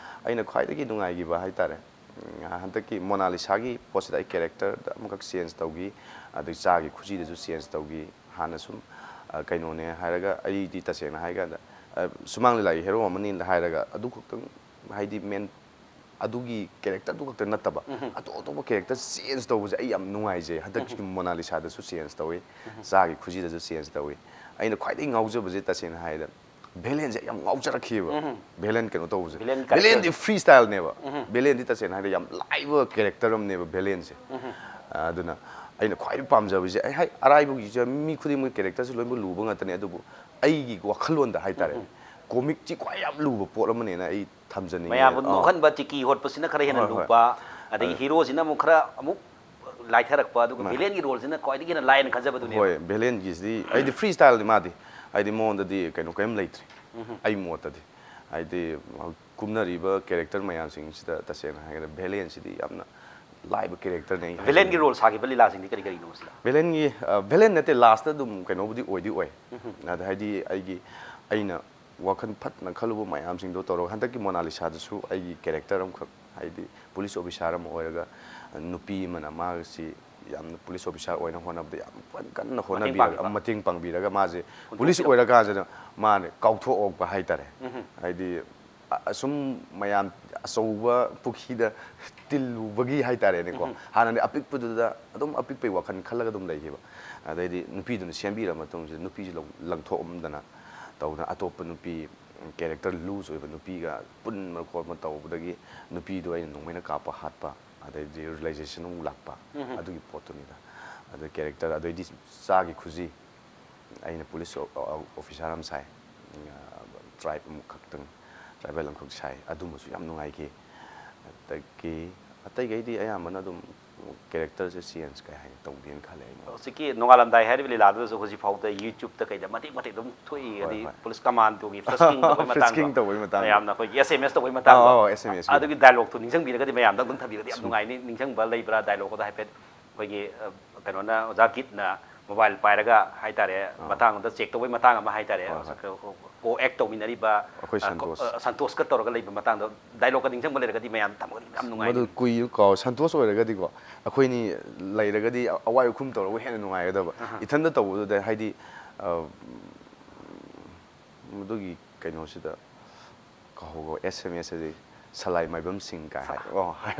ꯑꯩꯅ ꯈ꯭ꯋꯥꯏꯗꯒꯤ ꯅꯨꯡꯉꯥꯏꯈꯤꯕ ꯍꯥꯏꯇꯥꯔꯦ, ꯎꯝ, ꯍꯟꯗꯛꯀꯤ ꯃꯣꯅꯥꯂꯤꯁꯥꯒꯤ ꯄꯣꯠꯁꯤꯗ ꯑꯩ characterꯗ ꯑꯃꯈꯛ change ꯇꯧꯈꯤ, ꯑꯗꯩ ꯆꯥꯒꯤ ꯈꯨꯖꯤꯗꯁꯨ change ꯇꯧꯈꯤ꯫ ꯍꯥꯟꯅ ꯁꯨꯝ, ꯑ, ꯀꯩꯅꯣꯅꯦ ꯍꯥꯏꯔꯒ, ꯑꯩꯗꯤ ꯇꯁꯦꯡꯅ ꯍꯥꯏꯔꯀꯥꯟꯗ, ꯑ, ꯁꯨꯃꯥꯡ ꯂꯤꯂꯥꯒꯤ hero ꯑꯃꯅꯤꯅ ꯍꯥꯏꯔꯒ ꯑꯗꯨ ꯈꯛꯇꯪ, ꯍꯥꯏꯗꯤ main ꯑꯗꯨꯒꯤ characterꯗꯨ ꯈꯛꯇ ꯅꯠꯇꯕ, ꯑꯇꯣꯞ ꯑꯇꯣꯞꯄ character change ꯇꯧꯕꯁꯦ ꯑꯩ ꯌꯥꯝ ꯅꯨꯡꯉꯥꯏꯖꯩ꯫ ꯍꯟꯗꯛꯀꯤ ꯃꯣꯅꯥꯂꯤꯁꯥꯗꯁꯨ change ꯇꯧꯏ, ꯆꯥꯒꯤ ꯈꯨꯖꯤꯗꯁꯨ change ꯇꯧꯏ꯫ ꯑꯩꯅ ꯈ꯭ꯋꯥꯏꯗꯒꯤ ꯉꯥꯎꯖꯕꯁꯦ ꯇꯁꯦꯡꯅ ꯍꯥꯏꯔꯗ ꯚꯦꯂꯦꯟꯁꯦ ꯌꯥꯝ ꯉꯥꯎꯖꯔꯛꯈꯤꯕ꯫ ꯚꯦꯂꯦꯟ ꯀꯩꯅꯣ ꯇꯧꯕꯁꯦ, villain character꯫ ꯚꯦꯂꯦꯟꯗꯤ freestyleꯅꯦꯕ꯫ ꯚꯦꯂꯦꯟꯗꯤ ꯇꯁꯦꯡꯅ ꯍꯥꯏꯔꯗ ꯌꯥꯝ ꯂꯥꯏꯕ character ꯑꯃꯅꯦꯕ ꯚꯦꯂꯦꯟꯁꯦ꯫ ꯑꯗꯨꯅ ꯑꯩꯅ ꯈ꯭ꯋꯥꯏꯗꯒꯤ ꯄꯥꯝꯖꯕꯁꯦ, ꯑꯩ ꯍꯥꯏ, ꯑꯔꯥꯏꯕꯒꯤꯁꯦ ꯃꯤ ꯈꯨꯗꯤꯡꯃꯛꯀꯤ characterꯁꯦ ꯂꯣꯏꯅꯃꯛ ꯂꯨꯕ ꯉꯥꯛꯇꯅꯦ, ꯑꯗꯨꯕꯨ ꯑꯩꯒꯤ ꯋꯥꯈꯜꯂꯣꯟꯗ ꯍꯥꯏꯇꯥꯔꯦ, comicꯁꯤ ꯈ꯭ꯋꯥꯏ ꯌꯥꯝ ꯂꯨꯕ ꯄꯣꯠ ꯑꯃꯅꯦꯅ ꯑꯩ ꯊꯝꯖꯅꯤꯡꯉꯦ꯫ ꯃꯌꯥꯝꯕꯨ ꯑꯥ꯫ ꯅꯣꯛꯍꯟꯕ, ꯆꯤꯀꯤ ꯍꯣꯠꯄꯁꯤꯅ ꯈꯔ ꯍꯦꯟꯅ ꯍꯣꯏ, ꯍꯣꯏ꯫ ꯂꯨꯕ, ꯑꯗꯒꯤ ꯑ꯫ Heroꯁꯤꯅ ꯑꯃꯨꯛ ꯈꯔ ꯑꯃꯨꯛ ꯂꯥꯏꯊꯔꯛꯄ, ꯑꯗꯨꯒ ꯃꯥꯅꯦ꯫ Villainꯒꯤ roleꯁꯤꯅ ꯈ꯭ꯋꯥꯏꯗꯒꯤ ꯍꯦꯟꯅ ꯂꯥꯏꯅ ꯈꯟꯖꯕꯗꯨꯅꯦꯕ꯫ ꯍꯣꯏ, villainꯒꯤꯁꯤꯗꯤ ꯑꯩꯗꯤ freestyleꯅꯤ ꯃꯥꯗꯤ꯫ ꯍꯥꯏꯗꯤ ꯃꯉꯣꯟꯗꯗꯤ ꯀꯩꯅꯣ ꯀꯔꯤꯝ ꯂꯩꯇ꯭ꯔꯦ, ꯑꯩ ꯃꯣꯠꯇꯗꯤ꯫ ꯍꯥꯏꯗꯤ ꯀꯨꯝꯅꯔꯤꯕ character ꯃꯌꯥꯝꯁꯤꯡꯁꯤꯗ ꯇꯁꯦꯡꯅ ꯍꯥꯏꯔꯒꯅ villainꯁꯤꯗꯤ ꯌꯥꯝꯅ ꯂꯥꯏꯕ characterꯅꯦ ꯑꯩ ꯍꯥꯏꯖꯅꯤꯡꯉꯤ꯫ Villainꯒꯤ role ꯁꯥꯈꯤꯕ ꯂꯤꯂꯥꯁꯤꯡꯗꯤ ꯀꯔꯤ ꯀꯔꯤꯅꯣ ꯁꯤꯗ? Villainꯒꯤ, ꯑ, villain ꯅꯠꯇꯦ, lastꯇ ꯑꯗꯨꯝ ꯀꯩꯅꯣꯕꯨꯗꯤ ꯑꯣꯏꯗꯤ ꯑꯣꯏ꯫ ꯑꯗ ꯍꯥꯏꯗꯤ ꯑꯩꯒꯤ, ꯑꯩꯅ ꯋꯥꯈꯜ ꯐꯠꯅ ꯈꯜꯂꯨꯕ ꯃꯌꯥꯝꯁꯤꯡꯗꯣ ꯇꯧꯔꯒ ꯍꯟꯗꯛꯀꯤ ꯃꯣꯅꯥꯂꯤꯁꯥꯗꯁꯨ ꯑꯩꯒꯤ character ꯑꯃꯈꯛ, ꯍꯥꯏꯗꯤ police officer ꯑꯃ ꯑꯣꯏꯔꯒ ꯅꯨꯄꯤ ꯑꯃꯅ ꯃꯥꯁꯤ ꯌꯥꯝꯅ police officer ꯑꯣꯏꯅ ꯍꯣꯠꯅꯕꯗ ꯌꯥꯝ ꯀꯟ-, ꯀꯟꯅ ꯃꯇꯦꯡ ꯍꯣꯠꯅꯕꯤꯔꯒ, ꯄꯥꯡꯕꯤꯕ꯫ ꯃꯇꯦꯡ ꯄꯥꯡꯕꯤꯔꯒ ꯃꯥꯁꯦ police ꯍꯨꯟꯗꯣꯛꯄꯤꯔꯝꯕ꯫ ꯑꯣꯏꯔꯀꯥꯟꯁꯤꯗ ꯃꯥꯅ ꯀꯥꯎꯊꯣꯛꯍꯧꯕ ꯍꯥꯏꯇꯥꯔꯦ꯫ ꯎꯝ꯫ ꯍꯥꯏꯗꯤ ꯑ-, ꯑꯁꯨꯝ ꯃꯌꯥꯝ ꯑꯆꯧꯕ ꯄꯨꯈ꯭ꯔꯤꯗ ꯇꯤꯜꯂꯨꯕꯒꯤ ꯍꯥꯏꯇꯥꯔꯦꯅꯦꯀꯣ꯫ ꯎꯝ꯫ ꯍꯥꯟꯅꯗꯤ ꯑꯄꯤꯛꯄꯗꯨꯗ ꯑꯗꯨꯝ ꯑꯄꯤꯛꯄꯩ ꯋꯥꯈꯜ ꯈꯜꯂꯒ ꯑꯗꯨꯝ ꯂꯩꯈꯤꯕ꯫ ꯑꯗꯩꯗꯤ ꯅꯨꯄꯤꯗꯨꯅ ꯁꯦꯝꯕꯤꯔ ꯃꯇꯨꯡꯁꯤꯗ ꯅꯨꯄꯤꯁꯤ ꯂꯧ-, ꯂꯪꯊꯣꯛꯑꯝꯗꯅ ꯇꯧꯗꯅ ꯑꯇꯣꯞꯄ ꯅꯨꯄꯤ character loose ꯑꯣꯏꯕ ꯅꯨꯄꯤꯒ ꯄꯨꯟꯕ ꯈꯣꯠꯄ ꯇꯧꯕꯗꯒꯤ ꯅꯨꯄꯤꯗꯣ ꯑꯩꯅ ꯅꯣꯡꯃꯩꯅ ꯀꯥꯞꯄ ꯍꯥꯠꯄ, ꯑꯗꯩꯗꯤ realization ꯑꯃꯨꯛ ꯂꯥꯛꯄ, ꯎꯝ꯫ ꯑꯗꯨꯒꯤ ꯄꯣꯠꯇꯨꯅꯤꯗ꯫ ꯑꯗ character, ꯑꯗꯩꯗꯤ ꯆꯥꯒꯤ ꯈꯨꯖꯤ, ꯑꯩꯅ police ꯑꯣ-, ꯑꯣ-, officer ꯑꯃ ꯁꯥꯏ, ꯑ, tribe ꯑꯃꯈꯛꯇꯪ, tribal ꯑꯃꯈꯛ ꯁꯥꯏ, ꯑꯗꯨꯃꯁꯨ ꯌꯥꯝ ꯅꯨꯡꯉꯥꯏꯈꯤ꯫ ꯑꯗꯒꯤ ꯑꯇꯩꯈꯩꯗꯤ ꯑꯌꯥꯝꯕꯅ ꯑꯗꯨꯝ characterꯁꯦ change ꯀꯩ ꯍꯥꯏꯅꯤ ꯇꯧꯗꯦꯅ ꯈꯜꯂꯦ ꯑꯩꯅ꯫ ꯍꯧꯖꯤꯛꯀꯤ ꯅꯣꯡꯉꯥꯂꯝꯗꯥꯏ ꯍꯥꯏꯔꯤꯕ ꯂꯤꯂꯥꯗꯨꯗꯁꯨ ꯍꯧꯖꯤꯛ ꯐꯥꯎꯗ YouTubeꯇ ꯀꯩꯗ ꯃꯇꯦꯛ ꯃꯇꯦꯛ ꯑꯗꯨꯝ ꯊꯣꯛꯏ꯫ ꯍꯣꯏ, ꯍꯥꯏꯗꯤ ꯍꯣꯏ꯫ Police Commandoꯒꯤ frisking ꯇꯧꯕꯒꯤ ꯃꯇꯥꯡꯗꯣ, Frisking ꯇꯧꯕꯒꯤ ꯃꯇꯥꯡꯗꯣ꯫ ꯃꯌꯥꯝꯅ ꯑꯩꯈꯣꯏꯒꯤ SMS ꯇꯧꯕꯒꯤ ꯃꯇꯥꯡꯗꯣ, ꯑꯧ, ꯑꯧ, SMSꯀꯤꯗꯣ꯫ ꯑꯗꯨꯒꯤ dialogueꯇꯣ ꯅꯤꯡꯁꯤꯡꯕꯤꯔꯒꯗꯤ ꯃꯌꯥꯝꯗ ꯑꯗꯨꯝ ꯊꯝꯕꯤꯔꯒꯗꯤ ꯌꯥꯝ ꯅꯨꯡꯉꯥꯏꯅꯤ꯫ ꯅꯤꯡꯁꯤꯡꯕ ꯂꯩꯕ꯭ꯔꯥ dialogueꯗꯣ ꯍꯥꯏꯐꯦꯠ? ꯑꯩꯈꯣꯏꯒꯤ ꯑ, ꯀꯩꯅꯣꯅ ꯑꯣꯖꯥ ꯒꯤꯠꯅ mobile ꯄꯥꯏꯔꯒ ꯍꯥꯏꯇꯥꯔꯦ, ꯃꯇꯥꯡꯗ check ꯇꯧꯕꯒꯤ ꯃꯇꯥꯡ ꯑꯃ ꯍꯥꯏꯇꯥꯔꯦ, ꯍꯣꯏ, ꯍꯣꯏ꯫ co-act ꯇꯧꯃꯤꯟꯅꯔꯤꯕ ꯑꯩꯈꯣꯏ ꯑ, co- ꯁꯟꯇꯣꯁ꯫ ꯑ, ꯁꯟꯇꯣꯁꯀ ꯇꯧꯔꯒ ꯂꯩꯕ ꯃꯇꯥꯡꯗꯣ, dialogueꯀ ꯅꯤꯡꯁꯤꯡꯕ ꯂꯩꯔꯒꯗꯤ ꯃꯌꯥꯝ ꯊꯝꯃꯒꯗꯤ ꯌꯥꯝ ꯅꯨꯡꯉꯥꯏꯅꯤ꯫ ꯃꯗꯨ ꯀꯨꯏ ꯀꯥꯎ ꯁꯟꯇꯣꯁ ꯑꯣꯏꯔꯒꯗꯤꯀꯣ, ꯑꯩꯈꯣꯏꯅꯤ ꯂꯩꯔꯒꯗꯤ ꯑꯋꯥꯏ ꯑꯈꯨꯝ ꯇꯧꯔꯒ ꯍꯦꯟꯅ ꯅꯨꯡꯉꯥꯏꯒꯗꯕ꯫ ꯏꯊꯟꯗ ꯇꯧꯕꯗꯨꯗ ꯍꯥꯏꯗꯤ ꯑ, ꯃꯗꯨꯒꯤ ꯀꯩꯅꯣꯁꯤꯗ ꯀꯥꯎꯍꯧꯕ, SMS ꯑꯗꯩ ꯁꯂꯥꯏ ꯃꯥꯏꯕꯝꯁꯤꯡ ꯀꯥꯏ ꯍꯥꯏ꯫ ꯑꯣ, ꯍꯥꯏ꯫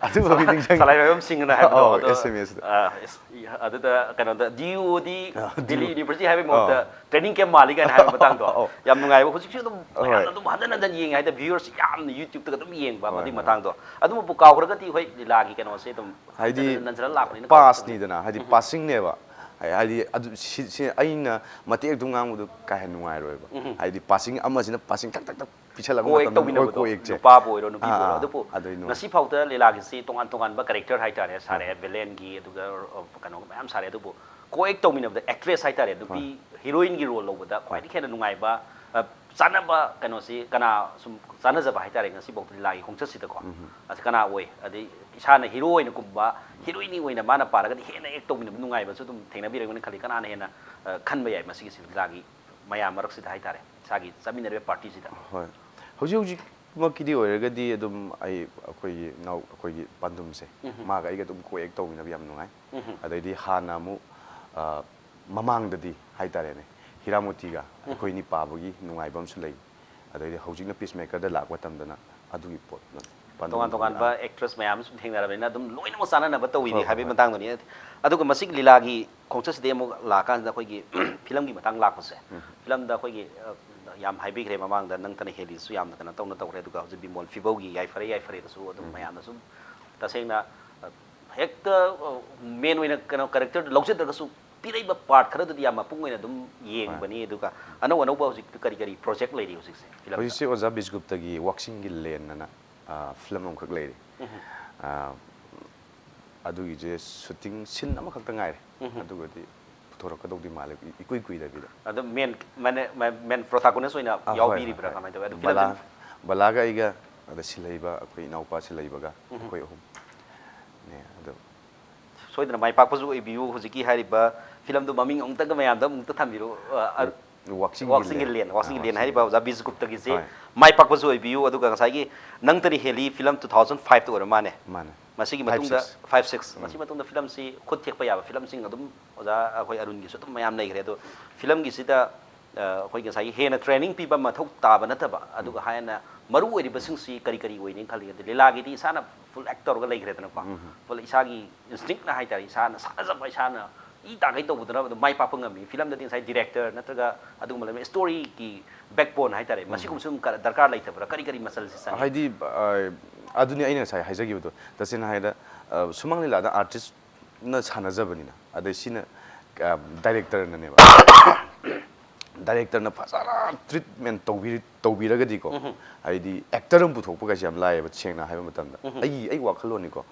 ꯑꯗꯨꯒꯨꯝꯕꯒꯤ ꯅꯤꯡꯁꯤꯡꯉꯤ꯫ ꯁꯂꯥꯏ ꯃꯥꯏꯕꯝꯁꯤꯡꯅ ꯍꯥꯏꯕꯗꯣ, ꯑꯧ, ꯑꯗꯣ, SMS ꯗ꯫ ꯑ, ꯑꯗꯨꯗ ꯀꯩꯅꯣꯗ DUOꯗꯤ, ꯑ, Delhi DUO꯫ University ꯍꯥꯏꯕꯒꯤ ꯃꯍꯨꯠꯇ training camp ꯃꯥꯜꯂꯤ ꯀꯥꯏꯅ ꯍꯥꯏꯕ ꯃꯇꯥꯡꯗꯣ ꯑꯧ꯫ ꯌꯥꯝ ꯅꯨꯡꯉꯥꯏꯕ꯫ ꯍꯧꯖꯤꯛꯁꯨ ꯑꯗꯨꯝ ꯍꯣꯏ꯫ ꯃꯌꯥꯝꯅ ꯑꯗꯨꯝ ꯍꯟꯖꯟ ꯍꯟꯖꯟ ꯌꯦꯡꯉꯦ ꯍꯥꯏꯗꯤ viewersꯁꯤ ꯌꯥꯝꯅ YouTubeꯇꯒ ꯑꯗꯨꯝ ꯌꯦꯡꯕ ꯍꯣꯏ, ꯃꯗꯨꯒꯤ ꯍꯣꯏ, ꯃꯇꯥꯡꯗꯣ꯫ ꯑꯗꯨꯕꯨ ꯀꯥꯎꯈ꯭ꯔꯒꯗꯤ ꯍꯣꯏ ꯂꯤꯂꯥꯒꯤ ꯀꯩꯅꯣꯁꯦ ꯑꯗꯨꯝ ꯍꯥꯏꯗꯤ ꯍꯟꯖꯟ ꯍꯟꯖꯟ ꯂꯥꯛꯄꯅꯤꯅ passꯅꯤꯗꯅ, ꯍꯥꯏꯗꯤ passingꯅꯦꯕ꯫ ꯍꯥꯏ-, ꯍꯥꯏꯗꯤ ꯑꯗꯨ ꯁꯤ, ꯁꯤ ꯑꯩꯅ ꯃꯇꯦꯛ ꯑꯗꯨꯝ ꯉꯥꯡꯕꯗꯣ ꯀꯥ ꯍꯦꯟꯅ ꯅꯨꯡꯉꯥꯏꯔꯣꯏꯕ꯫ ꯍꯥꯏꯗꯤ passing ꯑꯃꯁꯤꯅ passing ꯊꯛ ꯊꯛ ꯊꯛ ꯄꯤꯁꯜꯂꯛꯄ Co-act ꯃꯇꯝꯗ ꯇꯧꯃꯤꯟꯅꯕꯗꯣ, co-actꯁꯦ꯫ ꯅꯨꯄꯥꯕꯨ ꯑꯣꯏꯔꯣ ꯅꯨꯄꯤꯕꯨ ꯑꯥ, ꯑꯣꯏꯔꯣ꯫ ꯑꯥ, ꯑꯗꯨꯕꯨ ꯑꯗꯨꯏ ꯅꯨꯡꯉꯥꯏ꯫ ꯉꯁꯤ ꯐꯥꯎꯗ ꯂꯤꯂꯥꯒꯤꯁꯤ ꯇꯣꯉꯥꯟ ꯇꯣꯉꯥꯟꯕ character ꯍꯥꯏꯇꯥꯔꯦ, ꯁꯥꯔꯦ, villainꯒꯤ, ꯑꯗꯨꯒ ꯑ, ꯀꯩꯅꯣ ꯃꯌꯥꯝ ꯁꯥꯔꯦ, ꯑꯗꯨꯕꯨ co-act ꯇꯧꯃꯤꯟꯅꯕꯗ actress ꯍꯥꯏꯇꯥꯔꯦ, ꯅꯨꯄꯤ heroineꯒꯤ role ꯂꯧꯕꯗ ꯈ꯭ꯋꯥꯏꯗꯒꯤ ꯍꯦꯟꯅ ꯅꯨꯡꯉꯥꯏꯕ, ꯑ, ꯆꯥꯟꯅꯕ ꯀꯩꯅꯣꯁꯤ ꯀꯅꯥ ꯁꯨꯝ ꯆꯥꯟꯅꯖꯕ ꯍꯥꯏꯇꯥꯔꯦ, ꯉꯁꯤ ꯐꯥꯎꯗ ꯂꯤꯂꯥꯒꯤ ꯈꯣꯡꯆꯠꯁꯤꯗꯀꯣ꯫ ꯑꯁꯤ ꯀꯅꯥ ꯑꯣꯏ? ꯑꯗꯩ ꯏꯁꯥꯅ hero ꯑꯣꯏꯅ ꯀꯨꯝꯕ, heroineꯒꯤ ꯑꯣꯏꯅ ꯃꯥꯅ ꯄꯥꯔꯒꯗꯤ ꯍꯦꯟꯅ act ꯇꯧꯃꯤꯟꯅꯕ ꯅꯨꯡꯉꯥꯏꯕꯁꯨ ꯑꯗꯨꯝ ꯊꯦꯡꯅꯕꯤꯔꯝꯒꯅꯤ ꯈꯜꯂꯤ꯫ ꯀꯅꯥꯅ ꯍꯦꯟꯅ, ꯑ, ꯈꯟꯕ ꯌꯥꯏ ꯃꯁꯤꯒꯤꯁꯤ ꯂꯤꯂꯥꯒꯤ ꯃꯌꯥꯝ ꯃꯔꯛꯁꯤꯗ ꯍꯥꯏꯇꯥꯔꯦ, ꯏꯁꯥꯒꯤ ꯆꯠꯃꯤꯟꯅꯔꯤꯕ partyꯁꯤꯗ? ꯍꯣꯏ꯫ ꯍꯧꯖꯤꯛ ꯍꯧꯖꯤꯛꯃꯛꯀꯤꯗꯤ ꯑꯣꯏꯔꯒꯗꯤ ꯑꯗꯨꯝ ꯑꯩ, ꯑꯩꯈꯣꯏꯒꯤ ꯏꯅꯥꯎ, ꯑꯩꯈꯣꯏꯒꯤ ꯄꯥꯟꯗꯨꯝꯁꯦ, ꯃꯥꯒ ꯑꯩꯒ ꯑꯗꯨꯝ co-act ꯇꯧꯃꯤꯟꯅꯕ ꯌꯥꯝ ꯅꯨꯡꯉꯥꯏ꯫ ꯑꯗꯩꯗꯤ ꯍꯥꯟꯅ ꯑꯃꯨꯛ, ꯑ, ꯃꯃꯥꯡꯗꯗꯤ ꯍꯥꯏꯇꯥꯔꯦꯅꯦ, ꯍꯤꯔꯥꯃꯣꯇꯤꯒ ꯑꯩꯈꯣꯏꯅꯤ ꯄꯥꯕꯒꯤ ꯅꯨꯡꯉꯥꯏꯕ ꯑꯃꯁꯨ ꯂꯩ꯫ ꯑꯗꯩꯗꯤ ꯍꯧꯖꯤꯛꯅ Peacemakerꯗ ꯂꯥꯛꯄ ꯃꯇꯝꯗꯅ ꯑꯗꯨꯒꯤ ꯄꯣꯠ, ꯄꯥꯟꯗꯨꯝ ꯇꯣꯉꯥꯟ ꯇꯣꯉꯥꯟꯕ ꯑꯥ꯫ Actress ꯃꯌꯥꯝ ꯁꯨꯝ ꯊꯦꯡꯅꯔꯕꯅꯤꯅ ꯑꯗꯨꯝ ꯂꯣꯏꯅꯃꯛ ꯆꯥꯟꯅꯅꯕ ꯇꯧꯏ ꯍꯣꯏ, ꯍꯣꯏ, ꯍꯥꯏꯕꯒꯤ ꯍꯣꯏ꯫ ꯃꯇꯥꯡꯗꯨꯅꯤ꯫ ꯑꯗꯨꯒ ꯃꯁꯤꯒꯤ ꯂꯤꯂꯥꯒꯤ ꯈꯣꯡꯆꯠꯁꯤꯗꯤ ꯑꯃꯨꯛ ꯂꯥꯛꯑꯀꯥꯟꯁꯤꯗ ꯑꯩꯈꯣꯏꯒꯤ filmꯒꯤ ꯃꯇꯥꯡ ꯂꯥꯛꯄꯁꯦ, filmꯗ ꯑꯩꯈꯣꯏꯒꯤ, ꯑ, ꯌꯥꯝ ꯍꯥꯏꯕꯤꯈ꯭ꯔꯦ ꯃꯃꯥꯡꯗ, ꯅꯪꯇꯅ ꯍꯦꯜꯂꯤꯁꯨ ꯌꯥꯝꯅ ꯀꯩꯅꯣ ꯇꯧꯅ ꯇꯧꯈ꯭ꯔꯦ꯫ ꯑꯗꯨꯒ ꯍꯧꯖꯤꯛ ꯕꯤꯃꯣꯜ ꯐꯤꯕꯧꯒꯤ ꯌꯥꯏꯐꯔꯦ ꯌꯥꯏꯐꯔꯦꯗꯁꯨ ꯑꯗꯨꯝ ꯃꯌꯥꯝꯅ ꯁꯨꯝ ꯇꯁꯦꯡꯅ, ꯑ, ꯍꯦꯛꯇ, ꯑ, main ꯑꯣꯏꯅ ꯀꯩꯅꯣ characterꯗꯨ ꯂꯧꯖꯗ꯭ꯔꯒꯁꯨ ꯄꯤꯔꯛꯏꯕ part ꯈꯔꯗꯨꯗꯤ ꯌꯥꯝ ꯃꯄꯨꯡ ꯑꯣꯏꯅ ꯑꯗꯨꯝ ꯌꯦꯡꯕꯅꯤ꯫ ꯑꯗꯨꯒ ꯑꯅꯧ ꯑꯅꯧꯕ ꯍꯧꯖꯤꯛ ꯀꯔꯤ ꯀꯔꯤ project ꯂꯩꯔꯤ ꯍꯧꯖꯤꯛꯁꯦ filmꯗ? ꯍꯧꯖꯤꯛꯁꯦ ꯑꯣꯖꯥ ꯕꯤꯁꯒꯨꯞꯇꯒꯤ ꯋꯥꯛꯁꯤꯡꯒꯤ ꯂꯦꯟ ꯑꯅ, ꯑ, film ꯑꯃꯈꯛ ꯂꯩꯔꯤ꯫ ꯑꯥ, ꯑꯗꯨꯒꯤꯁꯦ shooting scene ꯑꯃꯈꯛꯇ ꯉꯥꯏꯔꯦ꯫ ꯑꯗꯨꯒꯗꯤ ꯄꯨꯊꯣꯔꯛꯀꯗꯧꯗꯤ ꯃꯥꯜꯂꯦ, ꯏ-, ꯏꯀꯨꯏ ꯀꯨꯏꯗꯕꯤꯗ꯫ ꯑꯗꯣ main, main, main protagonist ꯑꯣꯏꯅ ꯑꯥ, ꯍꯣꯏ, ꯌꯥꯎꯕꯤꯔꯤꯕ꯭ꯔꯥ? ꯍꯣꯏ, ꯍꯣꯏ꯫ ꯀꯃꯥꯏꯅ ꯇꯧꯋꯤ? ꯑꯗꯣ ꯕꯂꯥ, film ꯕꯂꯥꯒ ꯑꯩꯒ, ꯑꯗ ꯁꯤꯜꯍꯩꯕ ꯑꯩꯈꯣꯏ ꯏꯅꯥꯎꯄꯥ ꯁꯤꯜꯍꯩꯕꯒ ꯑꯩꯈꯣꯏ ꯑꯍꯨꯝ ꯅꯦ꯫ ꯑꯗꯣ ꯁꯣꯏꯗꯅ ꯃꯥꯏ ꯄꯥꯛꯄꯁꯨ ꯑꯣꯏꯕꯤꯌꯨ꯫ ꯍꯧꯖꯤꯛꯀꯤ ꯍꯥꯏꯔꯤꯕ filmꯗꯨ ꯃꯃꯤꯡ ꯑꯃꯨꯛꯇꯒ ꯃꯌꯥꯝꯗ ꯑꯃꯨꯛꯇ ꯊꯝꯕꯤꯔꯣ꯫ ꯑ, ꯑ, ꯋꯥꯛꯆꯤꯡꯒꯤ ꯋꯥꯛꯆꯤꯡꯒꯤ ꯂꯦꯟ꯫ ꯂꯦꯟ, ꯋꯥꯛꯆꯤꯡꯒꯤ ꯑꯥ, ꯂꯦꯟ ꯋꯥꯛꯆꯤꯡꯒꯤ ꯍꯥꯏꯔꯤꯕ ꯂꯦꯟ꯫ ꯑꯣꯖꯥ ꯕꯤꯖꯨꯒꯨꯞꯇꯒꯤꯁꯦ ꯍꯣꯏ꯫ ꯃꯥꯏ ꯄꯥꯛꯄꯁꯨ ꯑꯣꯏꯕꯤꯌꯨ꯫ ꯑꯗꯨꯒ ꯉꯁꯥꯏꯒꯤ ꯅꯪꯇꯅꯤ ꯍꯦꯜꯂꯤ film two thousand fiveꯇ ꯑꯣꯏꯔ ꯃꯥꯅꯦ꯫ ꯃꯥꯅꯦ꯫ ꯃꯁꯤꯒꯤ Five, ꯃꯇꯨꯡꯗ six꯫ five six, ꯃꯁꯤ ꯃꯇꯨꯡꯗ filmꯁꯤ ꯈꯨꯠ ꯊꯦꯛꯄ ꯌꯥꯕ filmꯁꯤꯡ ꯑꯗꯨꯝ ꯑꯣꯖꯥ ꯑꯩꯈꯣꯏ ꯑꯔꯨꯟꯒꯤꯁꯨ ꯑꯗꯨꯝ ꯃꯌꯥꯝ ꯂꯩꯈ꯭ꯔꯦ꯫ ꯑꯗꯣ filmꯒꯤꯁꯤꯗ, ꯑ, ꯑꯩꯈꯣꯏ ꯉꯁꯥꯏꯒꯤ ꯍꯦꯟꯅ training ꯄꯤꯕ ꯃꯊꯧ ꯇꯥꯕ ꯅꯠꯇꯕ, ꯑꯗꯨꯒ ꯍꯦꯟꯅ ꯃꯔꯨ ꯑꯣꯏꯔꯤꯕꯁꯤꯡꯁꯤ ꯀꯔꯤ ꯀꯔꯤ ꯑꯣꯏꯅꯤ ꯈꯜꯂꯤ? ꯑꯗꯩ ꯂꯤꯂꯥꯒꯤꯗꯤ ꯏꯁꯥꯅ full act ꯇꯧꯔꯒ ꯂꯩꯈ꯭ꯔꯦꯗꯅꯀꯣ꯫ Full ꯏꯁꯥꯒꯤ instinctꯅ ꯍꯥꯏꯇꯥꯔꯦ, ꯏꯁꯥꯅ ꯁꯥꯟꯅꯖꯕ, ꯏꯁꯥꯅ ꯏ ꯇꯥꯈꯩ ꯇꯧꯕꯗꯨꯅ ꯑꯗꯨꯝ ꯃꯥꯏ ꯄꯥꯛꯄ ꯉꯝꯃꯤ꯫ Filmꯗꯗꯤ ꯉꯁꯥꯏ director ꯅꯠꯇ꯭ꯔꯒ ꯑꯗꯨꯒꯨꯝꯕ ꯂꯩꯕ, storyꯒꯤ backbone ꯍꯥꯏꯇꯥꯔꯦ, ꯃꯁꯤꯒꯨꯝꯕꯁꯨ ꯑꯗꯨꯝ ꯀ-, ꯗꯔꯀꯥꯔ ꯂꯩꯇꯕ꯭ꯔꯥ? ꯀꯔꯤ ꯀꯔꯤ ꯃꯆꯜꯁꯤ ꯆꯪꯉꯤ? ꯍꯥꯏꯗꯤ, ꯑ, ꯑꯗꯨꯅꯤ ꯑꯩꯅ ꯉꯁꯥꯏ ꯍꯥꯏꯖꯈꯤꯕꯗꯣ꯫ ꯇꯁꯦꯡꯅ ꯍꯥꯏꯔꯗ, ꯑ, ꯁꯨꯃꯥꯡ ꯂꯤꯂꯥꯗ artistꯅ ꯁꯥꯟꯅꯖꯕꯅꯤꯅ, ꯑꯗꯩ ꯁꯤꯅ, ꯑ, directorꯅꯅꯦꯕ꯫ Directorꯅ ꯐꯖꯅ treatment ꯇꯧꯕꯤ-, ꯇꯧꯕꯤꯔꯒꯗꯤꯀꯣ, ꯍꯥꯏꯗꯤ actor ꯑꯃ ꯄꯨꯊꯣꯛꯄ ꯀꯩꯁꯦ ꯌꯥꯝ ꯂꯥꯏꯌꯦꯕ, ꯁꯦꯡꯅ ꯍꯥꯏꯕ ꯃꯇꯝꯗ꯫ ꯑꯩꯒꯤ, ꯑꯩꯒꯤ ꯋꯥꯈꯜꯂꯣꯟꯅꯤꯀꯣ꯫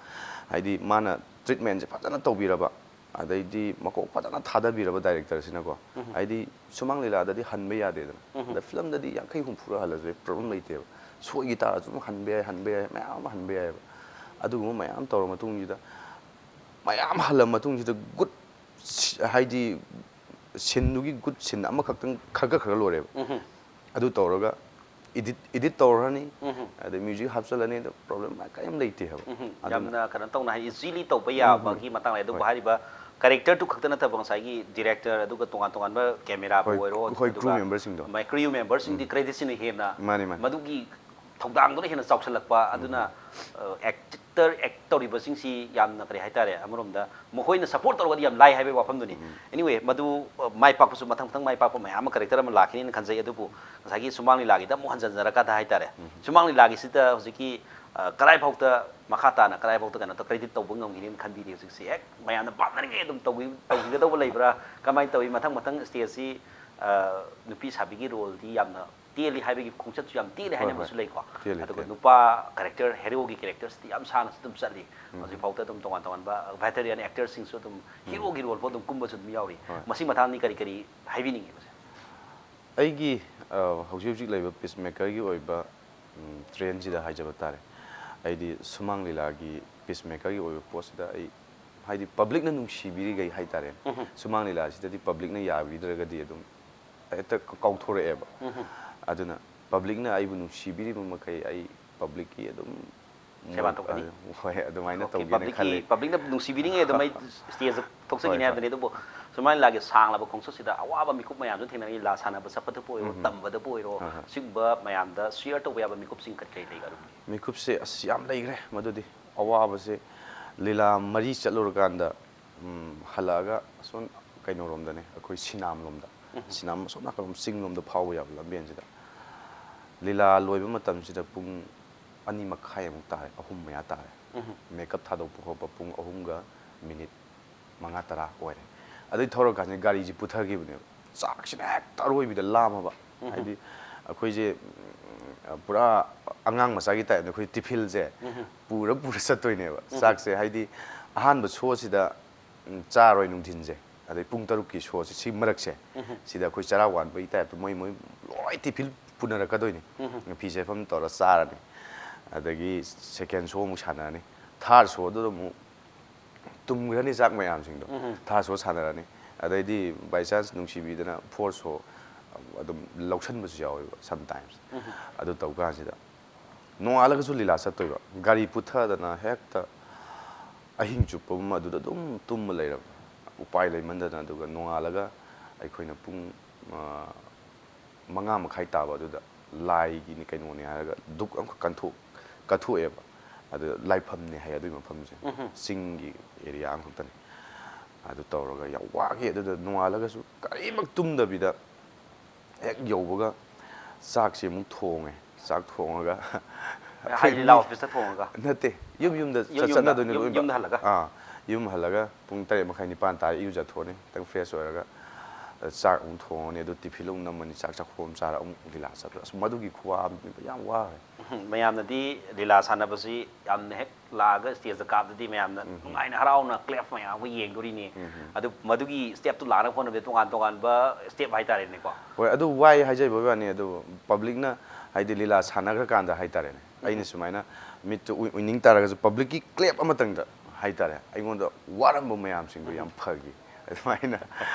ꯍꯥꯏꯗꯤ ꯃꯥꯅ treatmentꯁꯦ ꯐꯖꯅ ꯇꯧꯕꯤꯔꯕ, ꯑꯗꯩꯗꯤ ꯃꯀꯣꯛ ꯐꯖꯅ ꯊꯥꯗꯕꯤꯔꯕ directorꯁꯤꯅꯀꯣ꯫ ꯍꯥꯏꯗꯤ ꯁꯨꯃꯥꯡ ꯂꯤꯂꯥꯗꯗꯤ ꯍꯟꯕ ꯌꯥꯗꯦꯗꯅ꯫ ꯑꯗ filmꯗꯗꯤ ꯌꯥꯡꯈꯩ ꯍꯨꯝꯐꯨꯔ ꯍꯜꯂꯁꯨ problem ꯂꯩꯇꯦꯕ꯫ ꯁꯣꯏꯈꯤ ꯇꯥꯔꯁꯨ ꯑꯗꯨꯝ ꯍꯟꯕ ꯌꯥꯏ, ꯍꯟꯕ ꯌꯥꯏ, ꯃꯌꯥꯝ ꯑꯃ ꯍꯟꯕ ꯌꯥꯏꯑꯕ꯫ ꯑꯗꯨꯒꯨꯝꯕ ꯃꯌꯥꯝ ꯇꯧꯔ ꯃꯇꯨꯡꯁꯤꯗ, ꯃꯌꯥꯝ ꯍꯜꯂ ꯃꯇꯨꯡꯁꯤꯗ good ꯁꯤ-, ꯍꯥꯏꯗꯤ sceneꯗꯨꯒꯤ good scene ꯑꯃꯈꯛꯇꯪ ꯈꯔ ꯈꯔ ꯂꯣꯏꯔꯦꯕ꯫ ꯑꯗꯨ ꯇꯧꯔꯒ edit, edit ꯇꯧꯔꯅꯤ, ꯑꯗꯩ music ꯍꯥꯞꯆꯤꯜꯂꯅꯤ, ꯑꯗ problem ꯀꯔꯤꯝ ꯂꯩꯇꯦ ꯍꯥꯏꯕ꯫ ꯑꯗꯨꯅ ꯌꯥꯝꯅ ꯀꯩꯅꯣ ꯇꯧꯅ ꯍꯥꯏ, easily ꯇꯧꯕ ꯌꯥꯕꯒꯤ ꯃꯇꯥꯡ ꯂꯩ꯫ ꯑꯗꯨꯕꯨ ꯍꯣꯏ꯫ ꯍꯥꯏꯔꯤꯕ characterꯗꯨ ꯈꯛꯇ ꯅꯠꯇꯕ ꯉꯁꯥꯏꯒꯤ director, ꯑꯗꯨꯒ ꯇꯣꯉꯥꯟ ꯇꯣꯉꯥꯟꯕ cameraꯕꯨ ꯍꯣꯏ, ꯑꯣꯏꯔꯣ, ꯍꯣꯏ, ꯑꯗꯨꯒ crew memberꯁꯤꯡꯗꯣ꯫ ꯃꯥꯏ crew memberꯁꯤꯡꯗꯤ creditꯁꯤꯅ ꯍꯦꯟꯅ ꯃꯥꯅꯤ, ꯃꯥꯅꯤ꯫ ꯃꯗꯨꯒꯤ ꯊꯧꯗꯥꯡꯗꯨꯅ ꯍꯦꯟꯅ ꯆꯥꯎꯁꯤꯜꯂꯛꯄ꯫ ꯑꯗꯨꯅ, ꯑ, actor, act ꯇꯧꯔꯤꯕꯁꯤꯡꯁꯤ ꯌꯥꯝꯅ, ꯀꯔꯤ ꯍꯥꯏꯇꯥꯔꯦ, ꯑꯃꯔꯣꯝꯗ ꯃꯈꯣꯏꯅ support ꯇꯧꯔꯒꯗꯤ ꯌꯥꯝ ꯂꯥꯏ ꯍꯥꯏꯕꯒꯤ ꯋꯥꯐꯝꯗꯨꯅꯤ꯫ Anyway, ꯃꯗꯨ, ꯑ, ꯃꯥꯏ ꯄꯥꯛꯄꯁꯨ, ꯃꯊꯪ ꯃꯊꯪ ꯃꯥꯏ ꯄꯥꯛꯄ ꯃꯌꯥꯝ ꯑꯃ character ꯑꯃ ꯂꯥꯛꯈꯤꯅꯤꯅ ꯈꯟꯖꯩ꯫ ꯑꯗꯨꯕꯨ ꯉꯁꯥꯏꯒꯤ ꯁꯨꯃꯥꯡ ꯂꯤꯂꯥꯒꯤꯗ ꯑꯃꯨꯛ ꯍꯟꯖꯟꯖꯔꯀꯥꯟꯗ ꯍꯥꯏꯇꯥꯔꯦ, ꯁꯨꯃꯥꯡ ꯂꯤꯂꯥꯒꯤꯁꯤꯗ ꯍꯧꯖꯤꯛꯀꯤ, ꯑ, ꯀꯗꯥꯏꯐꯥꯎꯇ ꯃꯈꯥ ꯇꯥꯅ ꯀꯗꯥꯏꯐꯥꯎꯇ ꯀꯩꯅꯣ ꯇꯧ-, credit ꯇꯧꯕ ꯉꯝꯈꯤꯅꯤꯅ ꯈꯟꯕꯤꯔꯤ? ꯍꯧꯖꯤꯛꯁꯤ ꯍꯦꯛ ꯃꯌꯥꯝꯅ ꯄꯥꯝꯅꯔꯤꯉꯩ ꯑꯗꯨꯝ ꯇꯧꯕꯤ-, ꯇꯧꯕꯤꯒꯗꯧꯕ ꯂꯩꯕ꯭ꯔꯥ? ꯀꯃꯥꯏꯅ ꯇꯧꯋꯤ? ꯃꯊꯪ ꯃꯊꯪ stageꯁꯤ, ꯑ, ꯅꯨꯄꯤ ꯁꯥꯕꯤꯒꯤ ꯔꯣꯜꯗꯤ ꯌꯥꯝꯅ ꯇꯦꯜꯂꯤ ꯍꯥꯏꯕꯒꯤ ꯈꯣꯡꯆꯠꯁꯨ ꯌꯥꯝ ꯇꯦꯜꯂꯤ ꯍꯣꯏ, ꯍꯥꯏꯅꯕꯁꯨ ꯍꯣꯏ꯫ ꯂꯩꯀꯣ꯫ ꯇꯦꯜꯂꯤ, ꯑꯗꯨꯒ ꯇꯦꯜꯂꯤ꯫ ꯅꯨꯄꯥ ꯀꯦꯔꯦꯛꯇꯔ, ꯍꯦꯔꯣꯒꯤ ꯀꯦꯔꯦꯛꯇꯔꯁꯤꯗꯤ ꯌꯥꯝ ꯁꯥꯡꯅꯁꯨ ꯑꯗꯨꯝ ꯆꯠꯂꯤ꯫ ꯎꯝ꯫ ꯍꯧꯖꯤꯛꯐꯥꯎꯗ ꯑꯗꯨꯝ ꯇꯣꯉꯥꯟ ꯇꯣꯉꯥꯟꯕ ꯚꯦꯇꯔꯤꯌꯥꯟ ꯑꯦꯛꯇꯔꯁꯤꯡꯁꯨ ꯑꯗꯨꯝ ꯍꯦꯔꯣꯒꯤ ꯔꯣꯜꯐꯥꯎ ꯑꯗꯨꯝ ꯀꯨꯝꯕꯁꯨ ꯑꯗꯨꯝ ꯌꯥꯎꯔꯤ꯫ ꯍꯣꯏ꯫ ꯃꯁꯤ ꯃꯇꯥꯡꯗꯤ ꯀꯔꯤ ꯀꯔꯤ ꯍꯥꯏꯕꯤꯅꯤꯡꯉꯤ ꯃꯁꯦ? ꯑꯩꯒꯤ, ꯑ, ꯍꯧꯖꯤꯛ ꯍꯧꯖꯤꯛ ꯂꯩꯕ ꯄꯤꯁ ꯃꯦꯀꯔꯒꯤ ꯑꯣꯏꯕ, ꯎꯝ, ꯇ꯭ꯔꯦꯟꯁꯤꯗ ꯍꯥꯏꯖꯕ ꯇꯥꯔꯦ꯫ ꯑꯩꯗꯤ ꯁꯨꯃꯥꯡ ꯂꯤꯂꯥꯒꯤ ꯄꯤꯁ ꯃꯦꯀꯔꯒꯤ ꯑꯣꯏꯕ ꯄꯣꯠꯁꯤꯗ ꯑꯩ, ꯍꯥꯏꯗꯤ, ꯄꯕ꯭ꯂꯤꯛꯅ ꯅꯨꯡꯁꯤꯕꯤꯔꯤꯈꯩ ꯍꯥꯏ ꯇꯥꯔꯦ꯫ ꯎꯝꯍꯨꯝ꯫ ꯁꯨꯃꯥꯡ ꯂꯤꯂꯥꯁꯤꯗꯗꯤ ꯄꯕ꯭ꯂꯤꯛꯅ ꯌꯥꯕꯤꯗ꯭ꯔꯒꯗꯤ ꯑꯗꯨꯝ ꯍꯦꯛꯇ ꯀ-, ꯀꯥꯎꯊꯣꯔꯛꯑꯦꯕ꯫ ꯎꯝꯍꯨꯝ꯫ ꯑꯗꯨꯅ ꯄꯕ꯭ꯂꯤꯛꯅ ꯑꯩꯕꯨ ꯅꯨꯡꯁꯤꯕꯤꯔꯤꯕ ꯃꯈꯩ ꯑꯩ ꯄꯕ꯭ꯂꯤꯛꯀꯤ ꯑꯗꯨꯝ ꯁꯦꯕꯥ ꯇꯧꯒꯅꯤ? ꯑ, ꯍꯣꯏ, ꯑꯗꯨꯃꯥꯏꯅ OK, ꯇꯧꯒꯦꯅ ꯄꯕ꯭ꯂꯤꯛꯀꯤ, ꯈꯜꯂꯤ꯫ ꯄꯕ꯭ꯂꯤꯛꯅ ꯅꯨꯡꯁꯤꯕꯤꯔꯤꯉꯩ ꯑꯗꯨꯝ ꯑꯩ ꯁ꯭ꯇꯦꯖꯇ ꯊꯣꯛꯆꯈꯤꯅꯤ ꯍꯣꯏ, ꯍꯣꯏ꯫ ꯍꯥꯏꯕꯗꯨꯅꯤ꯫ ꯑꯗꯨꯕꯨ ꯁꯨꯃꯥꯏꯅ ꯂꯤꯂꯥꯒꯤ ꯁꯥꯡꯂꯕ ꯈꯣꯡꯆꯠꯁꯤꯗ ꯑꯋꯥꯕ ꯃꯤꯀꯨꯞ ꯃꯌꯥꯝꯁꯨ ꯊꯦꯡꯅꯔꯤ꯫ ꯂꯤꯂꯥ ꯁꯥꯟꯅꯕ ꯆꯠꯄꯗꯕꯨ ꯑꯣꯏꯔꯣ, ꯎꯝ꯫ ꯇꯝꯕꯗꯕꯨ ꯑꯣꯏꯔꯣ, ꯍꯣꯏ, ꯍꯣꯏ꯫ ꯁꯤꯒꯨꯝꯕ ꯃꯌꯥꯝꯗ ꯁꯤꯌꯔ ꯇꯧꯕ ꯌꯥꯕ ꯃꯤꯀꯨꯞꯁꯤꯡ ꯀꯔꯤ ꯀꯔꯤ ꯂꯩꯒꯦ ꯑꯗꯨꯝ? ꯃꯤꯀꯨꯞꯁꯦ ꯑꯁ ꯌꯥꯝ ꯂꯩꯈ꯭ꯔꯦ ꯃꯗꯨꯗꯤ꯫ ꯑꯋꯥꯕꯁꯦ ꯂꯤꯂꯥ ꯃꯔꯤ ꯆꯠꯂꯨꯔꯀꯥꯟꯗ, ꯎꯝ, ꯍꯜꯂꯛꯑꯒ ꯑꯁꯣꯝ ꯀꯩꯅꯣꯔꯣꯝꯗꯅꯦ, ꯑꯩꯈꯣꯏ ꯁꯤꯅꯥꯝꯂꯣꯝꯗ꯫ ꯎꯝ꯫ ꯁꯤꯅꯥꯝ ꯑꯁꯣꯝ ꯅꯥꯀꯜꯂꯣꯝ ꯆꯤꯡꯂꯣꯝꯗ ꯐꯥꯎꯕ ꯌꯥꯕ ꯂꯝꯕꯦꯟꯁꯤꯗ꯫ ꯂꯤꯂꯥ ꯂꯣꯏꯕ ꯃꯇꯝꯁꯤꯗ ꯄꯨꯡ ꯑꯅꯤ ꯃꯈꯥꯏꯃꯨꯛ ꯇꯥꯔꯦ, ꯑꯍꯨꯝ ꯃꯌꯥ ꯇꯥꯔꯦ꯫ ꯎꯝ꯫ ꯃꯦꯀꯞ ꯊꯥꯗꯣꯛꯄ ꯈꯣꯠꯄ ꯄꯨꯡ ꯑꯍꯨꯝꯒ ꯃꯤꯅꯤꯠ ꯃꯉꯥ ꯇꯔꯥ ꯑꯣꯏꯔꯦ꯫ ꯑꯗꯩ ꯊꯧꯔꯀꯥꯟꯁꯤꯗ ꯒꯥꯔꯤꯁꯤ ꯄꯨꯊꯈꯤꯕꯅꯦꯕ꯫ ꯆꯥꯛꯁꯤꯅ ꯍꯦꯛꯇ ꯑꯔꯣꯏꯕꯤꯗ ꯂꯥꯝꯃꯕ꯫ ꯎꯝ꯫ ꯍꯥꯏꯗꯤ ꯑꯩꯈꯣꯏꯁꯦ, ꯎꯝ, ꯄꯨꯔꯥ ꯑꯉꯥꯡ ꯃꯆꯥꯒꯤ ꯇꯥꯏꯞꯇ ꯑꯩꯈꯣꯏ ꯇꯤꯐꯤꯜꯁꯦ ꯎꯝ꯫ ꯄꯨꯔ ꯄꯨꯔ ꯆꯠꯇꯣꯏꯅꯦꯕ꯫ ꯎꯝ꯫ ꯆꯥꯛꯁꯦ ꯍꯥꯏꯗꯤ ꯑꯍꯥꯟꯕ ꯁꯣꯁꯤꯗ, ꯎꯝ, ꯆꯥꯔꯣꯏ ꯅꯨꯡꯊꯤꯟꯁꯦ, ꯑꯗꯩ ꯄꯨꯡ ꯇꯔꯨꯛꯀꯤ ꯁꯣꯁꯦ ꯁꯤ ꯃꯔꯛꯁꯦ, ꯎꯝ꯫ ꯁꯤꯗ ꯑꯩꯈꯣꯏ ꯆꯔꯥ ꯋꯥꯟꯕꯒꯤ ꯇꯥꯏꯞꯇ ꯃꯣꯏ ꯃꯣꯏ ꯂꯣꯏ ꯇꯤꯐꯤꯜ ꯄꯨꯅꯔꯛꯀꯗꯣꯏꯅꯤ꯫ ꯎꯝ꯫ ꯐꯤ ꯆꯦꯠꯐꯝ ꯇꯧꯔ ꯆꯥꯔꯅꯤ꯫ ꯑꯗꯒꯤ ꯁꯦꯀꯦꯟ ꯁꯣ ꯑꯃꯨꯛ ꯁꯥꯟꯅꯔꯅꯤ꯫ ꯊꯥꯔꯠ ꯁꯣꯗꯨꯗ ꯑꯃꯨꯛ ꯇꯨꯝꯈ꯭ꯔꯅꯤ ꯆꯥꯛ ꯃꯌꯥꯝꯁꯤꯡꯗꯣ꯫ ꯎꯝ꯫ ꯊꯥꯔꯠ ꯁꯣ ꯁꯥꯟꯅꯔꯅꯤ꯫ ꯑꯗꯩꯗꯤ ꯕꯥꯏ ꯆꯥꯟꯁ ꯅꯨꯡꯁꯤꯕꯤꯗꯅ ꯐꯣꯔꯠ ꯁꯣ ꯑꯗꯨꯝ ꯂꯧꯁꯟꯕꯁꯨ ꯌꯥꯎꯋꯦꯕ ꯁꯝꯇꯥꯏꯝꯁ꯫ ꯎꯝ꯫ ꯑꯗꯨ ꯇꯧ ꯀꯥꯟꯁꯤꯗ ꯅꯣꯡꯉꯥꯜꯂꯒꯁꯨ ꯂꯤꯂꯥ ꯆꯠꯇꯣꯏꯕ꯫ ꯒꯥꯔꯤ ꯄꯨꯊꯗꯅ ꯍꯦꯛꯇ ꯑꯍꯤꯡ ꯆꯨꯞꯄ ꯑꯃ ꯑꯗꯨꯗ ꯑꯗꯨꯝ ꯇꯨꯝꯃ ꯂꯩꯔꯕ꯫ ꯎꯄꯥꯏ ꯂꯩꯃꯟꯗꯅ꯫ ꯑꯗꯨꯒ ꯅꯣꯡꯉꯥꯜꯂꯒ ꯑꯩꯈꯣꯏꯅ ꯄꯨꯡ, ꯑ, ꯃꯉꯥ ꯃꯈꯥꯏ ꯇꯥꯕ ꯑꯗꯨꯗ ꯂꯥꯏꯒꯤꯅꯤ ꯀꯩꯅꯣꯅꯤ ꯍꯥꯏꯔꯒ ꯙꯨꯛ ꯑꯃꯈꯛ ꯀꯟꯊꯣꯛ-, ꯀꯠꯊꯣꯛꯑꯦꯕ꯫ ꯑꯗꯨꯗ ꯂꯥꯏꯐꯝꯅꯦ ꯍꯥꯏ ꯑꯗꯨꯒꯤ ꯃꯐꯝꯁꯦ꯫ ꯎꯝ꯫ ꯆꯤꯡꯒꯤ ꯑꯦꯔꯤꯌꯥ ꯑꯃꯈꯛꯇꯅꯤ꯫ ꯑꯗꯨ ꯇꯧꯔꯒ ꯌꯥꯝ ꯋꯥꯈꯤ꯫ ꯑꯗꯨꯗ ꯅꯣꯡꯉꯥꯜꯂꯒꯁꯨ ꯀꯔꯤꯃꯛ ꯇꯨꯝꯗꯕꯤꯗ ꯍꯦꯛ ꯌꯧꯕꯒ ꯆꯥꯛꯁꯦ ꯑꯃꯨꯛ ꯊꯣꯡꯉꯦ꯫ ꯆꯥꯛ ꯊꯣꯡꯉꯒ ꯍꯥꯏꯗꯤ ꯂꯤꯂꯥ ꯑꯣꯐꯤꯁꯇ ꯊꯣꯡꯉꯒ? ꯅꯠꯇꯦ, ꯌꯨꯝ ꯌꯨꯝꯗ ꯌꯨꯝ ꯌꯨꯝꯗ, ꯆꯠꯅꯗꯣꯏꯅꯤ ꯌꯨꯝ-, ꯂꯣꯏꯅꯃꯛ꯫ ꯌꯨꯝꯗ ꯍꯜꯂꯒ? ꯑꯥ, ꯌꯨꯝ ꯍꯜꯂꯒ ꯄꯨꯡ ꯇꯔꯦꯠ ꯃꯈꯥꯏ ꯅꯤꯄꯥꯟ ꯇꯥꯔꯦ, ꯏꯔꯨꯖꯊꯣꯛꯑꯅꯤ, ꯈꯤꯇꯪ ꯐ꯭ꯔꯦꯁ ꯑꯣꯏꯔꯒ꯫ ꯆꯥꯛ ꯑꯃꯨꯛ ꯊꯣꯡꯉꯅꯤ, ꯑꯗꯨ ꯇꯤꯐꯤꯟ ꯑꯃꯨꯛ ꯅꯝꯃꯅꯤ, ꯆꯥꯛ ꯆꯥꯛꯈꯣꯝ ꯑꯃ ꯆꯥꯔ ꯑꯃꯨꯛ ꯂꯤꯂꯥ ꯆꯠꯄ, ꯑꯁ, ꯃꯗꯨꯒꯤ ꯈꯨꯋꯥ ꯑꯃ ꯌꯥꯝ ꯋꯥꯈ꯭ꯔꯦ꯫ ꯃꯌꯥꯝꯅꯗꯤ ꯂꯤꯂꯥ ꯁꯥꯟꯅꯕꯁꯤ ꯌꯥꯝꯅ ꯍꯦꯛ ꯂꯥꯛꯑꯒ ꯁ꯭ꯇꯦꯖꯇ ꯀꯥꯞꯇꯗꯤ ꯃꯌꯥꯝꯅ ꯅꯨꯡꯉꯥꯏꯅ ꯍꯔꯥꯎꯅ ꯀ꯭ꯂꯦꯞ ꯃꯌꯥꯝ ꯑꯃ ꯌꯦꯡꯗꯣꯔꯤꯅꯤ꯫ ꯑꯗꯨ ꯃꯗꯨꯒꯤ ꯁ꯭ꯇꯦꯞꯇꯨ ꯂꯥꯛꯅꯕ ꯍꯣꯠꯅꯕꯗ ꯇꯣꯉꯥꯟ ꯇꯣꯉꯥꯟꯕ ꯁ꯭ꯇꯦꯞ ꯍꯥꯏꯇꯥꯔꯦꯅꯦꯀꯣ꯫ ꯍꯣꯏ, ꯑꯗꯨ ꯋꯥꯏ ꯍꯥꯏꯖꯕꯒꯤ ꯋꯥꯅꯤ, ꯑꯗꯨ ꯄꯕ꯭ꯂꯤꯛꯅ ꯍꯥꯏꯗꯤ ꯂꯤꯂꯥ ꯁꯥꯟꯅꯈ꯭ꯔꯀꯥꯟꯗ ꯍꯥꯏꯇꯥꯔꯦꯅꯦ, ꯑꯩꯅ ꯁꯨꯃꯥꯏꯅ ꯃꯤꯠꯇ ꯎꯏ- ꯎꯏꯅꯤꯡ ꯇꯥꯔꯒꯁꯨ ꯄꯕ꯭ꯂꯤꯛꯀꯤ ꯀ꯭ꯂꯦꯞ ꯑꯃꯇꯪꯗ ꯍꯥꯏꯇꯥꯔꯦ, ꯑꯩꯉꯣꯟꯗ ꯋꯥꯔꯝꯕ ꯃꯌꯥꯝꯁꯤꯡꯗꯣ ꯌꯥꯝ ꯐꯈꯤ꯫ ꯑꯗꯨꯃꯥꯏꯅ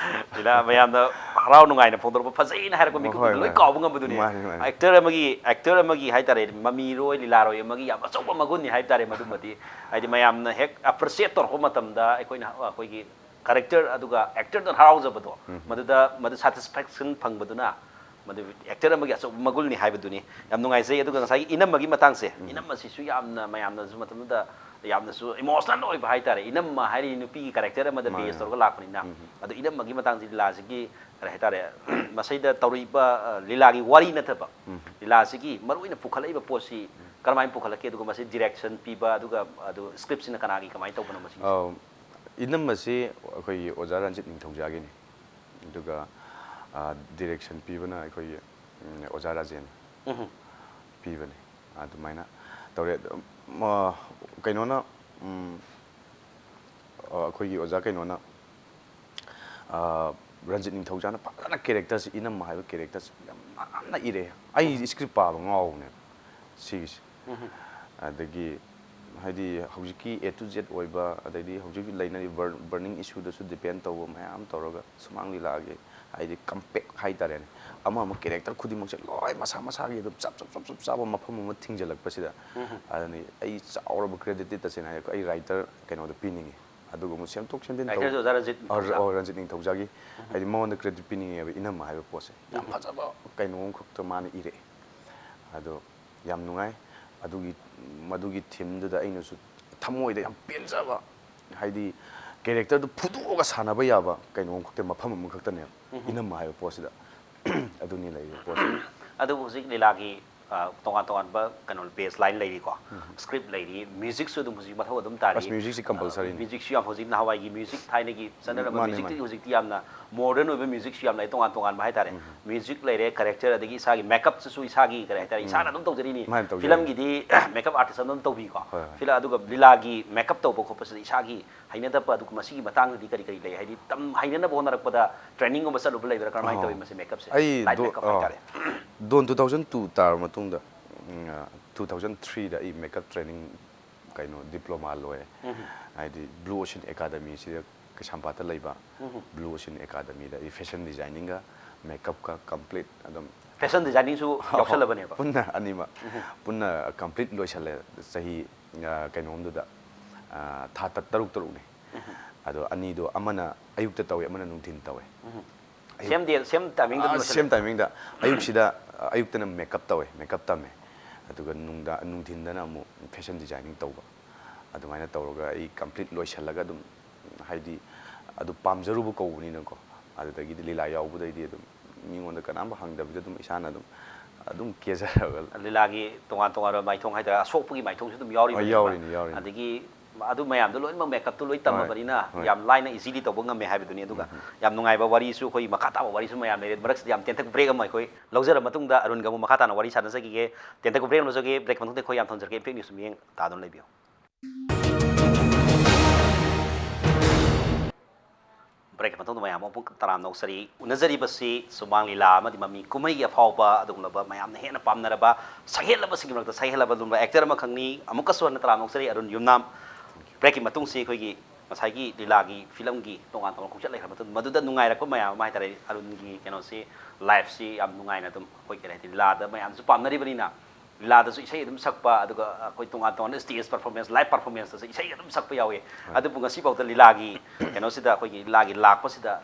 ꯁꯤꯗ ꯃꯌꯥꯝꯅ ꯍꯔꯥꯎ ꯅꯨꯡꯉꯥꯏꯅ ꯐꯣꯡꯗꯣꯔꯛꯄ ꯐꯖꯩꯅ ꯍꯥꯏꯔꯛꯄ ꯃꯤꯀꯨꯞꯇꯨꯗ ꯍꯣꯏ, ꯂꯣꯏ ꯍꯣꯏ꯫ ꯀꯥꯎꯕ ꯉꯝꯕꯗꯨꯅꯤ꯫ ꯃꯥꯅꯤ, ꯃꯥꯅꯤ꯫ ꯑꯦꯛꯇꯔ ꯑꯃꯒꯤ ꯑꯦꯛꯇꯔ ꯑꯃꯒꯤ ꯍꯥꯏꯇꯥꯔꯦ, ꯃꯃꯤꯔꯣꯏ ꯂꯤꯂꯥꯔꯣꯏ ꯑꯃꯒꯤ ꯌꯥꯝ ꯑꯆꯧꯕ ꯃꯒꯨꯟꯅꯤ ꯍꯥꯏꯕ ꯇꯥꯔꯦ ꯃꯗꯨꯃꯗꯤ꯫ ꯍꯥꯏꯗꯤ ꯃꯌꯥꯝꯅ ꯍꯦꯛ ꯑꯦꯄ꯭ꯔꯤꯁꯤꯌꯦꯠ ꯇꯧꯔꯛꯄ ꯃꯇꯝꯗ ꯑꯩꯈꯣꯏꯅ ꯑꯩꯈꯣꯏꯒꯤ ꯀꯔꯦꯛꯇꯔ ꯑꯗꯨꯒ ꯑꯦꯛꯇꯔꯗꯨꯅ ꯍꯔꯥꯎꯖꯕꯗꯣ, ꯃꯗꯨꯗ ꯃꯗꯨ ꯁꯦꯇꯤꯁꯐꯦꯛꯁꯟ ꯐꯪꯕꯗꯨꯅ ꯃꯗꯨ ꯑꯦꯛꯇꯔ ꯑꯃꯒꯤ ꯑꯆꯧꯕ ꯃꯒꯨꯟꯅꯤ ꯍꯥꯏꯕꯗꯨꯅꯤ꯫ ꯌꯥꯝ ꯅꯨꯡꯉꯥꯏꯖꯩ꯫ ꯑꯗꯨꯒ ꯉꯁꯥꯏꯒꯤ ꯏꯅꯝꯃꯒꯤ ꯃꯇꯥꯡꯁꯦ, ꯏꯅꯝꯃꯁꯤꯁꯨ ꯌꯥꯝꯅ ꯃꯌꯥꯝꯅꯁꯨ ꯃꯇꯝꯗꯨꯗ ꯌꯥꯝꯅꯁꯨ ꯏꯃꯣꯁꯅꯦꯜ ꯑꯣꯏꯕ ꯍꯥꯏꯇꯥꯔꯦ, ꯏꯅꯝꯃ ꯍꯥꯏꯔꯤ ꯅꯨꯄꯤꯒꯤ ꯀꯔꯦꯛꯇꯔ ꯑꯃꯗ ꯃꯥꯅꯦ꯫ ꯕꯦꯁ ꯇꯧꯔꯒ ꯂꯥꯛꯄꯅꯤꯅ꯫ ꯑꯗꯣ ꯏꯅꯝꯃꯒꯤ ꯃꯇꯥꯡꯁꯤ ꯂꯤꯂꯥꯁꯤꯒꯤ ꯀꯔꯤ ꯍꯥꯏꯇꯥꯔꯦ, ꯃꯁꯤꯗ ꯇꯧꯔꯛꯏꯕ ꯑ, ꯂꯤꯂꯥꯒꯤ ꯋꯥꯔꯤ ꯅꯠꯇꯕ, ꯂꯤꯂꯥꯁꯤꯒꯤ ꯃꯔꯨꯑꯣꯏꯅ ꯄꯨꯈꯠꯂꯛꯏꯕ ꯄꯣꯠꯁꯤ ꯀꯔꯝꯍꯥꯏꯅ ꯄꯨꯈꯠꯂꯛꯀꯦ, ꯑꯗꯨꯒ ꯃꯁꯤ ꯗꯤꯔꯦꯛꯁꯟ ꯄꯤꯕ, ꯑꯗꯨꯒ ꯑꯗꯨ ꯁ꯭ꯀ꯭ꯔꯤꯞꯁꯤꯅ ꯀꯅꯥꯒꯤ ꯀꯃꯥꯏꯅ ꯇꯧꯕꯅꯣ ꯃꯁꯤꯒꯤꯁꯦ? ꯑꯧ, ꯏꯅꯝꯃꯁꯤ ꯑꯩꯈꯣꯏꯒꯤ ꯑꯣꯖꯥ ꯔꯟꯖꯤꯠ ꯅꯤꯡꯊꯧꯖꯥꯒꯤꯅꯤ, ꯑꯗꯨꯒ ꯗꯤꯔꯦꯛꯁꯟ ꯄꯤꯕꯅ ꯑꯩꯈꯣꯏꯒꯤ ꯎꯝ, ꯑꯣꯖꯥ ꯔꯥꯖꯦꯟ ꯎꯝ꯫ ꯄꯤꯕꯅꯦ꯫ ꯑꯗꯨꯃꯥꯏꯅ ꯇꯧꯔꯦ꯫ ꯑꯗꯨꯝ, ꯑ, ꯀꯩꯅꯣꯅ, ꯎꯝ, ꯑ, ꯑꯩꯈꯣꯏꯒꯤ ꯑꯣꯖꯥ ꯀꯩꯅꯣꯅ, ꯑ, ꯔꯟꯖꯤꯠ ꯅꯤꯡꯊꯧꯖꯥꯅ ꯐꯖꯅ ꯀꯦꯔꯦꯛꯇꯔꯁꯤ, ꯏꯅꯝꯃ ꯍꯥꯏꯕ ꯀꯦꯔꯦꯛꯇꯔꯁꯤ ꯌꯥꯝ ꯅꯥꯟꯅ ꯏꯔꯛꯑꯦ꯫ ꯑꯩ ꯁ꯭ꯀ꯭ꯔꯤꯞ ꯄꯥꯕ ꯉꯥꯎꯕꯅꯦꯕ ꯁꯤꯒꯤꯁꯦ꯫ ꯑꯗꯒꯤ ꯍꯥꯏꯗꯤ ꯍꯧꯖꯤꯛꯀꯤ A to Z ꯑꯣꯏꯕ, ꯑꯗꯩꯗꯤ ꯍꯧꯖꯤꯛ ꯂꯩꯅꯔꯤꯕ ꯕꯔ-, ꯕꯔꯅꯤꯡ ꯏꯁꯨꯗꯁꯨ ꯗꯤꯄꯦꯟ ꯇꯧꯕ ꯃꯌꯥꯝ ꯇꯧꯔꯒ ꯁꯨꯃꯥꯡ ꯂꯤꯂꯥꯒꯤ ꯍꯥꯏꯗꯤ ꯀꯝꯄꯦꯛ ꯍꯥꯏꯇꯥꯔꯦꯅꯦ, ꯑꯃ ꯑꯃ ꯀꯦꯔꯦꯛꯇꯔ ꯈꯨꯗꯤꯡꯃꯛꯁꯦ ꯂꯣꯏ ꯃꯁꯥ ꯃꯁꯥꯒꯤ ꯑꯗꯨꯝ ꯆꯞ ꯆꯞ ꯆꯞ ꯆꯞ ꯆꯥꯕ ꯃꯐꯝ ꯑꯃ ꯊꯤꯡꯖꯤꯜꯂꯛꯄꯁꯤꯗ, ꯑꯗꯨꯅꯤ ꯑꯩ ꯆꯥꯎꯔꯕ ꯀ꯭ꯔꯦꯗꯤꯠꯇꯤ ꯇꯁꯦꯡꯅ ꯍꯥꯏ ꯑꯩ ꯔꯥꯏꯇꯔ ꯀꯩꯅꯣꯗ ꯄꯤꯅꯤꯡꯉꯤ꯫ ꯑꯗꯨꯒꯨꯝꯕ ꯁꯦꯝꯗꯣꯛ ꯁꯦꯝꯖꯤꯟ ꯇꯧ- ꯔꯥꯏꯇꯔꯁꯦ ꯑꯣꯖꯥ ꯔꯟꯖꯤꯠ ꯑ, ꯅꯤꯡꯊꯧꯖꯥ꯫ ꯑ, ꯔꯟꯖꯤꯠ ꯅꯤꯡꯊꯧꯖꯥꯒꯤ ꯍꯥꯏꯗꯤ ꯃꯉꯣꯟꯗ ꯀ꯭ꯔꯦꯗꯤꯠ ꯄꯤꯅꯤꯡꯉꯦꯕ, ꯏꯅꯝꯃ ꯍꯥꯏꯕ ꯄꯣꯠꯁꯦ ꯌꯥꯝ ꯐꯖꯕ ꯀꯩꯅꯣ ꯑꯃꯈꯛꯇ ꯃꯥꯅ ꯏꯔꯛꯑꯦ꯫ ꯑꯗꯣ ꯌꯥꯝ ꯅꯨꯡꯉꯥꯏ꯫ ꯑꯗꯨꯒꯤ, ꯃꯗꯨꯒꯤ ꯊꯤꯝꯗꯨꯗ ꯑꯩꯅꯁꯨ ꯊꯃꯣꯏꯗ ꯌꯥꯝ ꯄꯦꯟꯖꯕ, ꯍꯥꯏꯗꯤ ꯀꯦꯔꯦꯛꯇꯔꯗꯨ ꯐꯨꯗꯣꯛꯑꯒ ꯁꯥꯟꯅꯕ ꯌꯥꯕ ꯀꯩꯅꯣ ꯑꯃꯈꯛꯇ, ꯃꯐꯝ ꯑꯃꯈꯛꯇꯅꯦꯕ ꯏꯅꯝꯃ ꯍꯥꯏꯕ ꯄꯣꯠꯁꯤꯗ꯫ ꯑꯗꯨꯅꯤ ꯂꯩꯔꯤꯕ ꯄꯣꯠꯁꯦ꯫ ꯑꯗꯨꯕꯨ ꯍꯧꯖꯤꯛ ꯂꯤꯂꯥꯒꯤ ꯑ, ꯇꯣꯉꯥꯟ ꯇꯣꯉꯥꯟꯕ ꯀꯩꯅꯣ, ꯕꯦꯁ ꯂꯥꯏꯟ ꯂꯩꯔꯤꯀꯣ, ꯁ꯭ꯀ꯭ꯔꯤꯞ ꯂꯩꯔꯤ, ꯃ꯭ꯌꯨꯖꯤꯛꯁꯨ ꯑꯗꯨꯝ ꯍꯧꯖꯤꯛ ꯃꯊꯧ ꯑꯗꯨꯝ ꯇꯥꯔꯤ꯫ ꯑꯁ, ꯃ꯭ꯌꯨꯖꯤꯛꯁꯤ ꯀꯝꯄꯜꯁꯔꯤꯅꯤ꯫ ꯃ꯭ꯌꯨꯖꯤꯛꯁꯨ ꯌꯥꯝ ꯍꯧꯖꯤꯛ ꯅꯍꯥꯟꯋꯥꯏꯒꯤ ꯃ꯭ꯌꯨꯖꯤꯛ, ꯊꯥꯏꯅꯒꯤ ꯆꯠꯅꯔꯝꯕ ꯃꯥꯅꯦ, ꯃ꯭ꯌꯨꯖꯤꯛꯇꯒꯤ ꯃꯥꯅꯦ꯫ ꯍꯧꯖꯤꯛꯇꯤ ꯌꯥꯝꯅ ꯃꯣꯗꯔꯟ ꯑꯣꯏꯕ ꯃ꯭ꯌꯨꯖꯤꯛꯁꯨ ꯌꯥꯝ ꯂꯩ, ꯇꯣꯉꯥꯟ ꯇꯣꯉꯥꯟꯕ ꯍꯥꯏꯇꯥꯔꯦ꯫ ꯃ꯭ꯌꯨꯖꯤꯛ ꯂꯩꯔꯦ, ꯀꯦꯔꯦꯛꯇꯔ, ꯑꯗꯒꯤ ꯏꯁꯥꯒꯤ ꯃꯦꯀꯞꯁꯤꯁꯨ ꯏꯁꯥꯒꯤ ꯀꯔꯤ ꯍꯥꯏꯇꯥꯔꯦ, ꯏꯁꯥꯅ ꯑꯗꯨꯝ ꯇꯧꯖꯔꯤꯅꯤ꯫ ꯃꯥꯅ ꯇꯧꯖꯔꯤꯅꯤ꯫ ꯐꯤꯂꯝꯒꯤꯗꯤ ꯃꯦꯀꯞ ꯑꯥꯔꯇꯤꯁ ꯑꯃ ꯑꯗꯨꯝ ꯇꯧꯕꯤꯀꯣ꯫ ꯍꯣꯏ, ꯍꯣꯏ꯫ ꯐꯤꯂꯝ ꯑꯗꯨꯒ ꯂꯤꯂꯥꯒꯤ ꯃꯦꯀꯞ ꯇꯧꯕ ꯈꯣꯠꯄꯁꯤꯗ ꯏꯁꯥꯒꯤ ꯍꯩꯅꯗꯕ, ꯑꯗꯨꯒ ꯃꯁꯤꯒꯤ ꯃꯇꯥꯡꯗꯗꯤ ꯀꯔꯤ ꯀꯔꯤ ꯂꯩ? ꯍꯥꯏꯗꯤ ꯇꯝ-, ꯍꯩꯅꯅꯕ ꯍꯣꯠꯅꯔꯛꯄꯗ ꯇ꯭ꯔꯦꯅꯤꯡꯒꯨꯝꯕ ꯆꯠꯂꯨꯕ ꯂꯩꯕ꯭ꯔꯥ? ꯀꯔꯝꯍꯥꯏꯅ ꯑꯍꯣ꯫ ꯇꯧꯋꯤ ꯃꯁꯤ ꯃꯦꯀꯞꯁꯦ? ꯑꯩ ꯂꯥꯏꯠ ꯗꯣ-, ꯃꯦꯀꯞ ꯑ, ꯍꯥꯏꯇꯥꯔꯦ꯫ ꯗꯣꯟ ꯇꯨ ꯊꯥꯎꯖꯟ ꯇꯨ ꯇꯥꯔꯕ ꯃꯇꯨꯡꯗ, ꯎꯝ, ꯑ, ꯇꯨ ꯊꯥꯎꯖꯟ ꯊ꯭ꯔꯤꯗ ꯑꯩ ꯃꯦꯀꯞ ꯇ꯭ꯔꯦꯅꯤꯡ, ꯀꯩꯅꯣ, ꯗꯤꯄ꯭ꯂꯣꯃꯥ ꯂꯣꯏꯔꯦ꯫ ꯍꯥꯏꯗꯤ ꯕ꯭ꯂꯨ ꯑꯣꯁꯤꯌꯟ ꯑꯦꯀꯥꯗꯃꯤꯁꯤꯗ, ꯀꯩꯁꯥꯝꯄꯥꯠꯇ ꯂꯩꯕ ꯕ꯭ꯂꯨ ꯑꯣꯁꯤꯌꯟ ꯑꯦꯀꯥꯗꯃꯤꯗ ꯑꯩ ꯐꯦꯁꯟ ꯗꯤꯖꯥꯏꯅꯤꯡꯒ ꯃꯦꯀꯞꯀ ꯀꯝꯄ꯭ꯂꯤꯠ ꯑꯗꯨꯝ ꯐꯦꯁꯟ ꯗꯤꯖꯥꯏꯅꯤꯡꯁꯨ ꯌꯥꯎꯁꯜꯂꯕꯅꯦꯕ? ꯄꯨꯟꯅ ꯑꯅꯤꯃꯛ꯫ ꯄꯨꯟꯅ ꯀꯝꯄ꯭ꯂꯤꯠ ꯂꯣꯏꯁꯜꯂꯦ ꯆꯍꯤ, ꯑ, ꯀꯩꯅꯣꯝꯗꯨꯗ, ꯑ, ꯊꯥ ꯇ-, ꯇꯔꯨꯛ ꯇꯔꯨꯛꯅꯤ꯫ ꯑꯗꯣ ꯑꯅꯤꯗꯣ ꯑꯃꯅ ꯑꯌꯨꯛꯇ ꯇꯧꯋꯦ, ꯑꯃꯅ ꯅꯨꯡꯊꯤꯟ ꯇꯧꯋꯦ꯫ ꯑꯌꯨꯛ-, ꯁꯦꯝ ꯗꯦ, ꯁꯦꯝ ꯇꯥꯏꯃꯤꯡꯗ ꯑꯗꯨꯝ ꯑ, ꯂꯣꯏꯁꯜꯂꯦ? ꯁꯦꯝ ꯇꯥꯏꯃꯤꯡꯗ꯫ ꯑꯌꯨꯛꯁꯤꯗ, ꯑ, ꯑꯌꯨꯛꯇꯅ ꯃꯦꯀꯞ ꯇꯧꯋꯦ, ꯃꯦꯀꯞ ꯇꯝꯃꯦ꯫ ꯑꯗꯨꯒ ꯅꯨꯡꯗꯥ-, ꯅꯨꯡꯊꯤꯟꯗꯅ ꯑꯃꯨꯛ ꯐꯦꯁꯟ ꯗꯤꯖꯥꯏꯅꯤꯡ ꯇꯧꯕ꯫ ꯑꯗꯨꯃꯥꯏꯅ ꯇꯧꯔꯒ ꯑꯩ ꯀꯝꯄ꯭ꯂꯤꯠ ꯂꯣꯏꯁꯜꯂꯒ ꯑꯗꯨꯝ, ꯍꯥꯏꯗꯤ ꯑꯗꯨ ꯄꯥꯝꯖꯔꯨꯕ ꯀꯧꯕꯅꯤꯅꯀꯣ, ꯑꯗꯨꯗꯒꯤꯗꯤ ꯂꯤꯂꯥ ꯌꯥꯎꯕꯗꯩꯗꯤ ꯑꯗꯨꯝ ꯃꯤꯉꯣꯟꯗ ꯀꯅꯥꯝ ꯍꯪꯗꯕꯤꯗ ꯑꯗꯨꯝ ꯏꯁꯥꯅ ꯑꯗꯨꯝ, ꯑꯗꯨꯝ ꯀꯦꯖꯔꯒ꯫ ꯂꯤꯂꯥꯒꯤ ꯇꯣꯉꯥꯟ ꯇꯣꯉꯥꯟꯕ ꯃꯥꯏꯊꯣꯡ ꯍꯥꯏꯇꯥꯔꯦ, ꯑꯁꯣꯛꯄꯒꯤ ꯃꯥꯏꯊꯣꯡꯁꯨ ꯑꯗꯨꯝ ꯌꯥꯎꯔꯤꯕꯅꯦꯕ꯫ ꯌꯥꯎꯔꯤꯅꯤ, ꯌꯥꯎꯔꯤꯅꯤ꯫ ꯑꯗꯒꯤ ꯑꯗꯨ ꯃꯌꯥꯝꯗꯣ ꯂꯣꯏꯅꯃꯛ ꯃꯦꯀꯞꯇꯣ ꯂꯣꯏ ꯇꯝꯃꯕꯅꯤꯅ ꯍꯣꯏ꯫ ꯌꯥꯝ ꯂꯥꯏꯅ ꯏꯖꯤꯂꯤ ꯇꯧꯕ ꯉꯝꯃꯦ ꯍꯥꯏꯕꯗꯨꯅꯤ꯫ ꯑꯗꯨꯒ ꯌꯥꯝ ꯅꯨꯡꯉꯥꯏꯕ ꯋꯥꯔꯤꯁꯨ, ꯑꯩꯈꯣꯏ ꯃꯈꯥ ꯇꯥꯕ ꯋꯥꯔꯤꯁꯨ ꯃꯌꯥꯝ ꯂꯩꯔꯦ꯫ ꯃꯔꯛꯁꯤꯗ ꯌꯥꯝ ꯇꯦꯟꯇꯛ ꯕ꯭ꯔꯦꯛ ꯑꯃ ꯑꯩꯈꯣꯏ ꯂꯧꯖꯔ ꯃꯇꯨꯡꯗ ꯑꯔꯨꯟꯒ ꯑꯃꯨꯛ ꯃꯈꯥ ꯇꯥꯅ ꯋꯥꯔꯤ ꯁꯥꯟꯅꯖꯈꯤꯒꯦ꯫ ꯇꯦꯟꯇꯛ ꯕ꯭ꯔꯦꯛ ꯑꯃ ꯂꯧꯖꯒꯦ꯫ ꯕ꯭ꯔꯦꯛ ꯃꯇꯨꯡꯗ ꯑꯩꯈꯣꯏ ꯌꯥꯝ ꯊꯝꯖꯔꯒꯦ꯫ ꯏꯝꯄꯦꯛ ꯅ꯭ꯌꯨꯁ ꯃꯤꯠꯌꯦꯡ ꯇꯥꯗꯨꯅ ꯂꯩꯕꯤꯌꯨ꯫ ꯕ꯭ꯔꯦꯛꯀꯤ ꯃꯇꯨꯡꯗ ꯃꯌꯥꯝ ꯑꯃꯨꯛ ꯇꯔꯥꯝꯅ ꯑꯣꯛꯆꯔꯤ꯫ ꯎꯅꯖꯔꯤꯕꯁꯤ ꯁꯨꯃꯥꯡ ꯂꯤꯂꯥ ꯑꯃꯗꯤ ꯃꯃꯤ ꯀꯨꯝꯍꯩꯒꯤ ꯑꯐꯥꯎꯕ ꯑꯗꯨꯒꯨꯝꯂꯕ ꯃꯌꯥꯝꯅ ꯍꯦꯟꯅ ꯄꯥꯝꯅꯔꯕ, ꯁꯛꯍꯦꯜꯂꯕꯁꯤꯡꯒꯤ ꯃꯔꯛꯇ ꯁꯛꯍꯦꯜꯂꯕ ꯑꯗꯨꯒꯨꯝꯂꯕ ꯑꯦꯛꯇꯔ ꯑꯃꯈꯛꯅꯤ꯫ ꯑꯃꯨꯛꯀꯁꯨ ꯍꯟꯅ ꯇꯔꯥꯝꯅ ꯑꯣꯛꯆꯔꯤ ꯑꯔꯨꯟ ꯌꯨꯝꯅꯥꯝ꯫ ꯕ꯭ꯔꯦꯛꯀꯤ ꯃꯇꯨꯡꯁꯤ ꯑꯩꯈꯣꯏꯒꯤ ꯉꯁꯥꯏꯒꯤ ꯂꯤꯂꯥꯒꯤ ꯐꯤꯂꯝꯒꯤ ꯇꯣꯉꯥꯟ ꯇꯣꯉꯥꯟꯕ ꯈꯣꯡꯆꯠ ꯂꯩꯈ꯭ꯔ ꯃꯇꯨꯡꯗ ꯃꯗꯨꯗ ꯅꯨꯡꯉꯥꯏꯔꯛꯄ ꯃꯌꯥꯝ ꯑꯃ ꯍꯥꯏꯇꯥꯔꯦ, ꯑꯔꯨꯟꯒꯤ ꯀꯩꯅꯣꯁꯤ, ꯂꯥꯏꯐꯁꯤ ꯌꯥꯝ ꯅꯨꯡꯉꯥꯏꯅ ꯑꯗꯨꯝ ꯑꯩꯈꯣꯏ ꯀꯔꯤ ꯍꯥꯏꯅꯤ, ꯂꯤꯂꯥꯗ ꯃꯌꯥꯝꯁꯨ ꯄꯥꯝꯅꯔꯤꯕꯅꯤꯅ, ꯂꯤꯂꯥꯗꯁꯨ ꯏꯁꯩ ꯑꯗꯨꯝ ꯁꯛꯄ, ꯑꯗꯨꯒ ꯑꯩꯈꯣꯏ ꯇꯣꯉꯥꯟ ꯇꯣꯉꯥꯟꯕ ꯁ꯭ꯇꯦꯖ ꯄꯔꯐꯣꯔꯃꯦꯟꯁ, ꯂꯥꯏꯚ ꯄꯔꯐꯣꯔꯃꯦꯟꯁꯇꯁꯨ ꯏꯁꯩ ꯑꯗꯨꯝ ꯁꯛꯄ ꯌꯥꯎꯏ꯫ ꯑꯗꯨꯕꯨ ꯉꯁꯤꯐꯥꯎꯗ ꯂꯤꯂꯥꯒꯤ ꯀꯩꯅꯣꯁꯤꯗ, ꯑꯩꯈꯣꯏꯒꯤ ꯂꯤꯂꯥꯒꯤ ꯂꯥꯛꯄꯁꯤꯗ,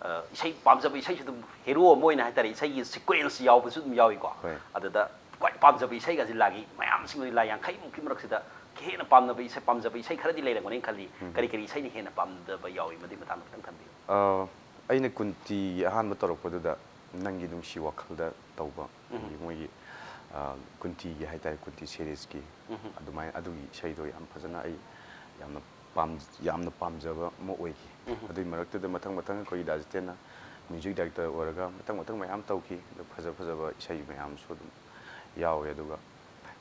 ꯑ, ꯏꯁꯩ ꯄꯥꯝꯖꯕ ꯏꯁꯩꯁꯨ ꯑꯗꯨꯝ ꯍꯦꯔꯣ ꯑꯃ ꯑꯣꯏꯅ ꯍꯥꯏꯇꯥꯔꯦ, ꯏꯁꯩꯒꯤ ꯁꯤꯀ꯭ꯋꯦꯟꯁ ꯌꯥꯎꯕꯁꯨ ꯑꯗꯨꯝ ꯌꯥꯎꯏꯀꯣ꯫ ꯍꯣꯏ꯫ ꯑꯗꯨꯗ ꯈ꯭ꯋꯥꯏ ꯄꯥꯝꯖꯕ ꯏꯁꯩꯒꯁꯦ ꯂꯤꯂꯥꯒꯤ ꯃꯌꯥꯝꯁꯤꯡ, ꯂꯤꯂꯥ ꯌꯥꯡꯈꯩꯃꯨꯛꯀꯤ ꯃꯔꯛꯁꯤꯗ ꯍꯦꯟꯅ ꯄꯥꯝꯅꯕ ꯏꯁꯩ, ꯄꯥꯝꯖꯕ ꯏꯁꯩ ꯈꯔꯗꯤ ꯂꯩꯔꯝꯒꯅꯤ ꯈꯜꯂꯤ꯫ ꯀꯔꯤ ꯀꯔꯤ ꯏꯁꯩꯅ ꯍꯦꯟꯅ ꯄꯥꯝꯖꯕ ꯌꯥꯎꯏ? ꯃꯗꯨꯒꯤ ꯃꯇꯥꯡꯗ ꯈꯤꯇꯪ ꯊꯝꯕꯤꯌꯨ꯫ ꯑ, ꯑꯩꯅ ꯀꯨꯟꯇꯤꯒꯤ ꯑꯍꯥꯟꯕ ꯇꯧꯔꯛꯄꯗꯨꯗ ꯅꯪꯒꯤ ꯅꯨꯡꯁꯤ ꯋꯥꯈꯜꯗ ꯇꯧꯕ, ꯑꯗꯒꯤ ꯃꯣꯏꯒꯤ ꯑ, ꯀꯨꯟꯇꯤꯒꯤ ꯍꯥꯏꯇꯥꯔꯦ, ꯀꯨꯟꯇꯤ ꯁꯦꯔꯤꯁꯀꯤ꯫ ꯎꯝ꯫ ꯑꯗꯨꯃꯥꯏꯅ ꯑꯗꯨꯒꯤ ꯏꯁꯩꯗꯣ ꯌꯥꯝ ꯐꯖꯅ ꯑꯩ ꯌꯥꯝꯅ ꯄꯥꯝ-, ꯌꯥꯝꯅ ꯄꯥꯝꯖꯕ ꯑꯃ ꯑꯣꯏꯈꯤ꯫ ꯎꯝ꯫ ꯑꯗꯨꯒꯤ ꯃꯔꯛꯇꯨꯗ ꯃꯊꯪ ꯃꯊꯪ ꯑꯩꯈꯣꯏꯒꯤ ꯗꯥ ꯖꯤꯇꯦꯟꯅ ꯃ꯭ꯌꯨꯖꯤꯛ ꯗꯥꯏꯔꯦꯛꯇꯔ ꯑꯣꯏꯔꯒ ꯃꯊꯪ ꯃꯊꯪ ꯃꯌꯥꯝ ꯇꯧꯈꯤ꯫ ꯑꯗꯨ ꯐꯖ ꯐꯖꯕ ꯏꯁꯩ ꯃꯌꯥꯝꯁꯨ ꯑꯗꯨꯝ ꯌꯥꯎꯋꯦ꯫ ꯑꯗꯨꯒ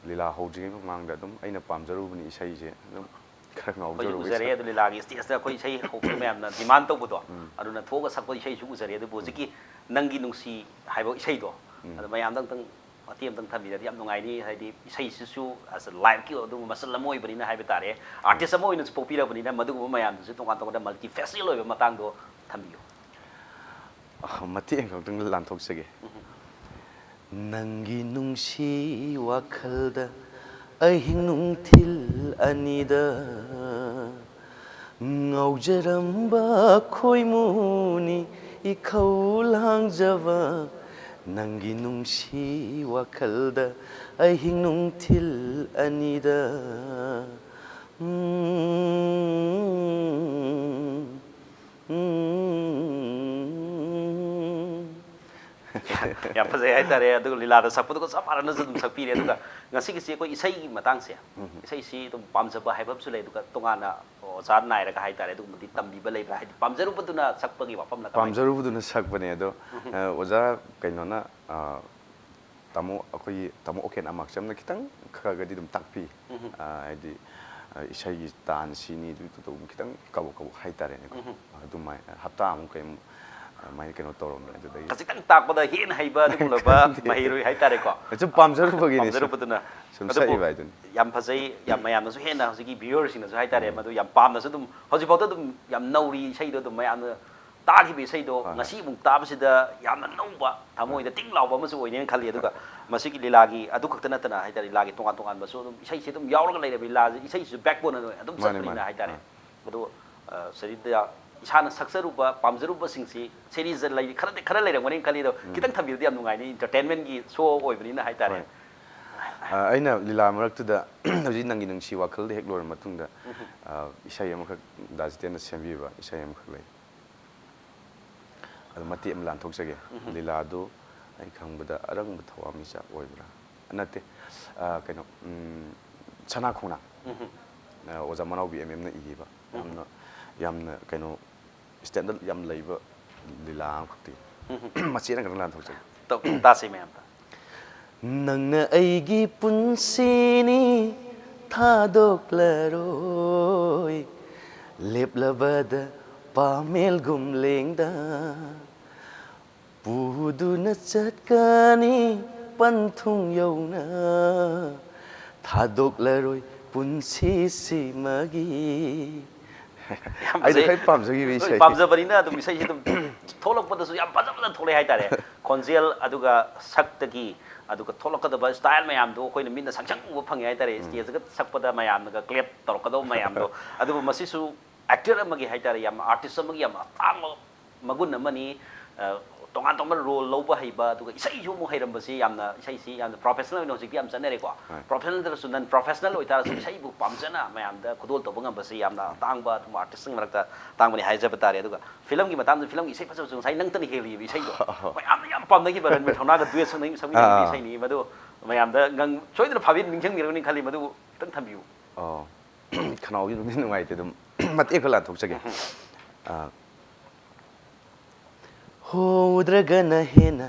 ꯂꯤꯂꯥ ꯍꯧꯗ꯭ꯔꯤꯉꯩ ꯃꯃꯥꯡꯗ ꯑꯗꯨꯝ ꯑꯩꯅ ꯄꯥꯝꯖꯔꯨꯕꯅꯤ ꯏꯁꯩꯁꯦ꯫ ꯑꯗꯨꯝ ꯈꯔ ꯑꯩꯈꯣꯏꯁꯨ ꯉꯥꯎꯖꯔꯨꯕ ꯎꯖꯔꯦ ꯏꯁꯩ꯫ ꯑꯗꯨ ꯂꯤꯂꯥꯒꯤ ꯁ꯭ꯇꯦꯖꯇ ꯑꯩꯈꯣꯏ ꯏꯁꯩ ꯍꯧꯕꯗ ꯃꯌꯥꯝꯅ ꯗꯤꯃꯥꯟ ꯇꯧꯕꯗꯣ, ꯎꯝ꯫ ꯑꯗꯨꯅ ꯊꯣꯛꯑꯒ ꯁꯛꯄ ꯏꯁꯩꯁꯨ ꯎꯖꯔꯦ꯫ ꯑꯗꯨꯕꯨ ꯍꯧꯖꯤꯛꯀꯤ ꯅꯪꯒꯤ ꯅꯨꯡꯁꯤ ꯍꯥꯏꯕ ꯏꯁꯩꯗꯣ, ꯎꯝ꯫ ꯑꯗꯨ ꯃꯌꯥꯝꯗ ꯑꯝꯇꯪ ꯃꯇꯦꯛ ꯑꯝꯇꯪ ꯊꯝꯕꯤꯔꯗꯤ ꯌꯥꯝ ꯅꯨꯡꯉꯥꯏꯅꯤ꯫ ꯍꯥꯏꯗꯤ ꯏꯁꯩꯁꯤꯁꯨ as a live-ꯀꯤ ꯑꯗꯨꯒꯨꯝꯕ ꯃꯆꯜ ꯑꯃ ꯑꯣꯏꯕꯅꯤꯅ ꯍꯥꯏꯕ ꯇꯥꯔꯦ, artist ꯑꯃ ꯑꯣꯏꯅꯁꯨ ꯄꯣꯛꯄꯤꯔꯕꯅꯤꯅ ꯃꯗꯨꯒꯨꯝꯕ ꯃꯌꯥꯝꯗꯨꯁꯨ ꯇꯣꯉꯥꯟ ꯇꯣꯉꯥꯟꯕ multifaceted ꯑꯣꯏꯕ ꯃꯇꯥꯡꯗꯣ ꯊꯝꯕꯤꯌꯨ꯫ ꯑ, ꯃꯇꯦꯛ ꯑꯃꯈꯛꯇꯪ ꯂꯥꯟꯊꯣꯛꯆꯒꯦ꯫ ꯎꯝ꯫ ꯅꯪꯒꯤ ꯅꯨꯡꯁꯤ ꯋꯥꯈꯜꯗ ꯑꯍꯤꯡ ꯅꯨꯡꯊꯤꯜ ꯑꯅꯤꯗ ꯉꯥꯎꯖꯔꯝꯕ ꯈꯣꯏꯃꯨꯅꯤ ꯏꯈꯧ ꯂꯥꯡꯖꯕ, ꯅꯪꯒꯤ ꯅꯨꯡꯁꯤ ꯋꯥꯈꯜꯗ ꯑꯍꯤꯡ ꯅꯨꯡꯊꯤꯜ ꯑꯅꯤꯗ꯫ ꯎꯝ, ꯎꯝ, ꯎꯝ꯫ ꯌꯥꯝ ꯐꯖꯩ ꯍꯥꯏꯇꯥꯔꯦ꯫ ꯑꯗꯨꯒ ꯂꯤꯂꯥꯗ ꯁꯛꯄꯗꯨꯒ ꯆꯞ ꯃꯥꯟꯅꯅꯁꯨ ꯑꯗꯨꯝ ꯁꯛꯄꯤꯔꯦ꯫ ꯑꯗꯨꯒ ꯉꯁꯤꯒꯤꯁꯤ ꯑꯩꯈꯣꯏ ꯏꯁꯩꯒꯤ ꯃꯇꯥꯡꯁꯦ, ꯎꯝ꯫ ꯏꯁꯩꯁꯤ ꯑꯗꯨꯝ ꯄꯥꯝꯖꯕ ꯍꯥꯏꯕ ꯑꯃꯁꯨ ꯂꯩ, ꯑꯗꯨꯒ ꯇꯣꯉꯥꯟꯅ ꯑꯣꯖꯥ ꯅꯥꯏꯔꯒ ꯍꯥꯏꯇꯥꯔꯦ, ꯑꯗꯨꯒꯨꯝꯕꯗꯤ ꯇꯝꯕꯤꯕ ꯂꯩꯕ꯭ꯔꯥ? ꯍꯥꯏꯗꯤ ꯄꯥꯝꯖꯔꯨꯕꯗꯨꯅ ꯁꯛꯄꯒꯤ ꯋꯥꯐꯝꯂ ꯀꯃꯥꯏꯅ? ꯄꯥꯝꯖꯔꯨꯕꯗꯨꯅ ꯁꯛꯄꯅꯦ꯫ ꯑꯗꯣ, ꯎꯝ꯫ ꯑ, ꯑꯣꯖꯥ ꯀꯩꯅꯣꯅ, ꯑ, ꯇꯥꯃꯣ, ꯑꯩꯈꯣꯏꯒꯤ ꯇꯥꯃꯣ ꯑꯣꯀꯦꯟ ꯑꯃꯥꯛꯆꯝꯅ ꯈꯤꯇꯪ ꯈꯔꯒꯗꯤ ꯑꯗꯨꯝ ꯇꯥꯛꯄꯤ꯫ ꯎꯝ꯫ ꯑ, ꯍꯥꯏꯗꯤ, ꯑ, ꯏꯁꯩꯒꯤ ꯇꯥꯟ ꯁꯤꯅꯤ, ꯑꯗꯨ, ꯑꯗꯨ, ꯑꯗꯨ ꯈꯤꯇꯪ ꯀꯕꯛ ꯀꯕꯛ ꯍꯥꯏꯇꯥꯔꯦꯅꯦꯀꯣ꯫ ꯎꯝ꯫ ꯑꯗꯨꯃꯥꯏꯅ ꯍꯞꯇꯥ ꯑꯃꯨꯛ ꯀꯩꯃꯨꯛ ꯑꯗꯨꯃꯥꯏꯅ ꯀꯩꯅꯣ ꯇꯧꯔꯝꯃꯦ꯫ ꯑꯗꯨꯗꯒꯤ ꯈꯖꯤꯛꯇꯪ ꯇꯥꯛꯄꯗ ꯍꯦꯟꯅ ꯍꯩꯕ ꯑꯗꯨꯒꯨꯝꯂꯕ ꯈꯪꯗꯦ꯫ ꯃꯍꯩꯔꯣꯏ ꯍꯥꯏꯇꯥꯔꯦꯀꯣ꯫ ꯁꯨꯝ ꯄꯥꯝꯖꯔꯨꯕꯒꯤꯅꯦ꯫ ꯁꯨꯝ, ꯄꯥꯝꯖꯔꯨꯕꯗꯨꯅ꯫ ꯁꯨꯝ ꯑꯗꯨꯕꯨ ꯁꯛꯏꯕ ꯍꯥꯏꯗꯨꯅꯤ꯫ ꯌꯥꯝ ꯐꯖꯩ, ꯌꯥꯝ ꯃꯌꯥꯝꯅꯁꯨ ꯍꯦꯟꯅ ꯍꯧꯖꯤꯛꯀꯤ viewer-ꯁꯤꯡꯅꯁꯨ ꯍꯥꯏꯇꯥꯔꯦ, ꯎꯝ꯫ ꯃꯗꯨ ꯌꯥꯝ ꯄꯥꯝꯅꯁꯨ ꯑꯗꯨꯝ ꯍꯧꯖꯤꯛꯐꯥꯎꯗ ꯑꯗꯨꯝ ꯌꯥꯝ ꯅꯧꯔꯤ ꯏꯁꯩꯗꯣ ꯑꯗꯨꯝ ꯃꯌꯥꯝꯅ ꯇꯥꯈꯤꯕ ꯏꯁꯩꯗꯣ ꯍꯣꯏ, ꯍꯣꯏ꯫ ꯉꯁꯤ ꯑꯃꯨꯛ ꯇꯥꯕꯁꯤꯗ ꯌꯥꯝꯅ ꯅꯧꯕ, ꯊꯃꯣꯏꯗ ꯍꯣꯏ꯫ ꯇꯤꯡ ꯂꯥꯎꯕ ꯑꯃꯁꯨ ꯑꯣꯏꯅꯦꯅ ꯈꯜꯂꯤ꯫ ꯑꯗꯨꯒ ꯃꯁꯤꯒꯤ ꯂꯤꯂꯥꯒꯤ ꯑꯗꯨ ꯈꯛꯇ ꯅꯠꯇꯅ ꯍꯥꯏꯇꯥꯔꯦ, ꯂꯤꯂꯥꯒꯤ ꯇꯣꯉꯥꯟ ꯇꯣꯉꯥꯟꯕꯁꯨ ꯑꯗꯨꯝ ꯏꯁꯩꯁꯦ ꯑꯗꯨꯝ ꯌꯥꯎꯔꯒ ꯂꯩꯔꯕ ꯂꯤꯂꯥꯁꯦ, ꯏꯁꯩꯁꯤꯁꯨ backbone ꯑꯣꯏꯅ ꯑꯗꯨꯝ ꯃꯥꯅꯦ, ꯆꯠꯄꯅꯤꯅ ꯃꯥꯅꯦ꯫ ꯍꯥꯏꯇꯥꯔꯦ꯫ ꯑꯥ꯫ ꯑꯗꯣ, ꯑ, ꯁꯤꯗꯩꯗ ꯏꯁꯥꯅ ꯁꯛꯆꯔꯨꯕ, ꯄꯥꯝꯖꯔꯨꯕ ꯁꯤꯡꯁꯤ series-ꯇ ꯂꯩ-, ꯈꯔꯗꯤ, ꯈꯔ ꯂꯩꯔꯝꯒꯅꯤ ꯈꯜꯂꯤ꯫ ꯑꯗꯣ ꯎꯝ꯫ ꯈꯤꯇꯪ ꯊꯝꯕꯤꯔꯗꯤ ꯌꯥꯝ ꯅꯨꯡꯉꯥꯏꯅꯤ, entertainment-ꯀꯤ show ꯑꯣꯏꯕꯅꯤꯅ ꯍꯥꯏꯇꯥꯔꯦ꯫ ꯍꯣꯏ꯫ ꯑ, ꯑꯩꯅ ꯂꯤꯂꯥ ꯃꯔꯛꯇꯨꯗ ꯍꯧꯖꯤꯛ ꯅꯪꯒꯤ ꯅꯨꯡꯁꯤ ꯋꯥꯈꯜꯗ ꯍꯦꯛ ꯂꯣꯏꯔ ꯃꯇꯨꯡꯗ, ꯎꯝ꯫ ꯑ, ꯏꯁꯩ ꯑꯃꯈꯛ ꯗꯥ ꯖꯤꯇꯦꯟꯅ ꯁꯦꯝꯕꯤꯕ ꯏꯁꯩ ꯑꯃꯈꯛ ꯂꯩ꯫ ꯑꯗꯨ ꯃꯇꯦꯛ ꯑꯃ ꯂꯥꯟꯊꯣꯛꯆꯒꯦ꯫ ꯎꯝ꯫ ꯂꯤꯂꯥꯗꯨ ꯑꯩ ꯈꯪꯕꯗ ꯑꯔꯪꯕ ꯊꯋꯥꯟꯃꯤꯆꯥꯛ ꯑꯣꯏꯕ꯭ꯔꯥ? ꯅꯠꯇꯦ, ꯑ, ꯀꯩꯅꯣ, ꯎꯝ, ꯁꯅꯥ ꯈꯣꯡꯅꯥꯡ꯫ ꯎꯝ꯫ ꯑ, ꯑꯣꯖꯥ ꯃꯅꯥꯎꯕꯤ ꯑꯦꯝ ꯑꯦꯝꯅ ꯏꯈꯤꯕ꯫ ꯎꯝ꯫ ꯌꯥꯝꯅ, ꯌꯥꯝꯅ ꯀꯩꯅꯣ, ꯁ꯭ꯇꯦꯟꯗꯔꯗ ꯌꯥꯝ ꯂꯩꯕ ꯂꯤꯂꯥ ꯑꯃꯈꯛꯇꯤ꯫ ꯎꯝ꯫ ꯃꯆꯦꯠ ꯑꯃꯈꯛꯇꯪ ꯂꯥꯟꯊꯣꯛꯆꯒꯦ꯫ ꯇꯧ-, ꯇꯥꯁꯤ ꯃꯌꯥꯝꯗ꯫ ꯅꯪꯅ ꯑꯩꯒꯤ ꯄꯨꯟꯁꯤꯅꯤ ꯊꯥꯗꯣꯛꯂꯔꯣꯏ, ꯂꯦꯞꯂꯕꯗ ꯄꯥꯃꯦꯜꯒꯨꯝ ꯂꯦꯡꯗ ꯄꯨꯗꯨꯅ ꯆꯠꯀꯅꯤ ꯄꯟꯊꯨꯡ ꯌꯧꯅ, ꯊꯥꯗꯣꯛꯂꯔꯣꯏ ꯄꯨꯟꯁꯤꯁꯤꯃꯒꯤ꯫ ꯌꯥꯝ ꯑꯩꯗꯤ ꯐꯖꯩ꯫ ꯈ꯭ꯋꯥꯏ ꯄꯥꯝꯖꯈꯤꯕ ꯍꯣꯏ, ꯏꯁꯩ꯫ ꯄꯥꯝꯖꯕꯅꯤꯅ ꯑꯗꯨꯝ ꯏꯁꯩꯁꯦ ꯑꯗꯨꯝ ꯊꯣꯛꯂꯛꯄꯗꯁꯨ ꯌꯥꯝ ꯐꯖ ꯐꯖꯅ ꯊꯣꯛꯂꯛꯑꯦ ꯍꯥꯏꯇꯥꯔꯦ꯫ ꯈꯣꯟꯖꯦꯜ, ꯑꯗꯨꯒ ꯁꯛꯇꯒꯤ, ꯑꯗꯨꯒ ꯊꯣꯛꯂꯛꯀꯗꯕ style ꯃꯌꯥꯝꯗꯣ ꯑꯩꯈꯣꯏꯅ ꯃꯤꯠꯅ ꯁꯪꯁꯪ ꯎꯕ ꯐꯪꯉꯦ ꯍꯥꯏꯇꯥꯔꯦ꯫ ꯎꯝ꯫ Stageꯇꯒ ꯁꯛꯄꯗ ꯃꯌꯥꯝꯅꯒ clap ꯇꯧꯔꯛꯀꯗꯕ ꯃꯌꯥꯝꯗꯣ꯫ ꯑꯗꯨꯕꯨ ꯃꯁꯤꯁꯨ actor ꯑꯃꯒꯤ ꯍꯥꯏꯇꯥꯔꯦ, ꯌꯥꯝ artist ꯑꯃꯒꯤ ꯌꯥꯝ ꯑꯇꯥꯡꯕ ꯃꯒꯨꯟ ꯑꯃꯅꯤ꯫ ꯑ, ꯇꯣꯉꯥꯟ ꯇꯣꯉꯥꯟꯕ role ꯂꯧꯕ ꯍꯩꯕ, ꯑꯗꯨꯒ ꯏꯁꯩꯁꯨ ꯑꯃꯨꯛ ꯍꯩꯔꯝꯕꯁꯤ ꯌꯥꯝꯅ, ꯏꯁꯩꯁꯤ ꯌꯥꯝꯅ professional ꯑꯣꯏꯅ ꯍꯧꯖꯤꯛꯇꯤ ꯌꯥꯝ ꯆꯠꯅꯔꯦꯀꯣ꯫ ꯍꯣꯏ꯫ Professional ꯅꯠꯇ꯭ꯔꯁꯨ non professional ꯑꯣꯏꯇꯥꯔꯁꯨ ꯏꯁꯩꯕꯨ ꯄꯥꯝꯖꯅ ꯃꯌꯥꯝꯗ ꯈꯨꯗꯣꯜ ꯇꯧꯕ ꯉꯝꯕꯁꯤ ꯌꯥꯝꯅ ꯑꯇꯥꯡꯕ ꯑꯗꯨꯝ artistꯁꯤꯡ ꯃꯔꯛꯇ ꯑꯇꯥꯡꯕꯅꯤ ꯍꯥꯏꯖꯕ ꯇꯥꯔꯦ꯫ ꯑꯗꯨꯒ filmꯒꯤ ꯃꯇꯥꯡꯗ, filmꯒꯤ ꯏꯁꯩ ꯐꯖꯕꯁꯨ ꯉꯁꯥꯏ ꯅꯪꯇꯅ ꯍꯦꯜꯂꯤꯕ ꯏꯁꯩꯗꯣ꯫ ꯃꯌꯥꯝꯅ ꯌꯥꯝ ꯄꯥꯝꯅꯈꯤꯕ, ꯔꯟꯕꯤꯔ ꯊꯧꯅꯥꯒ duet ꯁꯛꯅ-, ꯁꯛꯃꯤꯟꯅꯈꯤꯕ ꯑꯥ꯫ ꯏꯁꯩꯅꯤ ꯃꯗꯨ꯫ ꯃꯌꯥꯝꯗ ꯅꯪ ꯁꯣꯏꯗꯅ ꯐꯥꯕꯤ ꯅꯤꯡꯁꯤꯡꯕꯤꯔꯒꯅꯤ ꯈꯜꯂꯤ ꯃꯗꯨ꯫ ꯈꯤꯇꯪ ꯊꯝꯕꯤꯌꯨ꯫ ꯑꯣ꯫ ꯈꯅꯥꯎꯒꯤ ꯅꯨꯡꯗꯤ ꯅꯨꯡꯉꯥꯏꯇꯦ, ꯑꯗꯨꯝ ꯃꯇꯦꯛ ꯈꯔ ꯂꯥꯟꯊꯣꯛꯆꯒꯦ꯫ ꯎꯝ꯫ ꯑꯥ꯫ ꯍꯧꯗ꯭ꯔꯒꯅ ꯍꯦꯟꯅ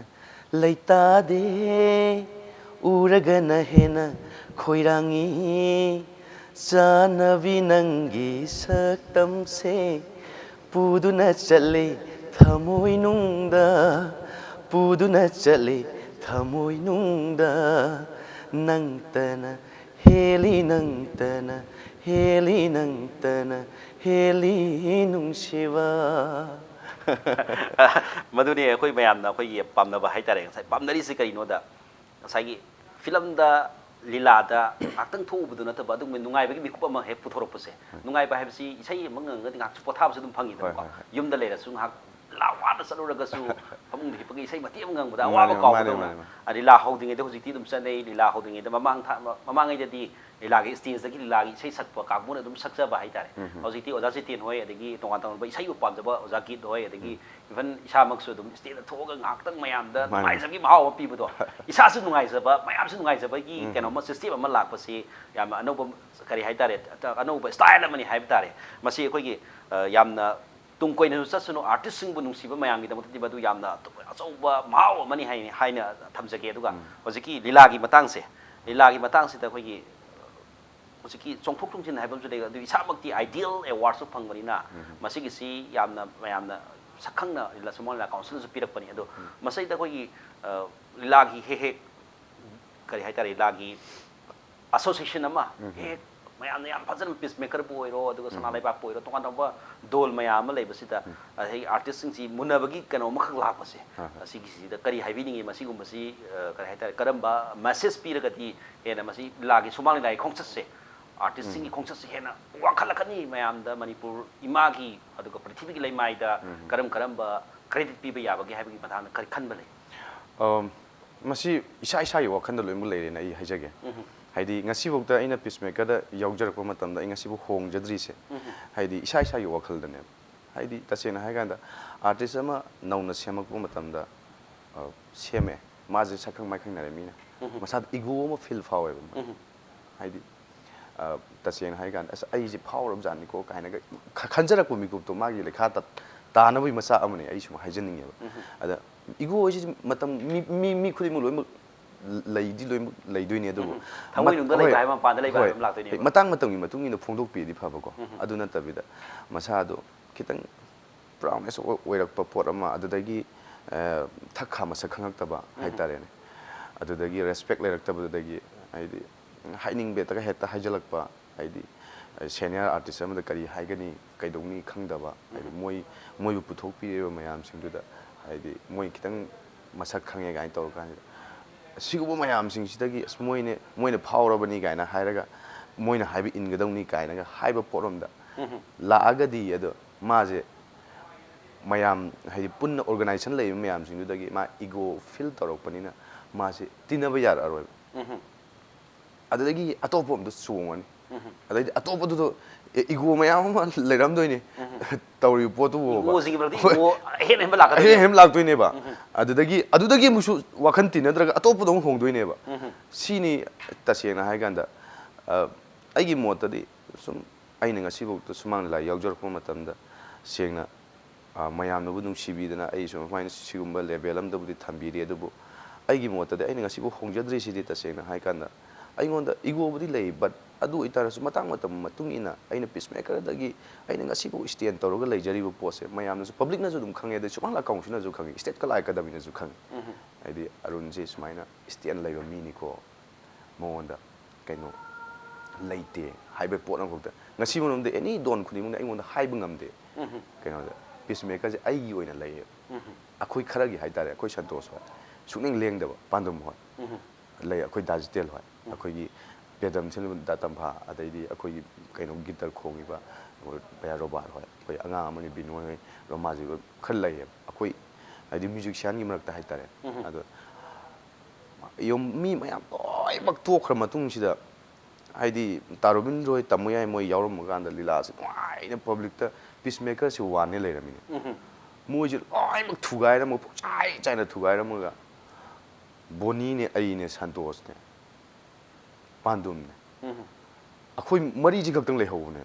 ꯂꯩꯇꯥꯗꯦ, ꯎꯔꯒꯅ ꯍꯦꯟꯅ ꯈꯣꯏꯔꯥꯡꯉꯤ꯫ ꯆꯥꯟꯅꯕꯤ ꯅꯪꯒꯤ ꯁꯛꯇꯝꯁꯦ ꯄꯨꯗꯨꯅ ꯆꯠꯂꯤ ꯊꯃꯣꯏꯅꯨꯡꯗ, ꯄꯨꯗꯨꯅ ꯆꯠꯂꯤ ꯊꯃꯣꯏꯅꯨꯡꯗ꯫ ꯅꯪꯇꯅ ꯍꯦꯜꯂꯤ, ꯅꯪꯇꯅ ꯍꯦꯜꯂꯤ, ꯅꯪꯇꯅ ꯍꯦꯜꯂꯤ ꯅꯨꯡꯁꯤꯕ꯫ ꯃꯗꯨꯅꯤ ꯑꯩꯈꯣꯏ ꯃꯌꯥꯝꯅ ꯑꯩꯈꯣꯏꯒꯤ ꯄꯥꯝꯅꯕ ꯍꯥꯏꯇꯥꯔꯦ꯫ ꯉꯁꯥꯏ ꯄꯥꯝꯅꯔꯤꯁꯤ ꯀꯔꯤꯅꯣꯗ, ꯉꯁꯥꯏꯒꯤ filmꯗ, ꯂꯤꯂꯥꯗ ꯉꯥꯛꯇꯪ ꯊꯣꯛꯎꯕꯗꯨ ꯅꯠꯇꯕ, ꯑꯗꯨꯒꯨꯝꯕ ꯅꯨꯡꯉꯥꯏꯕꯒꯤ ꯃꯤꯀꯨꯞ ꯑꯃ ꯍꯦꯛ ꯄꯨꯊꯣꯔꯛꯄꯁꯦ꯫ ꯍꯣꯏ꯫ ꯅꯨꯡꯉꯥꯏꯕ ꯍꯥꯏꯕꯁꯤ ꯏꯁꯩ ꯑꯃ ꯉꯪꯉꯒꯗꯤ ꯉꯥꯏꯍꯥꯛꯁꯨ ꯄꯣꯊꯥꯕꯁꯨ ꯑꯗꯨꯝ ꯐꯪꯉꯤꯗꯅꯀꯣ꯫ ꯍꯣꯏ, ꯍꯣꯏ, ꯍꯣꯏ꯫ ꯌꯨꯝꯗ ꯂꯩꯔꯁꯨ ꯉꯥꯏꯍꯥꯛ ꯂꯤꯂꯥ ꯋꯥꯅ ꯆꯠꯂꯨꯔꯒꯁꯨ ꯐꯃꯨꯡꯗ ꯍꯤꯞꯄꯒ ꯏꯁꯩ ꯃꯇꯦꯛ ꯑꯃ ꯉꯪꯕꯗ ꯃꯥꯅꯦ, ꯑꯋꯥꯕ ꯃꯥꯅꯦ, ꯀꯥꯎꯕꯗꯧꯅ꯫ ꯃꯥꯅꯦ, ꯃꯥꯅꯦ꯫ ꯑ, ꯂꯤꯂꯥ ꯍꯧꯗ꯭ꯔꯤꯉꯩꯗ ꯍꯧꯖꯤꯛꯇꯤ ꯑꯗꯨꯝ ꯆꯠꯅꯩ꯫ ꯂꯤꯂꯥ ꯍꯧꯗ꯭ꯔꯤꯉꯩꯗ ꯃꯃꯥꯡ ꯊꯥ-, ꯃ-, ꯃꯃꯥꯡꯉꯩꯗꯗꯤ ꯂꯤꯂꯥꯒꯤ stageꯇꯒꯤ ꯂꯤꯂꯥꯒꯤ ꯏꯁꯩ ꯁꯛꯄ ꯀꯥꯡꯕꯨꯅ ꯑꯗꯨꯝ ꯁꯛꯆꯕ ꯍꯥꯏꯇꯥꯔꯦ꯫ ꯍꯧꯖꯤꯛꯇꯤ ꯑꯣꯖꯥ ꯖꯤꯇꯦꯟ ꯍꯣꯏ, ꯑꯗꯒꯤ ꯇꯣꯉꯥꯟ ꯇꯣꯉꯥꯟꯕ ꯏꯁꯩꯕꯨ ꯄꯥꯝꯖꯕ ꯑꯣꯖꯥ ꯒꯤꯠ ꯍꯣꯏ, ꯑꯗꯒꯤ even ꯏꯁꯥꯃꯛꯁꯨ ꯑꯗꯨꯝ stageꯇ ꯊꯣꯛꯑꯒ ꯉꯥꯏꯍꯥꯛꯇꯪ ꯃꯌꯥꯝꯗ ꯃꯥꯅꯦ꯫ ꯅꯨꯡꯉꯥꯏꯖꯕꯒꯤ ꯃꯍꯥꯎ ꯑꯃ ꯄꯤꯕꯗꯣ, ꯏꯁꯥꯁꯨ ꯅꯨꯡꯉꯥꯏꯖꯕ, ꯃꯌꯥꯝꯁꯨ ꯅꯨꯡꯉꯥꯏꯖꯕꯒꯤ ꯀꯩꯅꯣꯝꯃ system ꯑꯃ ꯂꯥꯛꯄꯁꯤ ꯌꯥꯝꯅ ꯑꯅꯧꯕ, ꯀꯔꯤ ꯍꯥꯏꯇꯥꯔꯦ, ꯑꯅꯧꯕ style ꯑꯃꯅꯤ ꯍꯥꯏꯕ ꯇꯥꯔꯦ꯫ ꯃꯁꯤ ꯑꯩꯈꯣꯏꯒꯤ, ꯑ, ꯌꯥꯝꯅ ꯇꯨꯡ ꯀꯣꯏꯅꯁꯨ ꯆꯠꯁꯅꯨ, artistꯁꯤꯡꯕꯨ ꯅꯨꯡꯁꯤꯕ ꯃꯌꯥꯝꯒꯤꯗꯃꯛꯇꯗꯤ ꯃꯗꯨ ꯌꯥꯝꯅ ꯑꯆꯧꯕ ꯃꯍꯥꯎ ꯑꯃꯅꯤ ꯍꯥꯏ-, ꯍꯥꯏꯅ ꯊꯝꯖꯒꯦ꯫ ꯑꯗꯨꯒ ꯍꯧꯖꯤꯛꯀꯤ ꯂꯤꯂꯥꯒꯤ ꯃꯇꯥꯡꯁꯦ, ꯂꯤꯂꯥꯒꯤ ꯃꯇꯥꯡꯁꯤꯗ ꯑꯩꯈꯣꯏꯒꯤ ꯍꯧꯖꯤꯛꯀꯤ ꯆꯣꯡꯊꯣꯛ ꯆꯣꯡꯁꯤꯟ ꯍꯥꯏꯕ ꯑꯃꯁꯨ ꯂꯩ꯫ ꯑꯗꯨ ꯏꯁꯥꯃꯛꯇꯤ ideal awardꯁꯨ ꯐꯪꯕꯅꯤꯅ ꯃꯁꯤꯒꯤꯁꯤ ꯌꯥꯝꯅ ꯃꯌꯥꯝꯅ ꯁꯛꯈꯪꯅ ꯂꯤꯂꯥ ꯁꯨꯃꯥꯡ ꯂꯤꯂꯥ councilꯅꯁꯨ ꯄꯤꯔꯛꯄꯅꯤ꯫ ꯑꯗꯣ ꯃꯁꯤꯗ ꯑꯩꯈꯣꯏꯒꯤ, ꯑ, ꯂꯤꯂꯥꯒꯤ ꯍꯦꯛ ꯍꯦꯛ, ꯀꯔꯤ ꯍꯥꯏꯇꯥꯔꯦ, ꯂꯤꯂꯥꯒꯤ association ꯑꯃ ꯍꯦꯛ ꯃꯌꯥꯝꯅ ꯌꯥꯝ ꯐꯖꯅ peacemakerꯕꯨ ꯑꯣꯏꯔꯣ, ꯑꯗꯨꯒ ꯁꯅꯥ ꯂꯩꯕꯥꯛꯄꯨ ꯑꯣꯏꯔꯣ, ꯇꯣꯉꯥꯟ ꯇꯣꯉꯥꯟꯕ ꯗꯣꯜ ꯃꯌꯥꯝ ꯑꯃ ꯂꯩꯕꯁꯤꯗ, ꯑꯗꯒꯤ artistꯁꯤꯡꯁꯤ ꯃꯨꯟꯅꯕꯒꯤ ꯀꯩꯅꯣ ꯑꯃꯈꯛ ꯂꯥꯛꯄꯁꯦ, ꯑꯁꯤꯒꯤꯁꯤꯗ ꯀꯔꯤ ꯍꯥꯏꯕꯤꯅꯤꯡꯉꯤ? ꯃꯁꯤꯒꯨꯝꯕꯁꯤ, ꯑ, ꯀꯔꯤ ꯍꯥꯏꯇꯥꯔꯦ, ꯀꯔꯝꯕ message ꯄꯤꯔꯒꯗꯤ ꯍꯦꯟꯅ ꯃꯁꯤ ꯂꯤꯂꯥꯒꯤ, ꯁꯨꯃꯥꯡ ꯂꯤꯂꯥꯒꯤ ꯈꯣꯡꯆꯠꯁꯦ, artistꯁꯤꯡꯒꯤ ꯈꯣꯡꯆꯠꯁꯦ ꯍꯦꯟꯅ ꯋꯥꯡꯈꯠꯂꯛꯀꯅꯤ? ꯃꯌꯥꯝꯗ ꯃꯅꯤꯄꯨꯔ ꯏꯃꯥꯒꯤ, ꯑꯗꯨꯒ ꯄ꯭ꯔꯤꯊꯤꯕꯤꯒꯤ ꯂꯩꯃꯥꯏꯗ ꯀꯔꯝ ꯀꯔꯝꯕ credit ꯄꯤꯕ ꯌꯥꯕꯒꯦ ꯍꯥꯏꯕꯒꯤ ꯃꯇꯥꯡꯗ ꯀꯔꯤ ꯈꯟꯕ ꯂꯩ? ꯑꯝ, ꯃꯁꯤ ꯏꯁꯥ ꯏꯁꯥꯒꯤ ꯋꯥꯈꯜꯗ ꯂꯣꯏꯅꯃꯛ ꯂꯩꯔꯦꯅ ꯑꯩ ꯍꯥꯏꯖꯒꯦ꯫ ꯍꯥꯏꯗꯤ ꯉꯁꯤꯐꯥꯎꯗ ꯑꯩꯅ peacemakerꯗ ꯌꯥꯎꯖꯔꯛꯄ ꯃꯇꯝꯗ ꯑꯩ ꯉꯁꯤꯐꯥꯎ ꯍꯣꯡꯖꯗ꯭ꯔꯤꯁꯦ, ꯍꯥꯏꯗꯤ ꯏꯁꯥ ꯏꯁꯥꯒꯤ ꯋꯥꯈꯜꯗꯅꯦꯕ꯫ ꯍꯥꯏꯗꯤ ꯇꯁꯦꯡꯅ ꯍꯥꯏꯀꯥꯟꯗ artist ꯑꯃ ꯅꯧꯅ ꯁꯦꯝꯃꯛꯄ ꯃꯇꯝꯗ, ꯑ, ꯁꯦꯝꯃꯦ, ꯃꯥꯁꯦ ꯁꯛꯈꯪ ꯃꯥꯏꯈꯪꯅꯔꯦ ꯃꯤꯅ, ꯃꯁꯥꯗ ego ꯑꯃ feel ꯐꯥꯎꯋꯦꯕ ꯃꯣꯏ꯫ ꯍꯥꯏꯗꯤ, ꯑ, ꯇꯁꯦꯡꯅ ꯍꯥꯏꯀꯥꯟꯗ "ꯑꯁ, ꯑꯩꯁꯦ ꯐꯥꯎꯔꯕ ꯖꯥꯠꯅꯤꯀꯣ" ꯀꯥꯏꯅꯒ ꯈ-, ꯈꯟꯖꯔꯛꯄ ꯃꯤꯀꯨꯞꯇꯣ ꯃꯥꯒꯤ ꯂꯩꯈꯥ ꯇ-, ꯇꯥꯅꯕꯒꯤ ꯃꯆꯥꯛ ꯑꯃꯅꯦ, ꯑꯩ ꯁꯨꯝ ꯍꯥꯏꯖꯅꯤꯡꯉꯦꯕ꯫ ꯑꯗ ego ꯍꯥꯏꯁꯤ ꯃꯇꯝ ꯃꯤ, ꯃꯤ, ꯃꯤ ꯈꯨꯗꯤꯡꯃꯛ ꯂꯣꯏꯅꯃꯛ ꯂꯩꯗꯤ ꯂꯣꯏꯅꯃꯛ ꯂꯩꯗꯣꯏꯅꯦ, ꯑꯗꯨꯕꯨ ꯊꯃꯣꯏꯅꯨꯡꯗ ꯂꯩꯕ ꯍꯥꯏꯕ ꯃꯄꯥꯟꯗ ꯂꯩꯕ ꯍꯥꯏꯕ ꯑꯃ ꯂꯥꯛꯇꯣꯏꯅꯦꯕ꯫ ꯃꯇꯥꯡ ꯃꯇꯝꯒꯤ ꯃꯇꯨꯡ ꯏꯟꯅ ꯐꯣꯡꯗꯣꯛꯄꯤꯔꯗꯤ ꯐꯕꯀꯣ꯫ ꯑꯗꯨ ꯅꯠꯇꯕꯤꯗ ꯃꯁꯥꯗꯣ ꯈꯤꯇꯪ proudness ꯑꯣꯏ-, ꯑꯣꯏꯔꯛꯄ ꯄꯣꯠ ꯑꯃ, ꯑꯗꯨꯗꯒꯤ, ꯑ, ꯊꯛ ꯈꯥ ꯃꯁꯛ ꯈꯪꯉꯛꯇꯕ ꯍꯥꯏꯇꯥꯔꯦꯅꯦ꯫ ꯑꯗꯨꯗꯒꯤ respect ꯂꯩꯔꯛꯇꯕꯗꯨꯗꯒꯤ, ꯍꯥꯏꯗꯤ, ꯍꯥꯏꯅꯤꯡꯕ ꯍꯦꯛꯇ, ꯍꯦꯛꯇ ꯍꯥꯏꯖꯜꯂꯛꯄ, ꯍꯥꯏꯗꯤ, senior artist ꯑꯃꯗ ꯀꯔꯤ ꯍꯥꯏꯒꯅꯤ, ꯀꯩꯗꯧꯅꯤ ꯈꯪꯗꯕ, ꯍꯥꯏꯗꯤ, ꯃꯣꯏ, ꯃꯣꯏꯕꯨ ꯄꯨꯊꯣꯛꯄꯤꯔꯤꯕ ꯃꯌꯥꯝꯁꯤꯡꯗꯨꯗ, ꯍꯥꯏꯗꯤ, ꯃꯣꯏ ꯈꯤꯇꯪ ꯃꯁꯛ ꯈꯪꯉꯦ ꯀꯥꯏꯅ ꯇꯧꯔꯀꯥꯟꯁꯤꯗ, ꯑꯁꯤꯒꯨꯝꯕ ꯃꯌꯥꯝꯁꯤꯡꯁꯤꯗꯒꯤ, "ꯑꯁ, ꯃꯣꯏꯅꯦ, ꯃꯣꯏꯅ ꯐꯥꯎꯔꯕꯅꯤ" ꯀꯥꯏꯅ ꯍꯥꯏꯔꯒ, "ꯃꯣꯏꯅ ꯍꯥꯏꯕ ꯏꯟꯒꯗꯧꯅꯤ" ꯀꯥꯏꯅꯒ ꯍꯥꯏꯕ ꯄꯣꯠ ꯑꯃꯗ ꯂꯥꯛꯑꯒꯗꯤ, ꯑꯗꯣ ꯃꯥꯁꯦ ꯃꯌꯥꯝ ꯍꯥꯏꯗꯤ ꯄꯨꯟꯅ organization ꯂꯩꯔꯤꯕ ꯃꯌꯥꯝꯁꯤꯡꯗꯨꯗꯒꯤ ꯃꯥ ego feel ꯇꯧꯔꯛꯄꯅꯤꯅ ꯃꯥꯁꯦ ꯇꯤꯟꯅꯕ ꯌꯥꯔꯛꯑꯔꯣꯏꯕ꯫ ꯑꯗꯨꯗꯒꯤ ꯑꯇꯣꯞꯄ ꯑꯝꯗ ꯆꯣꯡꯉꯅꯤ꯫ ꯑꯗꯩꯗꯤ ꯑꯇꯣꯞꯄꯗꯨꯗ ꯏꯒꯣ ꯃꯌꯥꯝ ꯑꯃ ꯂꯩꯔꯝꯗꯣꯏꯅꯤ꯫ ꯇꯧꯔꯤꯕ ꯄꯣꯠꯇꯨꯕꯨ ꯏꯒꯣꯁꯤꯒꯤ ꯃꯔꯛꯇ ꯍꯣꯏ꯫ ꯏꯒꯣ ꯑꯍꯦꯟ ꯑꯍꯦꯟꯕ ꯂꯥꯛꯀꯗꯣꯏꯅꯦ꯫ ꯑꯍꯦꯟ ꯑꯍꯦꯟꯕ ꯂꯥꯛꯇꯣꯏꯅꯦꯕ꯫ ꯑꯗꯨꯗꯒꯤ ꯑꯗꯨꯗꯒꯤ ꯑꯃꯨꯛꯁꯨ ꯋꯥꯈꯜ ꯇꯤꯟꯅꯗ꯭ꯔꯒ ꯑꯇꯣꯞꯄꯗ ꯑꯃꯨꯛ ꯍꯣꯡꯗꯣꯏꯅꯦꯕ꯫ ꯁꯤꯅꯤ ꯇꯁꯦꯡꯅ ꯍꯥꯏ ꯀꯥꯟꯗ, ꯑ, ꯑꯩꯒꯤ ꯃꯣꯠꯇꯗꯤ ꯁꯨꯝ ꯑꯩꯅ ꯉꯁꯤꯐꯥꯎꯗ ꯁꯨꯃꯥꯡ ꯂꯤꯂꯥ ꯌꯥꯎꯖꯔꯛꯄ ꯃꯇꯝꯗ ꯁꯦꯡꯅ ꯑ, ꯃꯌꯥꯝꯅꯕꯨ ꯅꯨꯡꯁꯤꯕꯤꯗꯅ ꯑꯩ ꯁꯨꯃꯥꯏꯅ ꯁꯤꯒꯨꯝꯕ level ꯑꯃꯗꯕꯨꯗꯤ ꯊꯝꯕꯤꯔꯤ꯫ ꯑꯗꯨꯕꯨ ꯑꯩꯒꯤ ꯃꯣꯠꯇꯗꯤ ꯑꯩꯅ ꯉꯁꯤꯐꯥꯎ ꯍꯣꯡꯖꯗ꯭ꯔꯤꯁꯤꯗꯤ ꯇꯁꯦꯡꯅ ꯍꯥꯏꯀꯥꯟꯗ ꯑꯩꯉꯣꯟꯗ ꯏꯒꯣꯕꯨꯗꯤ ꯂꯩ, but ꯑꯗꯨ ꯑꯣꯏꯇꯥꯔꯁꯨ ꯃꯇꯥꯡ ꯃꯇꯝ ꯃꯇꯨꯡ ꯏꯟꯅ ꯑꯩꯅ peacemaker ꯗꯒꯤ ꯑꯩꯅ ꯉꯁꯤꯐꯥꯎ stand ꯇꯧꯔꯒ ꯂꯩꯖꯔꯤꯕ ꯄꯣꯠꯁꯦ ꯃꯌꯥꯝꯅꯁꯨ, public ꯅꯁꯨ ꯑꯗꯨꯝ ꯈꯪꯉꯦ, ꯑꯗꯩ ꯁꯨꯃꯥꯡ ꯂꯥꯛ council ꯅꯁꯨ ꯈꯪꯉꯦ, state ꯀꯂꯥ ꯑꯦꯀꯥꯗꯃꯤꯅꯁꯨ ꯈꯪꯉꯦ꯫ ꯍꯥꯏꯗꯤ ꯑꯔꯨꯟꯁꯦ ꯁꯨꯃꯥꯏꯅ stand ꯂꯩꯕ ꯃꯤꯅꯤꯀꯣ, ꯃꯉꯣꯟꯗ ꯀꯩꯅꯣ ꯂꯩꯇꯦ ꯍꯥꯏꯕ ꯄꯣꯠ ꯑꯃꯈꯛꯇ ꯉꯁꯤ ꯃꯅꯨꯡꯗ any don ꯈꯨꯗꯤꯡꯃꯛꯅ ꯑꯩꯉꯣꯟꯗ ꯍꯥꯏꯕ ꯉꯝꯗꯦ꯫ ꯀꯩꯅꯣꯗ peacemaker ꯁꯦ ꯑꯩꯒꯤ ꯑꯣꯏꯅ ꯂꯩꯌꯦ꯫ ꯑꯩꯈꯣꯏ ꯈꯔꯒꯤ ꯍꯥꯏꯇꯥꯔꯦ, ꯑꯩꯈꯣꯏ ꯁꯟꯇꯣꯁ ꯍꯣꯏ, ꯁꯨꯛꯂꯦꯡ ꯂꯦꯡꯗꯕ ꯄꯥꯟꯗꯝ ꯍꯣꯏ ꯂꯩ, ꯑꯩꯈꯣꯏ ꯗꯥ ꯖꯤꯇꯦꯜ ꯍꯣꯏ, ꯑꯩꯈꯣꯏꯒꯤ ꯄꯦꯗꯝ ꯁꯤꯜꯂꯤꯕ ꯗꯥ ꯇꯝꯐꯥ, ꯑꯗꯩꯗꯤ ꯑꯩꯈꯣꯏꯒꯤ ꯀꯩꯅꯣ guitar ꯈꯣꯡꯉꯤꯕ ꯚꯩꯌꯥ ꯔꯣꯕꯥꯔꯠ ꯍꯣꯏ, ꯑꯩꯈꯣꯏ ꯑꯉꯥꯡ ꯑꯃꯅꯤ ꯕꯤꯅꯣꯏ ꯍꯣꯏ, ꯔꯣꯃꯥꯖꯤ ꯍꯣꯏ ꯈꯔ ꯂꯩꯌꯦꯕ ꯑꯩꯈꯣꯏ ꯍꯥꯏꯗꯤ musician ꯒꯤ ꯃꯔꯛꯇ ꯍꯥꯏꯇꯥꯔꯦ꯫ ꯑꯗꯣ ꯌꯨꯝ ꯃꯤ ꯃꯌꯥꯝ ꯂꯣꯏꯅꯃꯛ ꯇꯣꯛꯈ꯭ꯔ ꯃꯇꯨꯡꯁꯤꯗ ꯍꯥꯏꯗꯤ ꯇꯥ ꯔꯣꯕꯤꯟꯗ꯭ꯔꯣ ꯍꯣꯏ, ꯇꯥꯃꯣ ꯌꯥꯏ ꯃꯣꯏ ꯌꯥꯎꯔꯝꯕ ꯀꯥꯟꯗ ꯂꯤꯂꯥꯁꯦ ꯅꯨꯡꯉꯥꯏꯅ public ꯇ peacemaker ꯁꯦ ꯋꯥꯟꯅꯦ ꯂꯩꯔꯝꯃꯤꯅꯦ꯫ ꯃꯣꯏꯁꯦ ꯂꯣꯏꯅꯃꯛ ꯊꯨꯒꯥꯏꯔꯝꯃꯒ ꯄꯨꯡꯆꯥꯏ ꯆꯥꯏꯅ ꯊꯨꯒꯥꯏꯔꯝꯃꯒ ꯕꯣꯅꯤꯅꯦ, ꯑꯩꯅꯦ, ꯁꯟꯇꯣꯁꯅꯦ, ꯄꯥꯟꯗꯨꯝꯅꯦ, ꯑꯩꯈꯣꯏ ꯃꯔꯤꯁꯤ ꯈꯛꯇꯪ ꯂꯩꯍꯧꯕꯅꯦ꯫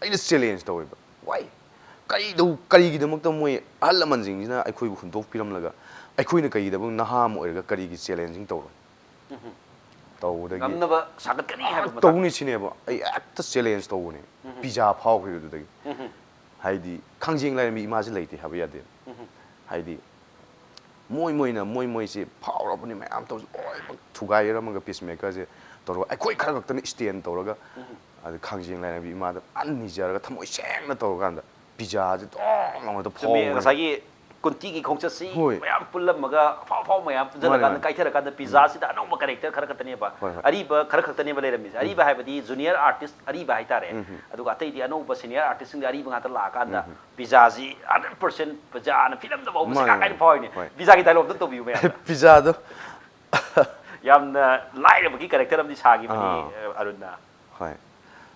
ꯑꯩꯅ challenge ꯇꯧꯋꯦꯕ꯫ Why? ꯀꯔꯤꯗꯧ-, ꯀꯔꯤꯒꯤꯗꯃꯛꯇ ꯃꯣꯏ ꯑꯍꯜ ꯂꯃꯟꯁꯤꯡꯁꯤꯅ ꯑꯩꯈꯣꯏꯕꯨ ꯍꯨꯟꯗꯣꯛꯄꯤꯔꯝꯂꯒ ꯑꯩꯈꯣꯏꯅ ꯀꯔꯤꯒꯤꯗꯃꯛ ꯅꯍꯥ ꯑꯃ ꯑꯣꯏꯔꯒ ꯀꯔꯤꯒꯤ challenging ꯇꯧꯔꯣꯏ? ꯇꯧꯕꯗꯒꯤ ꯉꯝꯅꯕ ꯁꯥꯒꯠꯀꯅꯤ ꯍꯥꯏꯕ ꯃꯇꯥꯡ꯫ ꯇꯧꯅꯤ ꯁꯤꯅꯦꯕ꯫ ꯑꯩ ꯍꯦꯛꯇ challenge ꯇꯧꯕꯅꯦ꯫ ꯄꯤꯖꯥ ꯐꯥꯎꯈ꯭ꯔꯦ ꯑꯗꯨꯗꯒꯤ꯫ ꯍꯥꯏꯗꯤ ꯈꯥꯡꯖꯦꯡ ꯂꯥꯏꯔꯦꯝꯕꯤ ꯏꯃꯥꯁꯦ ꯂꯩꯇꯦ ꯍꯥꯏꯕ ꯌꯥꯗꯦ꯫ ꯍꯥꯏꯗꯤ ꯃꯣꯏ ꯃꯣꯏꯅ ꯃꯣꯏ ꯃꯣꯏꯁꯦ ꯐꯥꯎꯔꯕꯅꯤ ꯃꯌꯥꯝ ꯇꯧꯁꯦ ꯂꯣꯏꯅꯃꯛ ꯊꯨꯒꯥꯏꯔꯝꯃꯒ peacemaker ꯁꯦ ꯇꯧꯔꯒ ꯑꯩꯈꯣꯏ ꯈꯔ ꯈꯛꯇꯅ stand ꯇꯧꯔꯒ ꯑꯗ ꯈꯥꯡꯖꯦꯡ ꯂꯥꯏꯔꯦꯝꯕꯤ ꯏꯃꯥꯗ ꯐꯖꯅ ꯅꯤꯖꯔꯒ ꯊꯃꯣꯏ ꯁꯦꯡꯅ ꯇꯧꯔꯀꯥꯟꯗ ꯄꯤꯖꯥꯁꯦ ꯗꯣꯡ ꯂꯥꯎꯅ ꯆꯨꯝꯃꯤ, ꯐꯥꯎꯕꯅꯦ꯫ ꯉꯁꯥꯏꯒꯤ ꯀꯨꯟꯇꯤꯒꯤ ꯈꯣꯡꯆꯠꯁꯤ ꯍꯣꯏ꯫ ꯃꯌꯥꯝ ꯄꯨꯜꯂꯝꯃꯒ ꯑꯐꯥꯎ ꯑꯐꯥꯎ ꯃꯌꯥꯝ ꯄꯨꯟꯁꯤꯜꯂꯀꯥꯟꯗ ꯃꯥꯅꯦ꯫ ꯀꯥꯏꯊꯔꯀꯥꯟꯗ ꯄꯤꯖꯥꯁꯤꯗ ꯑꯅꯧꯕ ꯀꯦꯔꯦꯛꯇꯔ ꯈꯔ ꯈꯛꯇꯅꯦꯕ꯫ ꯍꯣꯏ, ꯍꯣꯏ꯫ ꯑꯔꯤꯕ ꯈꯔ ꯈꯛꯇꯅꯦꯕ ꯂꯩꯔꯝꯃꯤꯁꯦ꯫ ꯑꯔꯤꯕ ꯍꯥꯏꯕꯗꯤ ꯖꯨꯅꯤꯌꯔ ꯑꯥꯔꯇꯤꯁ ꯑꯔꯤꯕ ꯍꯥꯏꯇꯥꯔꯦ꯫ ꯑꯗꯨꯒ ꯑꯇꯩꯗꯤ ꯑꯅꯧꯕ ꯁꯤꯅꯤꯌꯔ ꯑꯥꯔꯇꯤꯁꯁꯤꯡꯗꯤ ꯑꯔꯤꯕ ꯉꯥꯛꯇ ꯂꯥꯛꯑꯀꯥꯟꯗ ꯄꯤꯖꯥꯁꯤ ꯍꯟꯗ꯭ꯔꯦꯠ ꯄꯔꯁꯦꯟ ꯄꯤꯖꯥꯅ ꯐꯤꯂꯝꯗ ꯐꯥꯎꯕ ꯃꯥꯅꯦ, ꯁꯤꯀꯥ ꯀꯥꯏꯅ ꯃꯥꯅꯦ꯫ ꯐꯥꯎꯔꯤꯅꯦ꯫ ꯍꯣꯏ꯫ ꯄꯤꯖꯥꯒꯤ ꯗꯥꯏꯂꯣꯛꯇ ꯇꯧꯕꯤꯌꯨ ꯃꯌꯥꯝ꯫ ꯄꯤꯖꯥꯗꯣ ꯌꯥꯝꯅ ꯂꯥꯏꯔꯕꯒꯤ ꯀꯦꯔꯦꯛꯇꯔ ꯑꯃꯗꯤ ꯁꯥꯈꯤꯕꯅꯤ ꯑꯥ꯫ ꯑꯔꯨꯟꯅ꯫ ꯍꯣꯏ꯫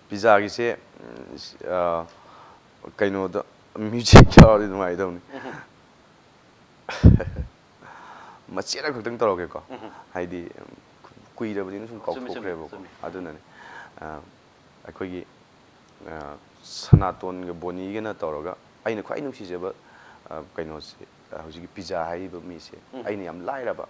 ꯄꯤꯖꯥꯒꯤꯁꯦ ꯎꯝ, ꯁꯤ, ꯑ, ꯀꯩꯅꯣꯗ ꯃ꯭ꯌꯨꯖꯤꯛ ꯌꯥꯎꯔꯗꯤ ꯅꯨꯡꯉꯥꯏꯗꯧꯅꯤ꯫ ꯃꯆꯦꯠ ꯑꯃꯈꯛꯇꯪ ꯇꯧꯔꯛꯀꯦꯀꯣ꯫ ꯍꯥꯏꯗꯤ ꯎꯝ, ꯀꯨꯏꯔꯕꯅꯤꯅ ꯁꯨꯝ ꯆꯨꯝꯃꯤ, ꯆꯨꯝꯃꯤ, ꯀꯥꯎꯊꯣꯛꯈ꯭ꯔꯦꯕꯀꯣ꯫ ꯆꯨꯝꯃꯤ꯫ ꯑꯗꯨꯅꯅꯦ꯫ ꯑ, ꯑꯩꯈꯣꯏꯒꯤ ꯑ, ꯁꯅꯥꯇꯣꯟꯒ ꯕꯣꯅꯤꯒꯅ ꯇꯧꯔꯒ ꯑꯩꯅ ꯈ꯭ꯋꯥꯏ ꯅꯨꯡꯁꯤꯖꯕ ꯑ, ꯀꯩꯅꯣꯁꯦ, ꯑ, ꯍꯧꯖꯤꯛꯀꯤ ꯄꯤꯖꯥ ꯍꯥꯏꯔꯤꯕ ꯃꯤꯁꯦ ꯑꯩꯅ ꯌꯥꯝ ꯂꯥꯏꯔꯕ,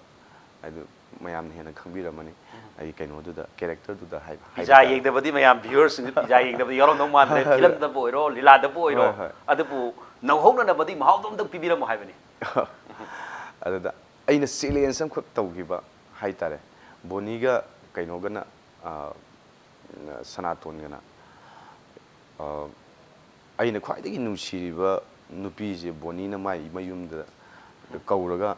ꯑꯗꯨ ꯃꯌꯥꯝꯅ ꯍꯦꯟꯅ ꯈꯪꯕꯤꯔꯝꯃꯅꯤ꯫ ꯑꯩ ꯀꯩꯅꯣꯗꯨꯗ ꯀꯦꯔꯦꯛꯇꯔꯗꯨꯗ ꯍꯥꯏꯕ ꯄꯤꯖꯥ ꯌꯦꯡꯗꯕꯗꯤ ꯃꯌꯥꯝ ꯚ꯭ꯌꯨꯋꯔꯁꯤꯡꯁꯨ ꯄꯤꯖꯥ ꯌꯦꯡꯗꯕꯗꯤ ꯌꯥꯎꯔꯝꯗꯧ ꯃꯥꯟꯗ꯭ꯔꯦ꯫ ꯐꯤꯂꯝꯗꯕꯨ ꯑꯣꯏꯔꯣ, ꯂꯤꯂꯥꯗꯕꯨ ꯑꯣꯏꯔꯣ꯫ ꯍꯣꯏ, ꯍꯣꯏ꯫ ꯑꯗꯨꯕꯨ ꯅꯧꯍꯧꯅꯅꯕꯗꯤ ꯃꯍꯥꯎꯗꯣ ꯑꯝꯇꯪ ꯄꯤꯕꯤꯔꯝꯃꯣ ꯍꯥꯏꯕꯅꯤ꯫ ꯑꯗꯨꯗ ꯑꯩꯅ ꯆꯦꯂꯦꯟꯖ ꯑꯃꯈꯛ ꯇꯧꯈꯤꯕ ꯍꯥꯏꯇꯥꯔꯦ꯫ ꯕꯣꯅꯤꯒ ꯀꯩꯅꯣꯒꯅ, ꯑ, ꯁꯅꯥꯇꯣꯟꯒꯅ, ꯑ, ꯑꯩꯅ ꯈ꯭ꯋꯥꯏꯗꯒꯤ ꯅꯨꯡꯁꯤꯔꯤꯕ ꯅꯨꯄꯤꯁꯦ ꯕꯣꯅꯤꯅ ꯃꯥꯏ ꯃꯌꯨꯝꯗ ꯀꯧꯔꯒ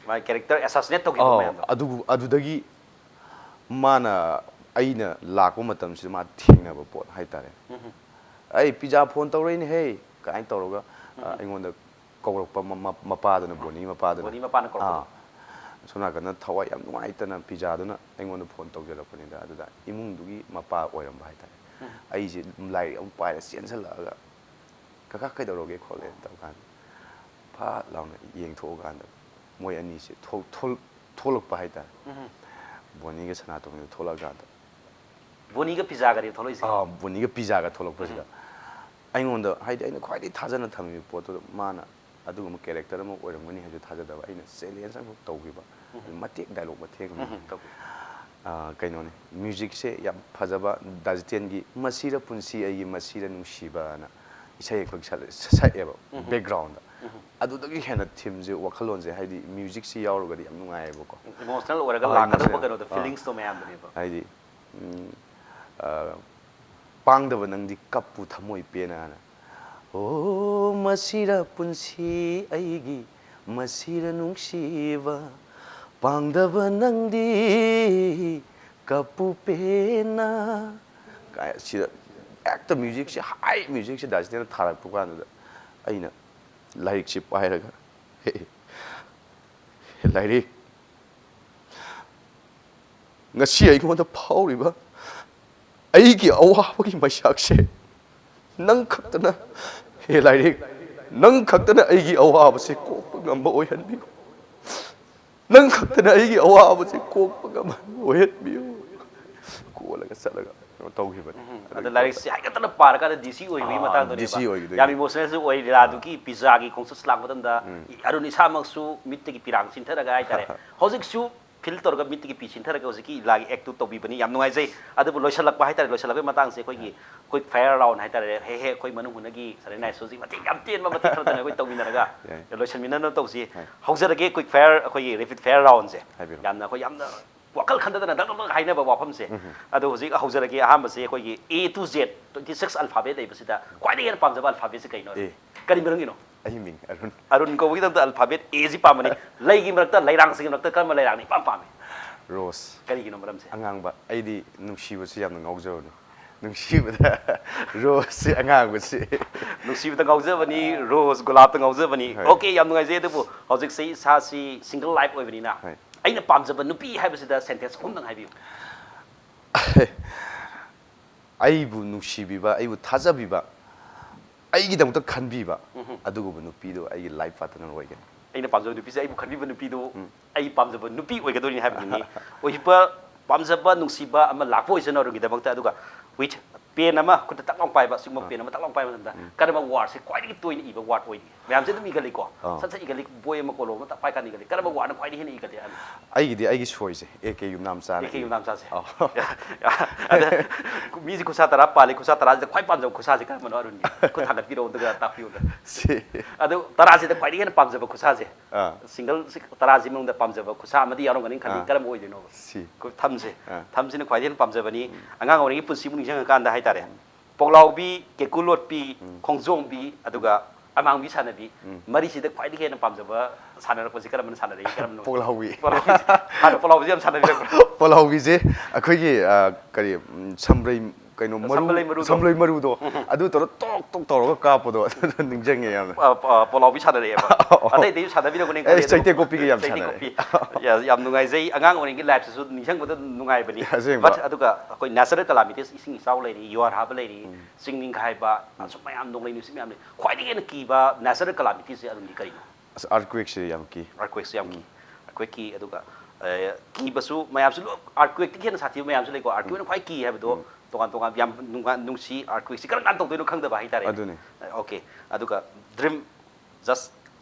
ꯃꯥꯒꯤ ꯀꯦꯔꯦꯛꯇꯔ ꯑꯦꯁꯥꯁꯤꯅꯦꯠ ꯇꯧꯈꯤꯕ ꯑꯥꯎ, ꯃꯌꯥꯝꯗꯣ꯫ ꯑꯗꯨ, ꯑꯗꯨꯗꯒꯤ ꯃꯥꯅ, ꯑꯩꯅ ꯂꯥꯛꯄ ꯃꯇꯝꯁꯤꯗ ꯃꯥ ꯊꯦꯡꯅꯕ ꯄꯣꯠ ꯍꯥꯏꯇꯥꯔꯦ꯫ "ꯑꯩ ꯄꯤꯖꯥ ꯐꯣꯟ ꯇꯧꯔꯛꯏꯅꯦ ꯍꯦ" ꯀꯥꯏꯅ ꯇꯧꯔꯒ, ꯑ, ꯑꯩꯉꯣꯟꯗ ꯀꯧꯔꯛꯄ ꯃ-, ꯃ-, ꯃꯄꯥꯗꯨꯅ, ꯕꯣꯅꯤ ꯃꯄꯥꯗꯨꯅ꯫ ꯕꯣꯅꯤ ꯃꯄꯥꯅ ꯀꯧꯔꯛꯄꯗꯣ꯫ ꯑꯥ꯫ ꯁꯣꯝ ꯅꯥꯀꯟꯗ ꯊꯋꯥꯏ ꯌꯥꯝ ꯅꯨꯡꯉꯥꯏꯇꯅ ꯄꯤꯖꯥꯗꯨꯅ ꯑꯩꯉꯣꯟꯗ ꯐꯣꯟ ꯇꯧꯖꯔꯛꯄꯅꯤꯗ꯫ ꯑꯗꯨꯗ ꯏꯃꯨꯡꯗꯨꯒꯤ ꯃꯄꯥ ꯑꯣꯏꯔꯝꯕ ꯍꯥꯏꯇꯥꯔꯦ꯫ ꯑꯩꯁꯦ ꯂꯥꯏꯔꯤꯛ ꯑꯃ ꯄꯥꯏꯔ ꯆꯦꯟꯁꯤꯜꯂꯛꯑꯒ, "ꯀꯀꯥ ꯀꯩꯗꯧꯔꯒꯦ?" ꯈꯣꯠꯂꯦꯅ ꯇꯧꯀꯥꯟꯗ, ꯐꯠ ꯂꯥꯎꯅ ꯌꯦꯡꯊꯣꯛꯑꯀꯥꯟꯗ ꯃꯣꯏ ꯑꯅꯤꯁꯦ ꯊꯣꯛ-, ꯊꯣꯛ-, ꯊꯣꯛꯂꯛꯄ ꯍꯥꯏꯇꯥꯔꯦ꯫ ꯕꯣꯅꯤꯒ ꯁꯅꯥꯇꯣꯟꯒ ꯊꯣꯛꯂꯛꯑꯀꯥꯟꯗ꯫ ꯕꯣꯅꯤꯒ ꯄꯤꯖꯥꯒꯅꯦꯕ ꯊꯣꯛꯂꯛꯏꯁꯦ꯫ ꯑꯥ, ꯕꯣꯅꯤꯒ ꯄꯤꯖꯥꯒ ꯊꯣꯛꯂꯛꯄꯁꯤꯗ ꯑꯩꯉꯣꯟꯗ, ꯍꯥꯏꯗꯤ, ꯑꯩꯅ ꯈ꯭ꯋꯥꯏꯗꯒꯤ ꯊꯥꯖꯅ ꯊꯝꯃꯤꯕ ꯄꯣꯠꯇꯨꯗ ꯃꯥꯅ ꯑꯗꯨꯒꯨꯝꯕ ꯀꯦꯔꯦꯛꯇꯔ ꯑꯃ ꯑꯣꯏꯔꯝꯒꯅꯤ ꯍꯥꯏꯕꯁꯨ ꯊꯥꯖꯗꯕ꯫ ꯑꯩꯅ ꯆꯦꯂꯦꯟꯖ ꯑꯃꯈꯛ ꯇꯧꯈꯤꯕ꯫ ꯃꯇꯦꯛ, ꯗꯥꯏꯂꯣꯛ ꯃꯇꯦꯛ ꯑꯃ꯫ ꯎꯝ, ꯇꯧꯕꯤꯌꯨ꯫ ꯑꯥ, ꯀꯩꯅꯣꯅꯤ, ꯃ꯭ꯌꯨꯖꯤꯛꯁꯦ ꯌꯥꯝ ꯐꯖꯕ ꯗꯥꯖꯤꯇꯦꯟꯒꯤ "ꯃꯁꯤꯔ ꯄꯨꯟꯁꯤ ꯑꯩꯒꯤ ꯃꯁꯤꯔ ꯅꯨꯡꯁꯤꯕ" ꯑꯅ ꯏꯁꯩ ꯑꯩꯈꯣꯏ ꯁꯛ-, ꯁꯛꯑꯦꯕ ꯕꯦꯛꯒ꯭ꯔꯥꯎꯟꯗ꯫ ꯑꯗꯨꯗꯒꯤ ꯍꯦꯟꯅ ꯊꯤꯝꯁꯦ, ꯋꯥꯈꯜꯂꯣꯟꯁꯦ, ꯍꯥꯏꯗꯤ, ꯃ꯭ꯌꯨꯖꯤꯛꯁꯤ ꯌꯥꯎꯔꯒꯗꯤ ꯌꯥꯝ ꯅꯨꯡꯉꯥꯏꯌꯦꯕꯀꯣ꯫ ꯏꯃꯣꯁꯅꯦꯜ ꯑꯣꯏꯔꯒ ꯑꯥ, ꯂꯥꯛꯀꯗꯧꯕ ꯏꯃꯣꯁꯅꯦꯜ꯫ ꯀꯩꯅꯣꯗꯣ, ꯑꯥ꯫ ꯐꯤꯂꯤꯡꯁꯇꯣ ꯃꯌꯥꯝꯗꯨꯅꯦꯕ꯫ ꯍꯥꯏꯗꯤ, ꯎꯝ, ꯑ, "ꯄꯥꯡꯗꯕ ꯅꯪꯗꯤ ꯀꯞꯄꯨ ꯊꯃꯣꯏ ꯄꯦꯟꯅ" ꯍꯥꯏꯅ꯫ ꯑꯣ ꯃꯁꯤꯔ ꯄꯨꯟꯁꯤ ꯑꯩꯒꯤ, ꯃꯁꯤꯔ ꯅꯨꯡꯁꯤꯕ, ꯄꯥꯡꯗꯕ ꯅꯪꯗꯤ ꯀꯞꯄꯨ ꯄꯦꯟꯅ꯫ ꯀꯥꯏ ꯁꯤꯗ ꯍꯦꯛꯇ ꯃ꯭ꯌꯨꯖꯤꯛꯁꯦ, ꯍꯥꯏ ꯃ꯭ꯌꯨꯖꯤꯛꯁꯦ ꯗꯥ ꯖꯤꯇꯦꯟꯅ ꯊꯥꯔꯛꯄ ꯀꯥꯟꯗꯨꯗ ꯑꯩꯅ ꯂꯥꯏꯔꯤꯛꯁꯦ ꯄꯥꯏꯔꯒ, "ꯍꯦ, ꯂꯥꯏꯔꯤꯛ, ꯉꯁꯤ ꯑꯩꯉꯣꯟꯗ ꯐꯥꯎꯔꯤꯕ ꯑꯩꯒꯤ ꯑꯋꯥꯕꯒꯤ ꯃꯩꯁꯥꯛꯁꯦ ꯅꯪ ꯈꯛꯇꯅ, ꯍꯦ ꯂꯥꯏꯔꯤꯛ, ꯅꯪ ꯈꯛꯇꯅ ꯑꯩꯒꯤ ꯑꯋꯥꯕꯁꯦ ꯀꯣꯛꯄ ꯉꯝꯕ ꯑꯣꯏꯍꯟꯕꯤꯌꯨ꯫ ꯅꯪ ꯈꯛꯇꯅ ꯑꯩꯒꯤ ꯑꯋꯥꯕꯁꯦ ꯀꯣꯛꯄ ꯉꯝꯕ ꯑꯣꯏꯍꯟꯕꯤꯌꯨ" ꯀꯣꯜꯂꯒ ꯆꯠꯂꯒ ꯀꯩꯅꯣ ꯇꯧꯈꯤꯕꯅꯤ꯫ ꯎꯝ, ꯑꯗꯨꯒꯤ ꯑꯗ ꯂꯥꯏꯔꯤꯛꯁꯦ ꯍꯥꯏꯒꯠꯇꯅ ꯄꯥꯔꯀꯥꯟꯗ ꯗꯤ ꯁꯤ ꯑꯣꯏꯕꯒꯤ ꯑꯥ, ꯃꯇꯥꯡꯗꯨꯅꯦꯕ꯫ ꯗꯤ ꯁꯤ ꯑꯣꯏꯈꯤꯗꯣꯏꯅꯤ꯫ ꯌꯥꯝ ꯏꯃꯣꯁꯅꯦꯜꯁꯨ ꯑꯣꯏ꯫ ꯂꯤꯂꯥꯗꯨꯒꯤ ꯄꯤꯖꯥꯒꯤ ꯈꯣꯡꯆꯠ ꯂꯥꯛꯄ ꯃꯇꯝꯗ ꯎꯝ꯫ ꯑꯔꯨꯟ ꯏꯁꯥꯃꯛꯁꯨ ꯃꯤꯠꯇꯒꯤ ꯄꯤꯔꯥꯡ ꯆꯤꯟꯊꯔꯒ ꯍꯥꯏꯇꯥꯔꯦ, ꯍꯧꯖꯤꯛꯁꯨ ꯐꯤꯜ ꯇꯧꯔꯒ ꯃꯤꯠꯇꯒꯤ ꯄꯤ ꯆꯤꯟꯊꯔꯒ ꯍꯧꯖꯤꯛꯀꯤ ꯂꯤꯂꯥꯒꯤ ꯑꯦꯛꯇꯨ ꯇꯧꯕꯤꯕꯅꯤ꯫ ꯌꯥꯝ ꯅꯨꯡꯉꯥꯏꯖꯩ꯫ ꯑꯗꯨꯕꯨ ꯂꯣꯏꯁꯤꯜꯂꯛꯄ ꯍꯥꯏꯇꯥꯔꯦ, ꯂꯣꯏꯁꯤꯜꯂꯛꯄꯒꯤ ꯃꯇꯥꯡꯁꯦ ꯑꯩꯈꯣꯏꯒꯤ ꯀ꯭ꯋꯤꯛ ꯐꯥꯌꯔ ꯔꯥꯎꯟ ꯍꯥꯏꯇꯥꯔꯦ, ꯍꯦꯛ ꯍꯦꯛ ꯑꯩꯈꯣꯏ ꯃꯅꯨꯡ ꯍꯨꯠꯅꯒꯤ ꯁꯔꯦꯅꯥꯏꯁꯨ ꯍꯧꯖꯤꯛ ꯃꯇꯦꯛ ꯌꯥꯝ ꯇꯦꯟꯕ ꯃꯇꯦꯛ ꯈꯔꯗꯅ ꯑꯩꯈꯣꯏ ꯇꯧꯃꯤꯟꯅꯔꯒ ꯌꯥꯏ꯫ ꯂꯣꯏꯁꯤꯟꯃꯤꯟꯅꯅꯕ ꯇꯧꯁꯤ꯫ ꯍꯣꯏ꯫ ꯍꯧꯖꯔꯒꯦ ꯀ꯭ꯋꯤꯛ ꯐꯥꯌꯔ, ꯑꯩꯈꯣꯏꯒꯤ ꯔꯦꯄꯤꯗ ꯐꯥꯌꯔ ꯔꯥꯎꯟꯁꯦ꯫ ꯍꯥꯏꯕꯤꯔꯣ꯫ ꯌꯥꯝꯅ ꯑꯩꯈꯣꯏ ꯌꯥꯝꯅ ꯋꯥꯈꯜ ꯈꯟꯊꯗꯅ ꯗꯛ ꯗꯛ ꯗꯛ ꯍꯥꯏꯅꯕ ꯋꯥꯐꯝꯁꯦ꯫ ꯎꯝ꯫ ꯑꯗꯣ ꯍꯧꯖꯤꯛ ꯍꯧꯖꯔꯒꯦ꯫ ꯑꯍꯥꯟꯕꯁꯦ ꯑꯩꯈꯣꯏꯒꯤ A to Z twenty six alphabet ꯂꯩꯕꯁꯤꯗ ꯈ꯭ꯋꯥꯏꯗꯒꯤ ꯍꯦꯟꯅ ꯄꯥꯝꯖꯕ alphabetꯁꯦ ꯀꯩꯅꯣ? A꯫ ꯀꯔꯤ ꯃꯔꯝꯒꯤꯅꯣ? ꯑꯩ ꯃꯤꯡ ꯑꯔꯨꯟ꯫ ꯑꯔꯨꯟ ꯀꯧꯕꯒꯤꯗꯃꯛꯇ alphabet Aꯁꯤ ꯄꯥꯝꯕꯅꯤ꯫ ꯂꯩꯒꯤ ꯃꯔꯛꯇ, ꯂꯩꯔꯥꯡꯁꯤꯡꯒꯤ ꯃꯔꯛꯇ ꯀꯔꯝꯕ ꯂꯩꯔꯥꯡꯅ ꯏꯄꯥꯝ ꯄꯥꯝꯃꯤ? ꯔꯣꯁ꯫ ꯀꯔꯤꯒꯤꯅꯣ ꯃꯔꯝꯁꯦ? ꯑꯉꯥꯡꯕ꯫ ꯑꯩꯗꯤ ꯅꯨꯡꯁꯤꯕꯁꯤ ꯌꯥꯝꯅ ꯉꯥꯎꯖꯕꯅꯤ꯫ ꯅꯨꯡꯁꯤꯕꯗ ꯔꯣꯁꯁꯤ ꯑꯉꯥꯡꯕꯁꯤ꯫ ꯅꯨꯡꯁꯤꯕꯗ ꯉꯥꯎꯖꯕꯅꯤ, ꯔꯣꯁ, ꯒꯨꯂꯥꯞꯇ ꯉꯥꯎꯖꯕꯅꯤ꯫ ꯍꯣꯏ꯫ Okay, ꯌꯥꯝ ꯅꯨꯡꯉꯥꯏꯖꯩ꯫ ꯑꯗꯨꯕꯨ ꯍꯧꯖꯤꯛꯁꯤ ꯏꯁꯥꯁꯤ single life ꯑꯣꯏꯕꯅꯤꯅ, ꯍꯣꯏ꯫ ꯑꯩꯅ ꯄꯥꯝꯖꯕ ꯅꯨꯄꯤ ꯍꯥꯏꯕꯁꯤꯗ sentence ꯑꯍꯨꯝꯗꯪ ꯍꯥꯏꯕꯤꯌꯨ꯫ ꯑꯩꯕꯨ ꯅꯨꯡꯁꯤꯕꯤꯕ, ꯑꯩꯕꯨ ꯊꯥꯖꯕꯤꯕ, ꯑꯩꯒꯤꯗꯃꯛꯇ ꯈꯟꯕꯤꯕ, ꯎꯝꯍꯨꯝ꯫ ꯑꯗꯨꯒꯨꯝꯕ ꯅꯨꯄꯤꯗꯨ ꯑꯩꯒꯤ life partner ꯑꯣꯏꯒꯅꯤ꯫ ꯑꯩꯅ ꯄꯥꯝꯖꯕ ꯅꯨꯄꯤꯁꯦ ꯑꯩꯕꯨ ꯈꯟꯕꯤꯕ ꯅꯨꯄꯤꯗꯨ ꯎꯝ꯫ ꯑꯩ ꯄꯥꯝꯖꯕ ꯅꯨꯄꯤ ꯑꯣꯏꯒꯗꯣꯏꯅꯤ ꯍꯥꯏꯕꯗꯨꯅꯤ꯫ ꯑꯣꯏꯕ ꯄꯥꯝꯖꯕ, ꯅꯨꯡꯁꯤꯕ ꯑꯃ ꯂꯥꯛꯄ ꯑꯣꯏꯁꯅꯨ ꯑꯔꯨꯟꯒꯤꯗꯃꯛꯇ꯫ ꯑꯗꯨꯒ with pen ꯑꯃ ꯈꯨꯠꯇ ꯇꯛ ꯂꯥꯎ ꯄꯥꯏꯕ, ꯁꯤꯒꯨꯝꯕ ꯑꯥ꯫ Pen ꯑꯃ ꯇꯛ ꯂꯥꯎ ꯄꯥꯏꯕ ꯃꯇꯝꯗ ꯎꯝ꯫ ꯀꯔꯝꯕ wordꯁꯦ ꯈ꯭ꯋꯥꯏꯗꯒꯤ ꯇꯣꯏꯅ ꯏꯕ word ꯑꯣꯏꯒꯦ? ꯃꯌꯥꯝꯁꯦ ꯑꯗꯨꯝ ꯏꯒꯜꯂꯤꯀꯣ꯫ ꯑꯥ꯫ ꯁꯠ ꯁꯠ ꯏꯒꯜꯂꯤ, ꯕꯣꯏ ꯑꯃ ꯀꯣꯂꯣꯝ ꯑꯃ ꯇꯛ ꯄꯥꯏ ꯀꯥꯟꯗ ꯏꯒꯜꯂꯤ꯫ ꯀꯔꯝꯕ wordꯅ ꯈ꯭ꯋꯥꯏꯗꯒꯤ ꯍꯦꯟꯅ ꯏꯒꯜꯂꯤ ꯍꯥꯏꯕ? ꯑꯩꯒꯤꯗꯤ ꯑꯩꯒꯤ ꯁꯣꯏꯁꯦ, A K ꯌꯨꯝꯅꯥꯝꯆꯥꯅ A K E. ꯌꯨꯝꯅꯥꯝꯆꯥꯁꯦ꯫ ꯑꯥꯎ꯫ ꯑꯗ ꯃꯤꯁꯦ ꯈꯨꯠꯁꯥ ꯇꯔꯥ ꯄꯥꯜꯂꯤ, ꯈꯨꯠꯁꯥ ꯇꯔꯥꯁꯤꯗ ꯈ꯭ꯋꯥꯏ ꯄꯥꯝꯖꯕ ꯈꯨꯠꯁꯥꯁꯦ ꯀꯔꯝꯕꯅꯣ ꯑꯔꯨꯟꯒꯤ? ꯈꯨꯠ ꯊꯥꯡꯒꯠꯄꯤꯔꯛꯑꯣ ꯑꯗꯨꯒ ꯇꯥꯛꯄꯤꯌꯨꯗ꯫ ꯁꯤ꯫ ꯑꯗꯨ ꯇꯔꯥꯁꯤꯗ ꯈ꯭ꯋꯥꯏꯗꯒꯤ ꯍꯦꯟꯅ ꯄꯥꯝꯖꯕ ꯈꯨꯠꯁꯥꯁꯦ꯫ ꯑꯥ꯫ Single ꯁꯤ ꯇꯔꯥꯁꯤ ꯃꯅꯨꯡꯗ ꯄꯥꯝꯖꯕ ꯈꯨꯠꯁꯥ ꯑꯃꯗꯤ ꯌꯥꯎꯔꯝꯒꯅꯤ ꯈꯜꯂꯤ꯫ ꯑꯥ꯫ ꯀꯔꯝꯕ ꯑꯣꯏꯗꯣꯏꯅꯣꯕ? ꯁꯤ꯫ ꯑꯩꯈꯣꯏ ꯊꯝꯁꯦ꯫ ꯑꯥ꯫ ꯊꯝꯁꯤꯅ ꯈ꯭ꯋꯥꯏꯗꯒꯤ ꯍꯦꯟꯅ ꯄꯥꯝꯖꯕꯅꯤ꯫ ꯎꯝ꯫ ꯑꯉꯥꯡ ꯑꯣꯏꯔꯤꯉꯩ ꯄꯨꯟꯁꯤꯕꯨ ꯅꯤꯡꯁꯤꯡꯉꯀꯥꯟꯗ ꯍꯥꯏꯇꯥꯔꯦ꯫ ꯎꯝ꯫ ꯄꯣꯛꯂꯥꯎꯕꯤ, ꯀꯦꯀꯨ ꯂꯣꯠꯄꯤ, ꯎꯝ꯫ ꯈꯣꯡꯖꯣꯝꯕꯤ, ꯑꯗꯨꯒ ꯑꯃꯥꯡꯕꯤ ꯁꯥꯟꯅꯕꯤ, ꯎꯝ꯫ ꯃꯔꯤꯁꯤꯗ ꯈ꯭ꯋꯥꯏꯗꯒꯤ ꯍꯦꯟꯅ ꯄꯥꯝꯖꯕ ꯁꯥꯟꯅꯔꯛꯄꯁꯤ ꯀꯔꯝꯕꯅ ꯁꯥꯟꯅꯔꯛꯏ? ꯀꯔꯝꯕꯅꯣ? ꯄꯣꯛꯂꯥꯎꯕꯤ꯫ ꯄꯣꯛꯂꯥꯎꯕꯤꯁꯤ꯫ ꯍꯥꯟꯅ ꯄꯣꯛꯂꯥꯎꯕꯤꯁꯤ ꯌꯥꯝ ꯁꯥꯟꯅꯕꯤꯔꯛꯄ꯭ꯔꯣ? ꯄꯣꯛꯂꯥꯎꯕꯤꯁꯦ ꯑꯩꯈꯣꯏꯒꯤ, ꯑ, ꯀꯔꯤ, ꯎꯝ, ꯁꯝꯕ꯭ꯔꯩ, ꯀꯩꯅꯣ, ꯃꯔꯨ, ꯁꯝꯕꯂꯩ ꯃꯔꯨꯗꯣ꯫ ꯁꯝꯕꯂꯩ ꯃꯔꯨꯗꯣ, ꯎꯝ꯫ ꯑꯗꯨ ꯇꯧꯔ ꯇꯣꯛ ꯇꯣꯛ ꯇꯧꯔꯒ ꯀꯥꯞꯄꯗꯣ ꯑꯗꯨ ꯅꯤꯡꯁꯤꯡꯉꯦ ꯌꯥꯝꯅ꯫ ꯑ, ꯑ, ꯄꯣꯛꯂꯥꯎꯕꯤ ꯁꯥꯟꯅꯔꯛꯑꯦꯕ꯫ ꯑꯇꯩ ꯑꯇꯩꯁꯨ ꯁꯥꯟꯅꯕꯤꯔꯛꯄꯅꯦ, ꯑꯣ, ꯈꯣꯠꯂꯦ ꯑꯗꯨ꯫ ꯆꯩꯇꯦꯛ ꯀꯣꯠꯄꯤꯒ ꯌꯥꯝ ꯆꯩꯇꯦꯛ ꯁꯥꯟꯅꯔꯛꯑꯦ꯫ ꯀꯣꯠꯄꯤ꯫ ꯌꯥ-, ꯌꯥꯝ ꯅꯨꯡꯉꯥꯏꯖꯩ꯫ ꯑꯉꯥꯡ ꯑꯣꯏꯔꯤꯉꯩꯒꯤ life ꯁꯤꯁꯨ ꯅꯤꯡꯁꯤꯡꯕꯗ ꯅꯨꯡꯉꯥꯏꯕꯅꯤ꯫ ꯑꯁꯦꯡꯕ꯫ But ꯑꯗꯨꯒ ꯑꯩꯈꯣꯏ natural calamities, ꯏꯁꯤꯡ ꯏꯆꯥꯎ ꯂꯩꯔꯤ, ꯌꯨꯍꯥꯔ ꯍꯥꯕ ꯂꯩꯔꯤ, ꯎꯝ꯫ ꯆꯤꯡ ꯅꯤꯡꯈꯥꯏꯕ, ꯎꯝ꯫ ꯑꯁꯨꯝ ꯃꯌꯥꯝ, ꯅꯣꯡꯂꯩ ꯅꯨꯡꯁꯤꯠ ꯃꯌꯥꯝ ꯂꯩ꯫ ꯈ꯭ꯋꯥꯏꯗꯒꯤ ꯍꯦꯟꯅ ꯀꯤꯕ natural calamities ꯁꯦ ꯑꯗꯨꯝꯗꯤ ꯀꯔꯤꯅꯣ? ꯑꯁ, earthquake ꯁꯦ ꯌꯥꯝ ꯀꯤ꯫ Earthquake ꯁꯦ ꯌꯥꯝ ꯀꯤ꯫ ꯎꯝ꯫ Earthquake ꯀꯤ, ꯑꯗꯨꯒ, ꯑ, ꯀꯤꯕꯁꯨ ꯃꯌꯥꯝꯁꯨ ꯂꯣꯏ, earthquake ꯇꯒꯤ ꯍꯦꯟꯅ ꯁꯥꯊꯤꯕ ꯃꯌꯥꯝꯁꯨ ꯂꯩꯀꯣ꯫ Earthquake ꯎꯝ꯫ ꯅ ꯈ꯭ꯋꯥꯏ ꯀꯤ ꯍꯥꯏꯕꯗꯣ, ꯎꯝ꯫ ꯇꯣꯉꯥꯟ ꯇꯣꯉꯥꯟ ꯌꯥꯝ ꯅꯨꯡꯉꯥꯏ-, ꯅꯨꯡꯁꯤ, earthquake ꯁꯤ ꯀꯔꯝ ꯀꯥꯟꯗ ꯇꯧꯗꯣꯏꯅꯣ ꯈꯪꯗꯕ ꯍꯥꯏꯇꯥꯔꯦꯅꯦ꯫ ꯑꯗꯨꯅꯤ꯫ ꯑ, okay꯫ ꯑꯗꯨꯒ dream, just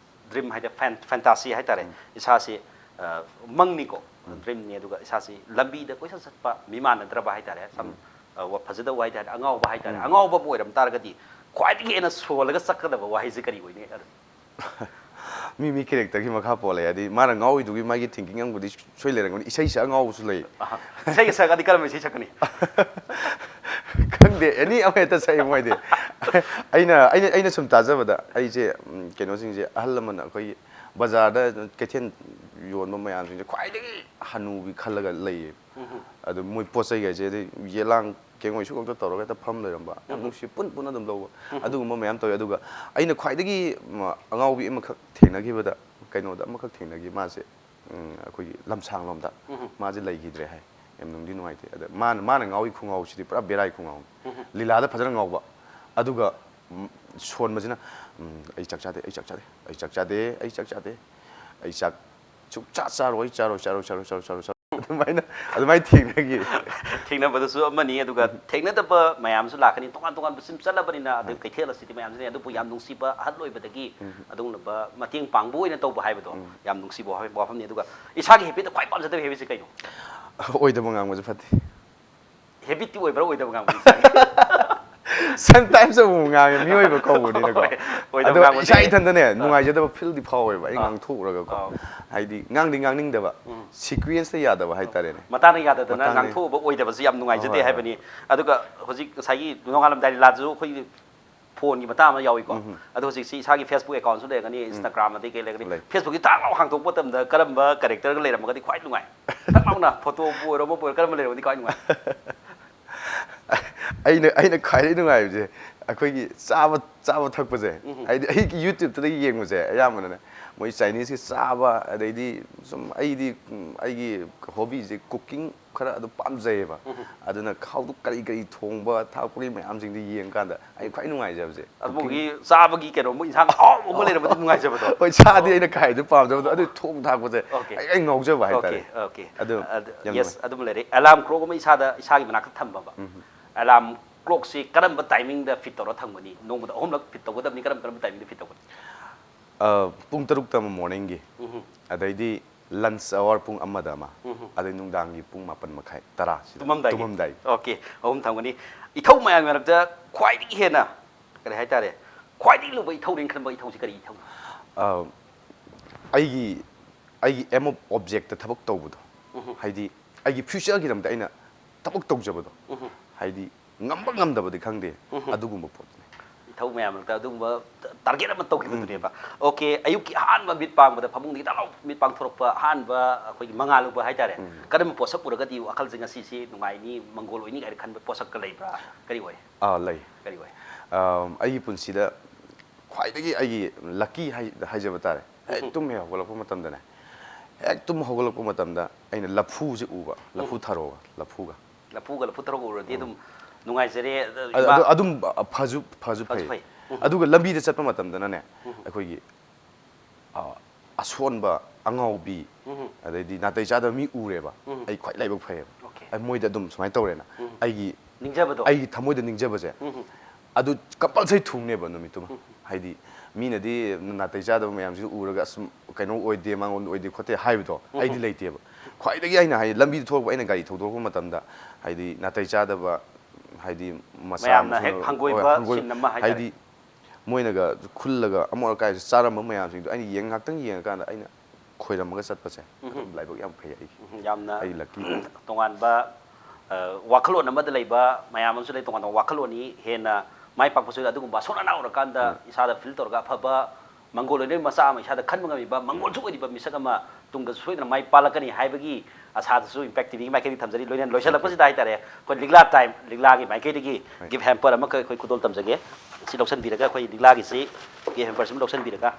dream ꯍꯥꯏꯗꯤ fan-, fantasy ꯍꯥꯏꯇꯥꯔꯦ꯫ ꯎꯝ꯫ ꯏꯁꯥꯁꯤ, ꯑ, ꯃꯪꯅꯤꯀꯣ, ꯎꯝ꯫ Dream ꯅꯤ, ꯑꯗꯨꯒ ꯏꯁꯥꯁꯤ ꯂꯝꯕꯤꯗ ꯀꯣꯏꯆꯠ ꯆꯠꯄ, ꯃꯤ ꯃꯥꯟꯅꯗ꯭ꯔꯕ ꯍꯥꯏꯇꯥꯔꯦ꯫ ꯁꯝ-, ꯎꯝ꯫ ꯑ, ꯋꯥ-, ꯐꯖꯗꯕ ꯍꯥꯏꯇꯥꯔꯦ, ꯑꯉꯥꯎꯕ ꯍꯥꯏꯇꯥꯔꯦ꯫ ꯎꯝ꯫ ꯑꯉꯥꯎꯕ ꯑꯃ ꯑꯣꯏꯔꯝ ꯇꯥꯔꯒꯗꯤ ꯈ꯭ꯋꯥꯏꯗꯒꯤ ꯍꯦꯟꯅ ꯁꯣꯜꯂꯒ ꯆꯠꯀꯗꯕ ꯋꯥꯍꯩꯁꯦ ꯀꯔꯤ ꯑꯣꯏꯅꯤ? ꯃꯤ ꯃꯤ character ꯒꯤ ꯃꯈꯥ ꯄꯣꯜꯂꯦ꯫ ꯍꯥꯏꯗꯤ ꯃꯥꯅ ꯉꯥꯎꯔꯤꯗꯨꯒꯤ ꯃꯥꯒꯤ thinking ꯑꯃꯕꯨꯗꯤ ꯁꯣꯏ ꯂꯩꯔꯝꯒꯅꯤ꯫ ꯏꯁꯩ ꯁꯛꯑ ꯉꯥꯎꯕꯁꯨ ꯂꯩ꯫ ꯑꯍ꯫ ꯏꯁꯩꯒ ꯁꯛꯑꯗꯤ ꯀꯔꯝꯕ ꯏꯁꯩ ꯁꯛꯀꯅꯤ? ꯈꯪꯗꯦ, any ꯑꯃ ꯍꯦꯛꯇ ꯁꯛꯑꯦ ꯃꯣꯏꯗꯤ꯫ ꯑꯩꯅ, ꯑꯩꯅ, ꯑꯩꯅ ꯁꯨꯝ ꯇꯥꯖꯕꯗ, ꯑꯩꯁꯦ, ꯎꯝ, ꯀꯩꯅꯣꯁꯤꯡꯁꯦ, ꯑꯍꯜ ꯂꯃꯟ ꯑꯩꯈꯣꯏꯒꯤ ꯕꯖꯥꯔꯗ ꯀꯩꯊꯦꯜ ꯌꯣꯟꯕ ꯃꯌꯥꯝꯁꯤꯡꯁꯦ ꯈ꯭ꯋꯥꯏꯗꯒꯤ ꯍꯅꯨꯕꯤ ꯈꯜꯂꯒ ꯂꯩꯌꯦ꯫ ꯎꯝ꯫ ꯑꯗꯨ ꯃꯣꯏ ꯄꯣꯠ ꯆꯩꯒꯩꯁꯦ, ꯑꯗꯩ ꯌꯦꯂꯥꯡ ꯀꯦꯡꯉꯣꯏ ꯁꯨ ꯈꯛꯇ ꯇꯧꯔꯒ ꯍꯦꯛꯇ ꯐꯝ ꯂꯩꯔꯝꯕ, ꯌꯥꯝ ꯎꯝ꯫ ꯅꯨꯡꯁꯤ, ꯄꯨꯟ ꯄꯨꯟꯅ ꯑꯗꯨꯝ ꯂꯧꯕ, ꯎꯝ꯫ ꯑꯗꯨꯒꯨꯝꯕ ꯃꯌꯥꯝ ꯇꯧꯋꯤ꯫ ꯑꯗꯨꯒ ꯑꯩꯅ ꯈ꯭ꯋꯥꯏꯗꯒꯤ, ꯎꯝ, ꯑꯉꯥꯎꯕꯤ ꯑꯃꯈꯛ ꯊꯦꯡꯅꯈꯤꯕꯗ, ꯀꯩꯅꯣꯗ ꯑꯃꯈꯛ ꯊꯦꯡꯅꯈꯤ, ꯃꯥꯁꯦ, ꯎꯝ, ꯑꯩꯈꯣꯏꯒꯤ ꯂꯝꯁꯥꯡ ꯂꯣꯝꯗ ꯎꯝ꯫ ꯃꯥꯁꯦ ꯂꯩꯈꯤꯗ꯭ꯔꯦ ꯍꯥꯏ꯫ ꯌꯥꯝ ꯅꯨꯡꯗꯤ ꯅꯨꯡꯉꯥꯏꯇꯦ꯫ ꯑꯗ ꯃꯥꯅ, ꯃꯥꯅ ꯉꯥꯎꯔꯤ ꯈꯨꯉꯥꯎꯁꯤꯗꯤ ꯄꯨꯔꯥ ꯕꯦꯔꯥꯒꯤ ꯈꯨꯉꯥꯎꯅꯤ꯫ ꯎꯝ꯫ ꯂꯤꯂꯥꯗ ꯐꯖꯅ ꯉꯥꯎꯕ, ꯑꯗꯨꯒ, ꯎꯝ, ꯁꯣꯟꯕꯁꯤꯅ, ꯎꯝ, "ꯑꯩ ꯆꯥꯛ ꯆꯥꯗꯦ, ꯑꯩ ꯆꯥꯛ ꯆꯥꯗꯦ, ꯑꯩ ꯆꯥꯛ ꯆꯥꯗꯦ, ꯑꯩ ꯆꯥꯛ ꯆꯥꯗꯦ, ꯑꯩ ꯆꯥꯛ ꯁꯨꯛꯆꯥ ꯆꯥꯔꯣꯏ, ꯆꯥꯔꯣꯏ, ꯆꯥꯔꯣꯏ"꯫ ꯑꯗꯨꯃꯥꯏꯅ, ꯑꯗꯨꯃꯥꯏꯅ ꯊꯦꯡꯅꯈꯤ꯫ ꯊꯦꯡꯅꯕꯗꯁꯨ ꯑꯃꯅꯤ, ꯑꯗꯨꯒ ꯎꯝ꯫ ꯊꯦꯡꯅꯗꯕ ꯃꯌꯥꯝꯁꯨ ꯂꯥꯛꯀꯅꯤ꯫ ꯇꯣꯉꯥꯟ ꯇꯣꯉꯥꯟꯕ ꯁꯨꯝ ꯆꯠꯂꯕꯅꯤꯅ, ꯑꯗꯨ ꯎꯝ꯫ ꯀꯩꯊꯦꯜ ꯑꯁꯤꯗꯤ ꯃꯌꯥꯝꯁꯤꯅ, ꯑꯗꯨꯕꯨ ꯌꯥꯝ ꯅꯨꯡꯁꯤꯕ ꯑꯍꯜ ꯑꯣꯏꯕꯗꯒꯤ ꯎꯝ꯫ ꯑꯗꯨꯒꯨꯝꯂꯕ ꯃꯇꯦꯡ ꯄꯥꯡꯕ ꯑꯣꯏꯅ ꯇꯧꯕ ꯍꯥꯏꯕꯗꯣ ꯎꯝ꯫ ꯌꯥꯝ ꯅꯨꯡꯁꯤꯕ ꯋꯥꯐꯝ-, ꯋꯥꯐꯝꯅꯤ꯫ ꯑꯗꯨꯒ ꯏꯁꯥꯒꯤ habit ꯇ ꯈ꯭ꯋꯥꯏ ꯄꯥꯝꯖꯗꯕ habit ꯁꯦ ꯀꯩꯅꯣ? ꯑꯣꯏꯗꯕ ꯉꯥꯡꯕꯁꯨ ꯐꯠꯇꯦ꯫ Habit ꯇꯤ ꯑꯣꯏꯕ꯭ꯔꯥ, ꯑꯣꯏꯗꯕ ꯉꯥꯡꯕꯗꯤ ꯏꯁꯥꯒꯤ? Sometimes ꯑꯃꯨꯛ ꯉꯥꯡꯉꯦ, ꯃꯤꯑꯣꯏꯕ ꯀꯧꯕꯅꯤꯅꯀꯣ꯫ ꯍꯣꯏ, ꯑꯣꯏꯗꯕ ꯑꯗꯣ ꯉꯥꯡꯕ ꯏꯁꯥ ꯅꯠꯇꯦ꯫ ꯏꯊꯟꯇꯅꯦ ꯅꯨꯡꯉꯥꯏꯖꯗꯕ ꯐꯤꯜꯗꯤ ꯐꯥꯎꯋꯦꯕ ꯑꯩ ꯑꯥ꯫ ꯉꯥꯡꯊꯣꯛꯎꯔꯒꯀꯣ꯫ ꯑꯥ꯫ ꯍꯥꯏꯗꯤ ꯉꯥꯡꯗꯤ ꯉꯥꯡꯅꯤꯡꯗꯕ, ꯎꯝ꯫ ꯁꯤꯀ꯭ꯋꯦꯟꯁꯇ ꯌꯥꯗꯕ ꯍꯥꯏꯇꯥꯔꯦꯅꯦ꯫ ꯃꯇꯥꯡꯅ ꯌꯥꯗꯗꯅ ꯃꯇꯥꯡꯅ ꯉꯥꯡꯊꯣꯛꯎꯕ ꯑꯣꯏꯗꯕꯁꯦ ꯌꯥꯝ ꯅꯨꯡꯉꯥꯏꯖꯗꯦ ꯍꯣꯏ, ꯍꯣꯏ꯫ ꯍꯥꯏꯕꯅꯤ꯫ ꯑꯗꯨꯒ ꯍꯧꯖꯤꯛ ꯉꯁꯥꯏꯒꯤ ꯅꯣꯡꯉꯥꯜꯂꯝꯗꯥꯏ ꯂꯤꯂꯥꯗꯨꯁꯨ ꯑꯩꯈꯣꯏꯒꯤ ꯐꯣꯟꯒꯤ ꯃꯇꯥꯡ ꯑꯃ ꯌꯥꯎꯏꯀꯣ꯫ ꯎꯝ꯫ ꯑꯗꯣ ꯍꯧꯖꯤꯛꯁꯤ ꯏꯁꯥꯒꯤ Facebook ꯑꯦꯀꯥꯎꯟꯁꯨ ꯂꯩꯔꯒꯅꯤ, Instagram ꯑꯗꯩ ꯀꯩ ꯂꯩꯔꯒꯅꯤ꯫ ꯂꯩ꯫ Facebookꯁꯤ ꯇꯥꯛ ꯂꯥꯎ ꯍꯥꯡꯗꯣꯛꯄ ꯃꯇꯝꯗ ꯀꯔꯝꯕ ꯀꯦꯔꯦꯛꯇꯔꯒ ꯂꯩꯔꯝꯃꯒꯗꯤ ꯈ꯭ꯋꯥꯏ ꯅꯨꯡꯉꯥꯏ? ꯇꯥꯛ ꯂꯥꯎꯅ ꯐꯣꯇꯣꯕꯨ ꯑꯣꯏꯔꯣ ꯑꯃꯕꯨ ꯑꯣꯏꯔꯣ ꯀꯔꯝꯕ ꯂꯩꯔꯝꯃꯒꯗꯤ ꯈ꯭ꯋꯥꯏ ꯅꯨꯡꯉꯥꯏ? ꯑꯩꯅ ꯑꯩꯅ ꯈ꯭ꯋꯥꯏꯗꯒꯤ ꯅꯨꯡꯉꯥꯏꯕꯁꯦ ꯑꯩꯈꯣꯏꯒꯤ ꯆꯥꯕ ꯆꯥꯕ ꯊꯛꯄꯁꯦ꯫ ꯎꯝ꯫ ꯍꯥꯏꯗꯤ ꯑꯩꯒꯤ YouTubeꯇꯗ ꯌꯦꯡꯕꯁꯦ ꯑꯌꯥꯝꯕꯅꯅꯦ ꯃꯣꯏ Chineseꯀꯤ ꯆꯥꯕ, ꯑꯗꯩꯗꯤ ꯁꯨꯝ ꯑꯩꯗꯤ ꯎꯝ, ꯑꯩꯒꯤ hobbyꯁꯦ cooking ꯈꯔ ꯑꯗꯨꯝ ꯄꯥꯝꯖꯩꯌꯦꯕ꯫ ꯎꯝ꯫ ꯑꯗꯨꯅ ꯍꯥꯎꯗꯨ ꯀꯔꯤ ꯀꯔꯤ ꯊꯣꯡꯕ ꯊꯥꯛꯄꯒꯤ ꯃꯌꯥꯝꯁꯤꯡꯗꯨ ꯌꯦꯡꯀꯥꯟꯗ ꯑꯩ ꯈ꯭ꯋꯥꯏ ꯅꯨꯡꯉꯥꯏꯖꯕꯁꯦ cooking꯫ ꯑꯗꯨꯒꯤ ꯆꯥꯕꯒꯤ ꯀꯩꯅꯣꯝꯃ ꯏꯟꯁꯥꯡ ꯑꯍꯥꯎꯕ ꯑꯃ ꯂꯩꯔꯝꯃꯗꯤ ꯅꯨꯡꯉꯥꯏꯖꯕꯗꯣ꯫ ꯍꯣꯏ, ꯆꯥꯗꯤ ꯑꯩꯅ ꯈ꯭ꯋꯥꯏꯗꯩ ꯄꯥꯝꯖꯕꯗꯣ, ꯑꯗꯨ ꯊꯣꯡ ꯊꯥꯛꯄꯁꯦ Okay꯫ ꯑꯩ ꯑꯩ ꯉꯥꯎꯖꯕ Okay, ꯍꯥꯏꯇꯥꯔꯦ꯫ okay꯫ ꯑꯗꯨ ꯑꯗꯨ, ꯌꯥꯝ yes, ꯅꯨꯡꯉꯥꯏ꯫ ꯑꯗꯨꯝ ꯂꯩꯔꯦ꯫ Alarm clock ꯑꯃ ꯏꯁꯥꯗ ꯏꯁꯥꯒꯤ ꯃꯅꯥꯛꯇ ꯊꯝꯕ ꯑꯃ꯫ Alarm clockꯁꯤ ꯀꯔꯝꯕ timingꯗ fit ꯇꯧꯔ ꯊꯝꯒꯅꯤ? ꯅꯣꯡꯃꯗ ꯑꯍꯨꯝꯂꯛ fit ꯇꯧꯒꯗꯕꯅꯤ, ꯀꯔꯝ ꯀꯔꯝꯕ timingꯗ fit ꯇꯧꯒꯅꯤ? ꯑ, ꯄꯨꯡ ꯇꯔꯨꯛꯇ ꯑꯃ morningꯒꯤ, ꯎꯝ꯫ ꯑꯗꯩꯗꯤ lunch hour ꯄꯨꯡ ꯑꯃꯗ ꯑꯃ, ꯎꯝ꯫ ꯑꯗꯩ ꯅꯨꯡꯗꯥꯡꯒꯤ ꯄꯨꯡ ꯃꯥꯄꯟ ꯃꯈꯥꯏ, ꯇꯔꯥ ꯁꯤꯗ꯫ ꯇꯨꯝꯃꯝꯗꯥꯏꯒꯤ? ꯇꯨꯝꯃꯝꯗꯥꯏ꯫ Okay, ꯑꯍꯨꯝ ꯊꯝꯒꯅꯤ꯫ ꯏꯊꯧ ꯃꯌꯥꯝꯒꯤ ꯃꯔꯛꯇ ꯈ꯭ꯋꯥꯏꯗꯒꯤ ꯍꯦꯟꯅ ꯀꯔꯤ ꯍꯥꯏꯇꯥꯔꯦ, ꯈ꯭ꯋꯥꯏꯗꯒꯤ ꯂꯨꯕ ꯏꯊꯧꯅꯦꯅ ꯈꯟꯕ ꯏꯊꯧꯁꯤ ꯀꯔꯤ ꯏꯊꯧ? ꯑ, ꯑꯩꯒꯤ ꯑꯩꯒꯤ aim of objectꯇ ꯊꯕꯛ ꯇꯧꯕꯗꯣ, ꯎꯝ꯫ ꯍꯥꯏꯗꯤ ꯑꯩꯒꯤ futureꯒꯤꯗꯃꯛꯇ ꯑꯩꯅ ꯊꯕꯛ ꯇꯧꯖꯕꯗꯣ, ꯎꯝ꯫ ꯍꯥꯏꯗꯤ ꯉꯝꯕ ꯉꯝꯗꯕꯗꯤ ꯈꯪꯗꯦ, ꯎꯝ꯫ ꯑꯗꯨꯒꯨꯝꯕ ꯄꯣꯠꯇꯨꯅꯦ꯫ ꯏꯊꯧ ꯃꯌꯥꯝ ꯃꯔꯛꯇ ꯑꯗꯨꯒꯨꯝꯕ target ꯑꯃ ꯇꯧꯈꯤꯕꯗꯨꯅꯦꯕ꯫ Okay, ꯑꯌꯨꯛꯀꯤ ꯑꯍꯥꯟꯕ ꯃꯤꯠ ꯄꯥꯡꯕꯗ, ꯐꯃꯨꯡꯗꯒꯤ ꯇꯥꯛ ꯂꯥꯎ ꯃꯤꯠ ꯄꯥꯡꯊꯣꯔꯛꯄ, ꯑꯍꯥꯟꯕ ꯑꯩꯈꯣꯏꯒꯤ ꯃꯉꯥꯜ ꯎꯕ ꯍꯥꯏꯇꯥꯔꯦ, ꯎꯝ꯫ ꯀꯔꯝꯕ ꯄꯣꯠꯁꯛ ꯎꯔꯒꯗꯤ ꯋꯥꯈꯜꯁꯦ ꯉꯁꯤꯁꯤ ꯅꯨꯡꯉꯥꯏꯅꯤ, ꯃꯪꯒꯣꯜ ꯑꯣꯏꯅꯤ ꯀꯥꯏꯅ ꯈꯟꯕ ꯄꯣꯠꯁꯛꯀ ꯂꯩꯕ꯭ꯔꯥ? ꯀꯔꯤ ꯑꯣꯏ? ꯑꯥ, ꯂꯩ꯫ ꯀꯔꯤ ꯑꯣꯏ? ꯑꯝ, ꯑꯩꯒꯤ ꯄꯨꯟꯁꯤꯗ ꯈ꯭ꯋꯥꯏꯗꯒꯤ ꯑꯩꯒꯤ lucky ꯍꯥꯏ-, ꯍꯥꯏꯖꯕ ꯇꯥꯔꯦ꯫ ꯍꯦꯛ ꯎꯝ꯫ ꯇꯨꯝ ꯍꯦꯛ ꯍꯧꯒꯠꯂꯛꯄ ꯃꯇꯝꯗꯅꯦ, ꯍꯦꯛ ꯇꯨꯝ ꯍꯧꯒꯠꯂꯛꯄ ꯃꯇꯝꯗ ꯑꯩꯅ ꯂꯐꯨꯁꯦ ꯎꯕ, ꯂꯐꯨ ꯎꯝ꯫ ꯊꯔꯣꯒ, ꯂꯐꯨꯒ꯫ ꯂꯐꯨꯒ ꯂꯐꯨ ꯊꯔꯣꯒ ꯎꯔꯗꯤ ꯑꯗꯨꯝ ꯅꯨꯡꯉꯥꯏꯖꯔꯦ꯫ ꯑꯗ ꯑꯗꯨ, ꯏꯃꯥ ꯑꯗꯨ ꯑꯗꯨꯝ ꯐꯁꯨ, ꯐꯁꯨ ꯐꯁꯨ ꯐꯩ꯫ ꯐꯩ꯫ ꯎꯝ꯫ ꯑꯗꯨꯒ ꯂꯝꯕꯤꯗ ꯆꯠꯄ ꯃꯇꯝꯗꯅꯅꯦ, ꯎꯝ꯫ ꯑꯩꯈꯣꯏꯒꯤ, ꯑ, ꯑꯁꯣꯟꯕ, ꯑꯉꯥꯎꯕꯤ, ꯎꯝ꯫ ꯑꯗꯩꯗꯤ ꯅꯥꯇꯩ ꯆꯥꯗꯕ ꯃꯤ ꯎꯔꯦꯕ, ꯎꯝ꯫ ꯑꯩ ꯈ꯭ꯋꯥꯏ ꯂꯥꯏꯕꯛ ꯐꯩꯌꯦꯕ꯫ Okay꯫ ꯑꯩ ꯃꯣꯏꯗ ꯑꯗꯨꯝ ꯁꯨꯃꯥꯏꯅ ꯇꯧꯔꯦꯅ꯫ ꯎꯝ꯫ ꯑꯩꯒꯤ, ꯅꯤꯡꯖꯕꯗꯣ꯫ ꯑꯩꯒꯤ ꯊꯃꯣꯏꯗ ꯅꯤꯡꯖꯕꯁꯦ, ꯎꯝ꯫ ꯑꯗꯨ compulsory ꯊꯨꯡꯅꯦꯕ ꯅꯨꯃꯤꯠꯇꯨꯃ꯫ ꯎꯝ꯫ ꯍꯥꯏꯗꯤ ꯃꯤꯅꯗꯤ ꯅꯥꯇꯩ ꯆꯥꯗꯕ ꯃꯌꯥꯝꯁꯤ ꯎꯔꯒ ꯑꯁꯨꯝ ꯀꯩꯅꯣ ꯑꯣꯏꯗꯦ, ꯃꯉꯣꯟꯗ ꯑꯣꯏꯗꯦ ꯈꯣꯠꯇꯦ ꯍꯥꯏꯕꯗꯣ ꯎꯝ꯫ ꯑꯩꯗꯤ ꯂꯩꯇꯦꯕ꯫ ꯈ꯭ꯋꯥꯏꯗꯒꯤ ꯑꯩꯅ ꯍꯥꯏ, ꯂꯝꯕꯤꯗ ꯊꯣꯛꯂꯛꯄ, ꯑꯩꯅ ꯒꯥꯔꯤ ꯊꯧꯗꯣꯔꯛꯄ ꯃꯇꯝꯗ, ꯍꯥꯏꯗꯤ ꯅꯥꯇꯩ ꯆꯥꯗꯕ ꯍꯥꯏꯗꯤ ꯃꯆꯥ ꯃꯌꯥꯝꯅ ꯃꯁꯨꯅ ꯍꯦꯛ ꯍꯪꯒꯣꯏꯕ ꯍꯣꯏ, ꯍꯪꯒꯣꯏ-, scene ꯑꯃ ꯍꯥꯏꯇꯥꯔꯦ꯫ ꯍꯥꯏꯗꯤ ꯃꯣꯏꯅꯒ ꯈꯨꯜꯂꯒ ꯑꯃꯣꯠ ꯑꯀꯥꯏꯁꯦ ꯆꯥꯔꯝꯕ ꯃꯌꯥꯝꯁꯤꯡꯗꯣ ꯑꯩꯅ ꯌꯦꯡ-, ꯉꯥꯛꯇꯪ ꯌꯦꯡꯉꯀꯥꯟꯗ ꯑꯩꯅ ꯈꯣꯏꯔꯝꯃꯒ ꯆꯠꯄꯁꯦ ꯑꯗꯨꯝ ꯂꯥꯏꯕꯛ ꯌꯥꯝ ꯐꯩ ꯑꯩꯒꯤ꯫ ꯎꯝ, ꯌꯥꯝꯅ ꯑꯩ lucky꯫ ꯇꯣꯉꯥꯟꯕ, ꯑ, ꯋꯥꯈꯜꯂꯣꯟ ꯑꯃꯗ ꯂꯩꯕ ꯃꯌꯥꯝ ꯑꯃꯁꯨ ꯂꯩ꯫ ꯇꯣꯉꯥꯟ ꯇꯣꯉꯥꯟꯕ ꯋꯥꯈꯜꯂꯣꯟꯅꯤ꯫ ꯍꯦꯟꯅ ꯃꯥꯏ ꯄꯥꯛꯄꯁꯨ ꯑꯗꯨꯒꯨꯝꯕ ꯑꯁꯣꯟ ꯑꯅꯥ ꯎꯔꯀꯥꯟꯗ ꯏꯁꯥꯗ feel ꯇꯧꯔꯒ ꯑꯐꯕ ꯃꯪꯒꯣꯜ ꯑꯣꯏꯅꯕ ꯃꯆꯥ ꯑꯃ ꯏꯁꯥꯗ ꯈꯟꯕ ꯉꯝꯃꯤꯕ, ꯃꯪꯒꯣꯜꯁꯨ ꯑꯣꯏꯔꯤꯕ ꯃꯤꯁꯛ ꯑꯃ ꯇꯨꯡꯗꯁꯨ ꯁꯣꯏꯗꯅ ꯃꯥꯏ ꯄꯥꯛꯂꯛꯀꯅꯤ ꯍꯥꯏꯕꯒꯤ ꯑꯁꯥꯗꯁꯨ Impact ꯇꯤꯚꯤꯒꯤ ꯃꯥꯏꯀꯩꯗꯒꯤ ꯊꯝꯖꯔꯤ꯫ ꯂꯣꯏꯅꯅ ꯂꯣꯏꯁꯤꯜꯂꯛꯄꯁꯤꯗ ꯍꯥꯏꯇꯥꯔꯦ, ꯑꯩꯈꯣꯏ ꯂꯤꯛꯂꯥ time, ꯂꯤꯛꯂꯥꯒꯤ ꯃꯥꯏꯀꯩꯗꯒꯤ gift hamper ꯑꯃꯈꯛ ꯑꯩꯈꯣꯏ ꯈꯨꯗꯣꯜ ꯇꯝꯖꯒꯦ꯫ ꯁꯤ ꯂꯧꯁꯤꯟꯕꯤꯔꯒ ꯑꯩꯈꯣꯏ ꯂꯤꯛꯂꯥꯒꯤꯁꯤ gift hamper ꯁꯤꯃ ꯂꯧꯁꯤꯟꯕꯤꯔꯒ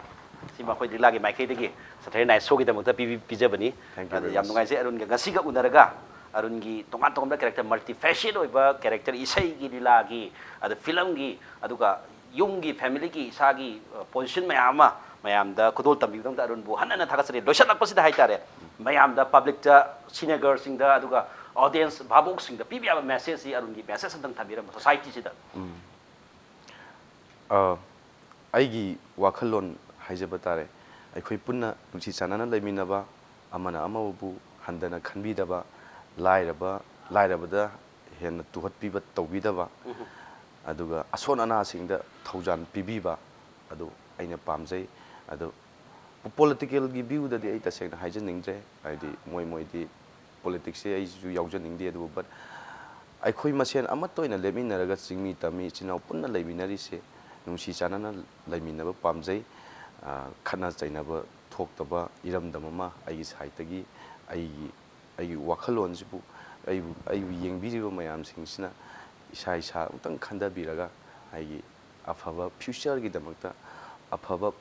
ꯁꯤꯃ ꯑꯩꯈꯣꯏ ꯂꯤꯛꯂꯥꯒꯤ ꯃꯥꯏꯀꯩꯗꯒꯤ Saturday Night Showꯒꯤꯗꯃꯛꯇ ꯄꯤꯕꯤ-, ꯄꯤꯖꯕꯅꯤ꯫ Thank you ꯑꯗꯨ very ꯌꯥꯝ much꯫ ꯅꯨꯡꯉꯥꯏꯖꯩ꯫ ꯑꯔꯨꯟꯒ ꯉꯁꯤꯒ ꯎꯅꯔꯒ ꯑꯔꯨꯟꯒꯤ ꯇꯣꯉꯥꯟ ꯇꯣꯉꯥꯟꯕ character, multifaceted ꯑꯣꯏꯕ character, ꯏꯁꯩꯒꯤ, ꯂꯤꯂꯥꯒꯤ, ꯑꯗ filmꯒꯤ, ꯑꯗꯨꯒ ꯌꯨꯝꯒꯤ, familyꯒꯤ, ꯏꯁꯥꯒꯤ, ꯑ, position ꯃꯌꯥꯝ ꯑꯃ ꯃꯌꯥꯝꯗ ꯈꯨꯗꯣꯜ ꯇꯝꯕꯤꯕꯒꯤꯗꯃꯛꯇ ꯑꯔꯨꯟꯕꯨ ꯍꯟꯅ ꯍꯟꯅ ꯊꯥꯒꯠꯆꯔꯤ꯫ ꯂꯣꯏꯁꯤꯜꯂꯛꯄꯁꯤꯗ ꯍꯥꯏꯇꯥꯔꯦ, ꯃꯌꯥꯝꯗ, publicꯇ, ꯁꯤꯅꯤꯌꯥꯒꯔꯁꯤꯡꯗ, ꯑꯗꯨꯒ audience ꯚꯥꯕꯣꯛꯁꯤꯡꯗ ꯄꯤꯕ ꯌꯥꯕ messageꯁꯤ ꯑꯔꯨꯟꯒꯤ message ꯑꯝꯇꯪ ꯊꯝꯕꯤꯔꯝꯃꯣ societyꯁꯤꯗ꯫ ꯑ, ꯑꯩꯒꯤ ꯋꯥꯈꯜꯂꯣꯟ ꯍꯥꯏꯖꯕ ꯇꯥꯔꯦ, ꯑꯩꯈꯣꯏ ꯄꯨꯟꯅ ꯅꯨꯡꯁꯤ ꯆꯥꯟꯅꯅ ꯂꯩꯃꯤꯟꯅꯕ, ꯑꯃꯅ ꯑꯃꯕꯨ ꯍꯟꯊꯅ ꯈꯟꯕꯤꯗꯕ, ꯂꯥꯏꯔꯕ, ꯂꯥꯏꯔꯕꯗ ꯍꯦꯟꯅ ꯇꯨꯍꯠꯄꯤꯕ ꯇꯧꯕꯤꯗꯕ, ꯑꯗꯨꯒ ꯑꯁꯣꯟ ꯑꯅꯥꯁꯤꯡꯗ ꯊꯧꯖꯥꯜ ꯄꯤꯕꯤꯕ, ꯑꯗꯨ ꯑꯩꯅ ꯄꯥꯝꯖꯩ꯫ ꯑꯗꯨ politicalꯒꯤ viewꯗꯗꯤ ꯑꯩ ꯇꯁꯦꯡꯅ ꯍꯥꯏꯖꯅꯤꯡꯗ꯭ꯔꯦ, ꯍꯥꯏꯗꯤ ꯃꯣꯏ ꯃꯣꯏꯗꯤ politicsꯁꯦ ꯑꯩꯁꯨ ꯌꯥꯎꯖꯅꯤꯡꯗꯦ, ꯑꯗꯨꯕꯨ but ꯑꯩꯈꯣꯏ ꯃꯁꯦꯟ ꯑꯃꯠꯇ ꯑꯣꯏꯅ ꯂꯦꯞꯃꯤꯟꯅꯔꯒ ꯆꯤꯡꯃꯤ ꯇꯝꯃꯤ ꯏꯆꯤꯟ ꯏꯅꯥꯎ ꯄꯨꯟꯅ ꯂꯩꯃꯤꯟꯅꯔꯤꯁꯦ ꯅꯨꯡꯁꯤ ꯆꯥꯟꯅꯅ ꯂꯩꯃꯤꯟꯅꯕ ꯄꯥꯝꯖꯩ꯫ ꯑ, ꯈꯠꯅ ꯆꯩꯅꯕ ꯊꯣꯛꯇꯕ ꯏꯔꯝꯗꯝ ꯑꯃ ꯑꯩꯒꯤ sideꯇꯒꯤ ꯑꯩꯒꯤ, ꯑꯩꯒꯤ ꯋꯥꯈꯜꯂꯣꯟꯁꯤꯕꯨ ꯑꯩꯕꯨ, ꯑꯩꯕꯨ ꯌꯦꯡꯕꯤꯔꯤꯕ ꯃꯌꯥꯝꯁꯤꯡꯁꯤꯅ ꯏꯁꯥ ꯏꯁꯥ ꯑꯃꯨꯛꯇꯪ ꯈꯟꯊꯕꯤꯔꯒ ꯑꯩꯒꯤ ꯑꯐꯕ futureꯒꯤꯗꯃꯛꯇ, ꯑꯐꯕ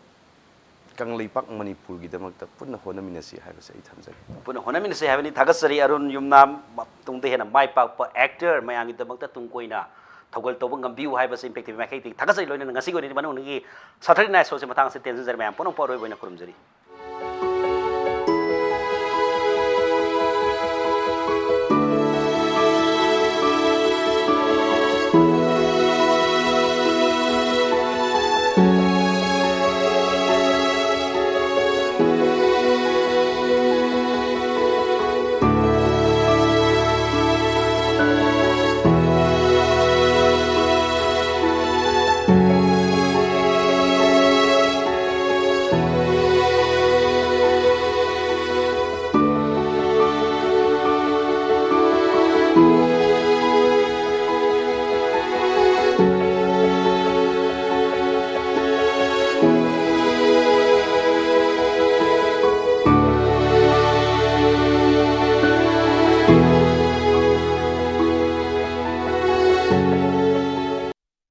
ꯀꯪꯂꯩꯄꯥꯛ ꯃꯅꯤꯄꯨꯔꯒꯤꯗꯃꯛꯇ ꯄꯨꯟꯅ ꯍꯣꯠꯅꯃꯤꯟꯅꯁꯤ ꯍꯥꯏꯕꯁꯦ ꯑꯩ ꯊꯝꯖꯒꯦ꯫ ꯄꯨꯟꯅ ꯍꯣꯠꯅꯃꯤꯟꯅꯁꯤ ꯍꯥꯏꯕꯅꯤ꯫ ꯊꯥꯒꯠꯆꯔꯤ ꯑꯔꯨꯟ ꯌꯨꯝꯅꯥꯝ, ꯃꯇꯨꯡꯗ ꯍꯦꯟꯅ ꯃꯥꯏ ꯄꯥꯛꯄ actor ꯃꯌꯥꯝꯒꯤꯗꯃꯛꯇ ꯇꯨꯡ ꯀꯣꯏꯅ ꯊꯧꯒꯜ ꯇꯧꯕ ꯉꯝꯕꯤꯌꯨ ꯍꯥꯏꯕꯁꯤ Impact ꯇꯤꯚꯤ ꯃꯥꯏꯀꯩꯗꯒꯤ ꯊꯥꯒꯠꯆꯔꯤ꯫ ꯂꯣꯏꯅꯅ ꯉꯁꯤꯒꯤ ꯑꯣꯏꯅꯗꯤ ꯃꯅꯨꯡꯗꯒꯤ Saturday Night Showꯁꯦ ꯃꯇꯥꯡ ꯑꯁꯤꯗ ꯇꯦꯟꯖꯟꯖꯔꯦ꯫ ꯃꯌꯥꯝ ꯄꯨꯝꯅꯃꯛꯄꯨ ꯑꯔꯣꯏꯕ ꯑꯣꯏꯅ ꯈꯨꯔꯨꯝꯖꯔꯤ꯫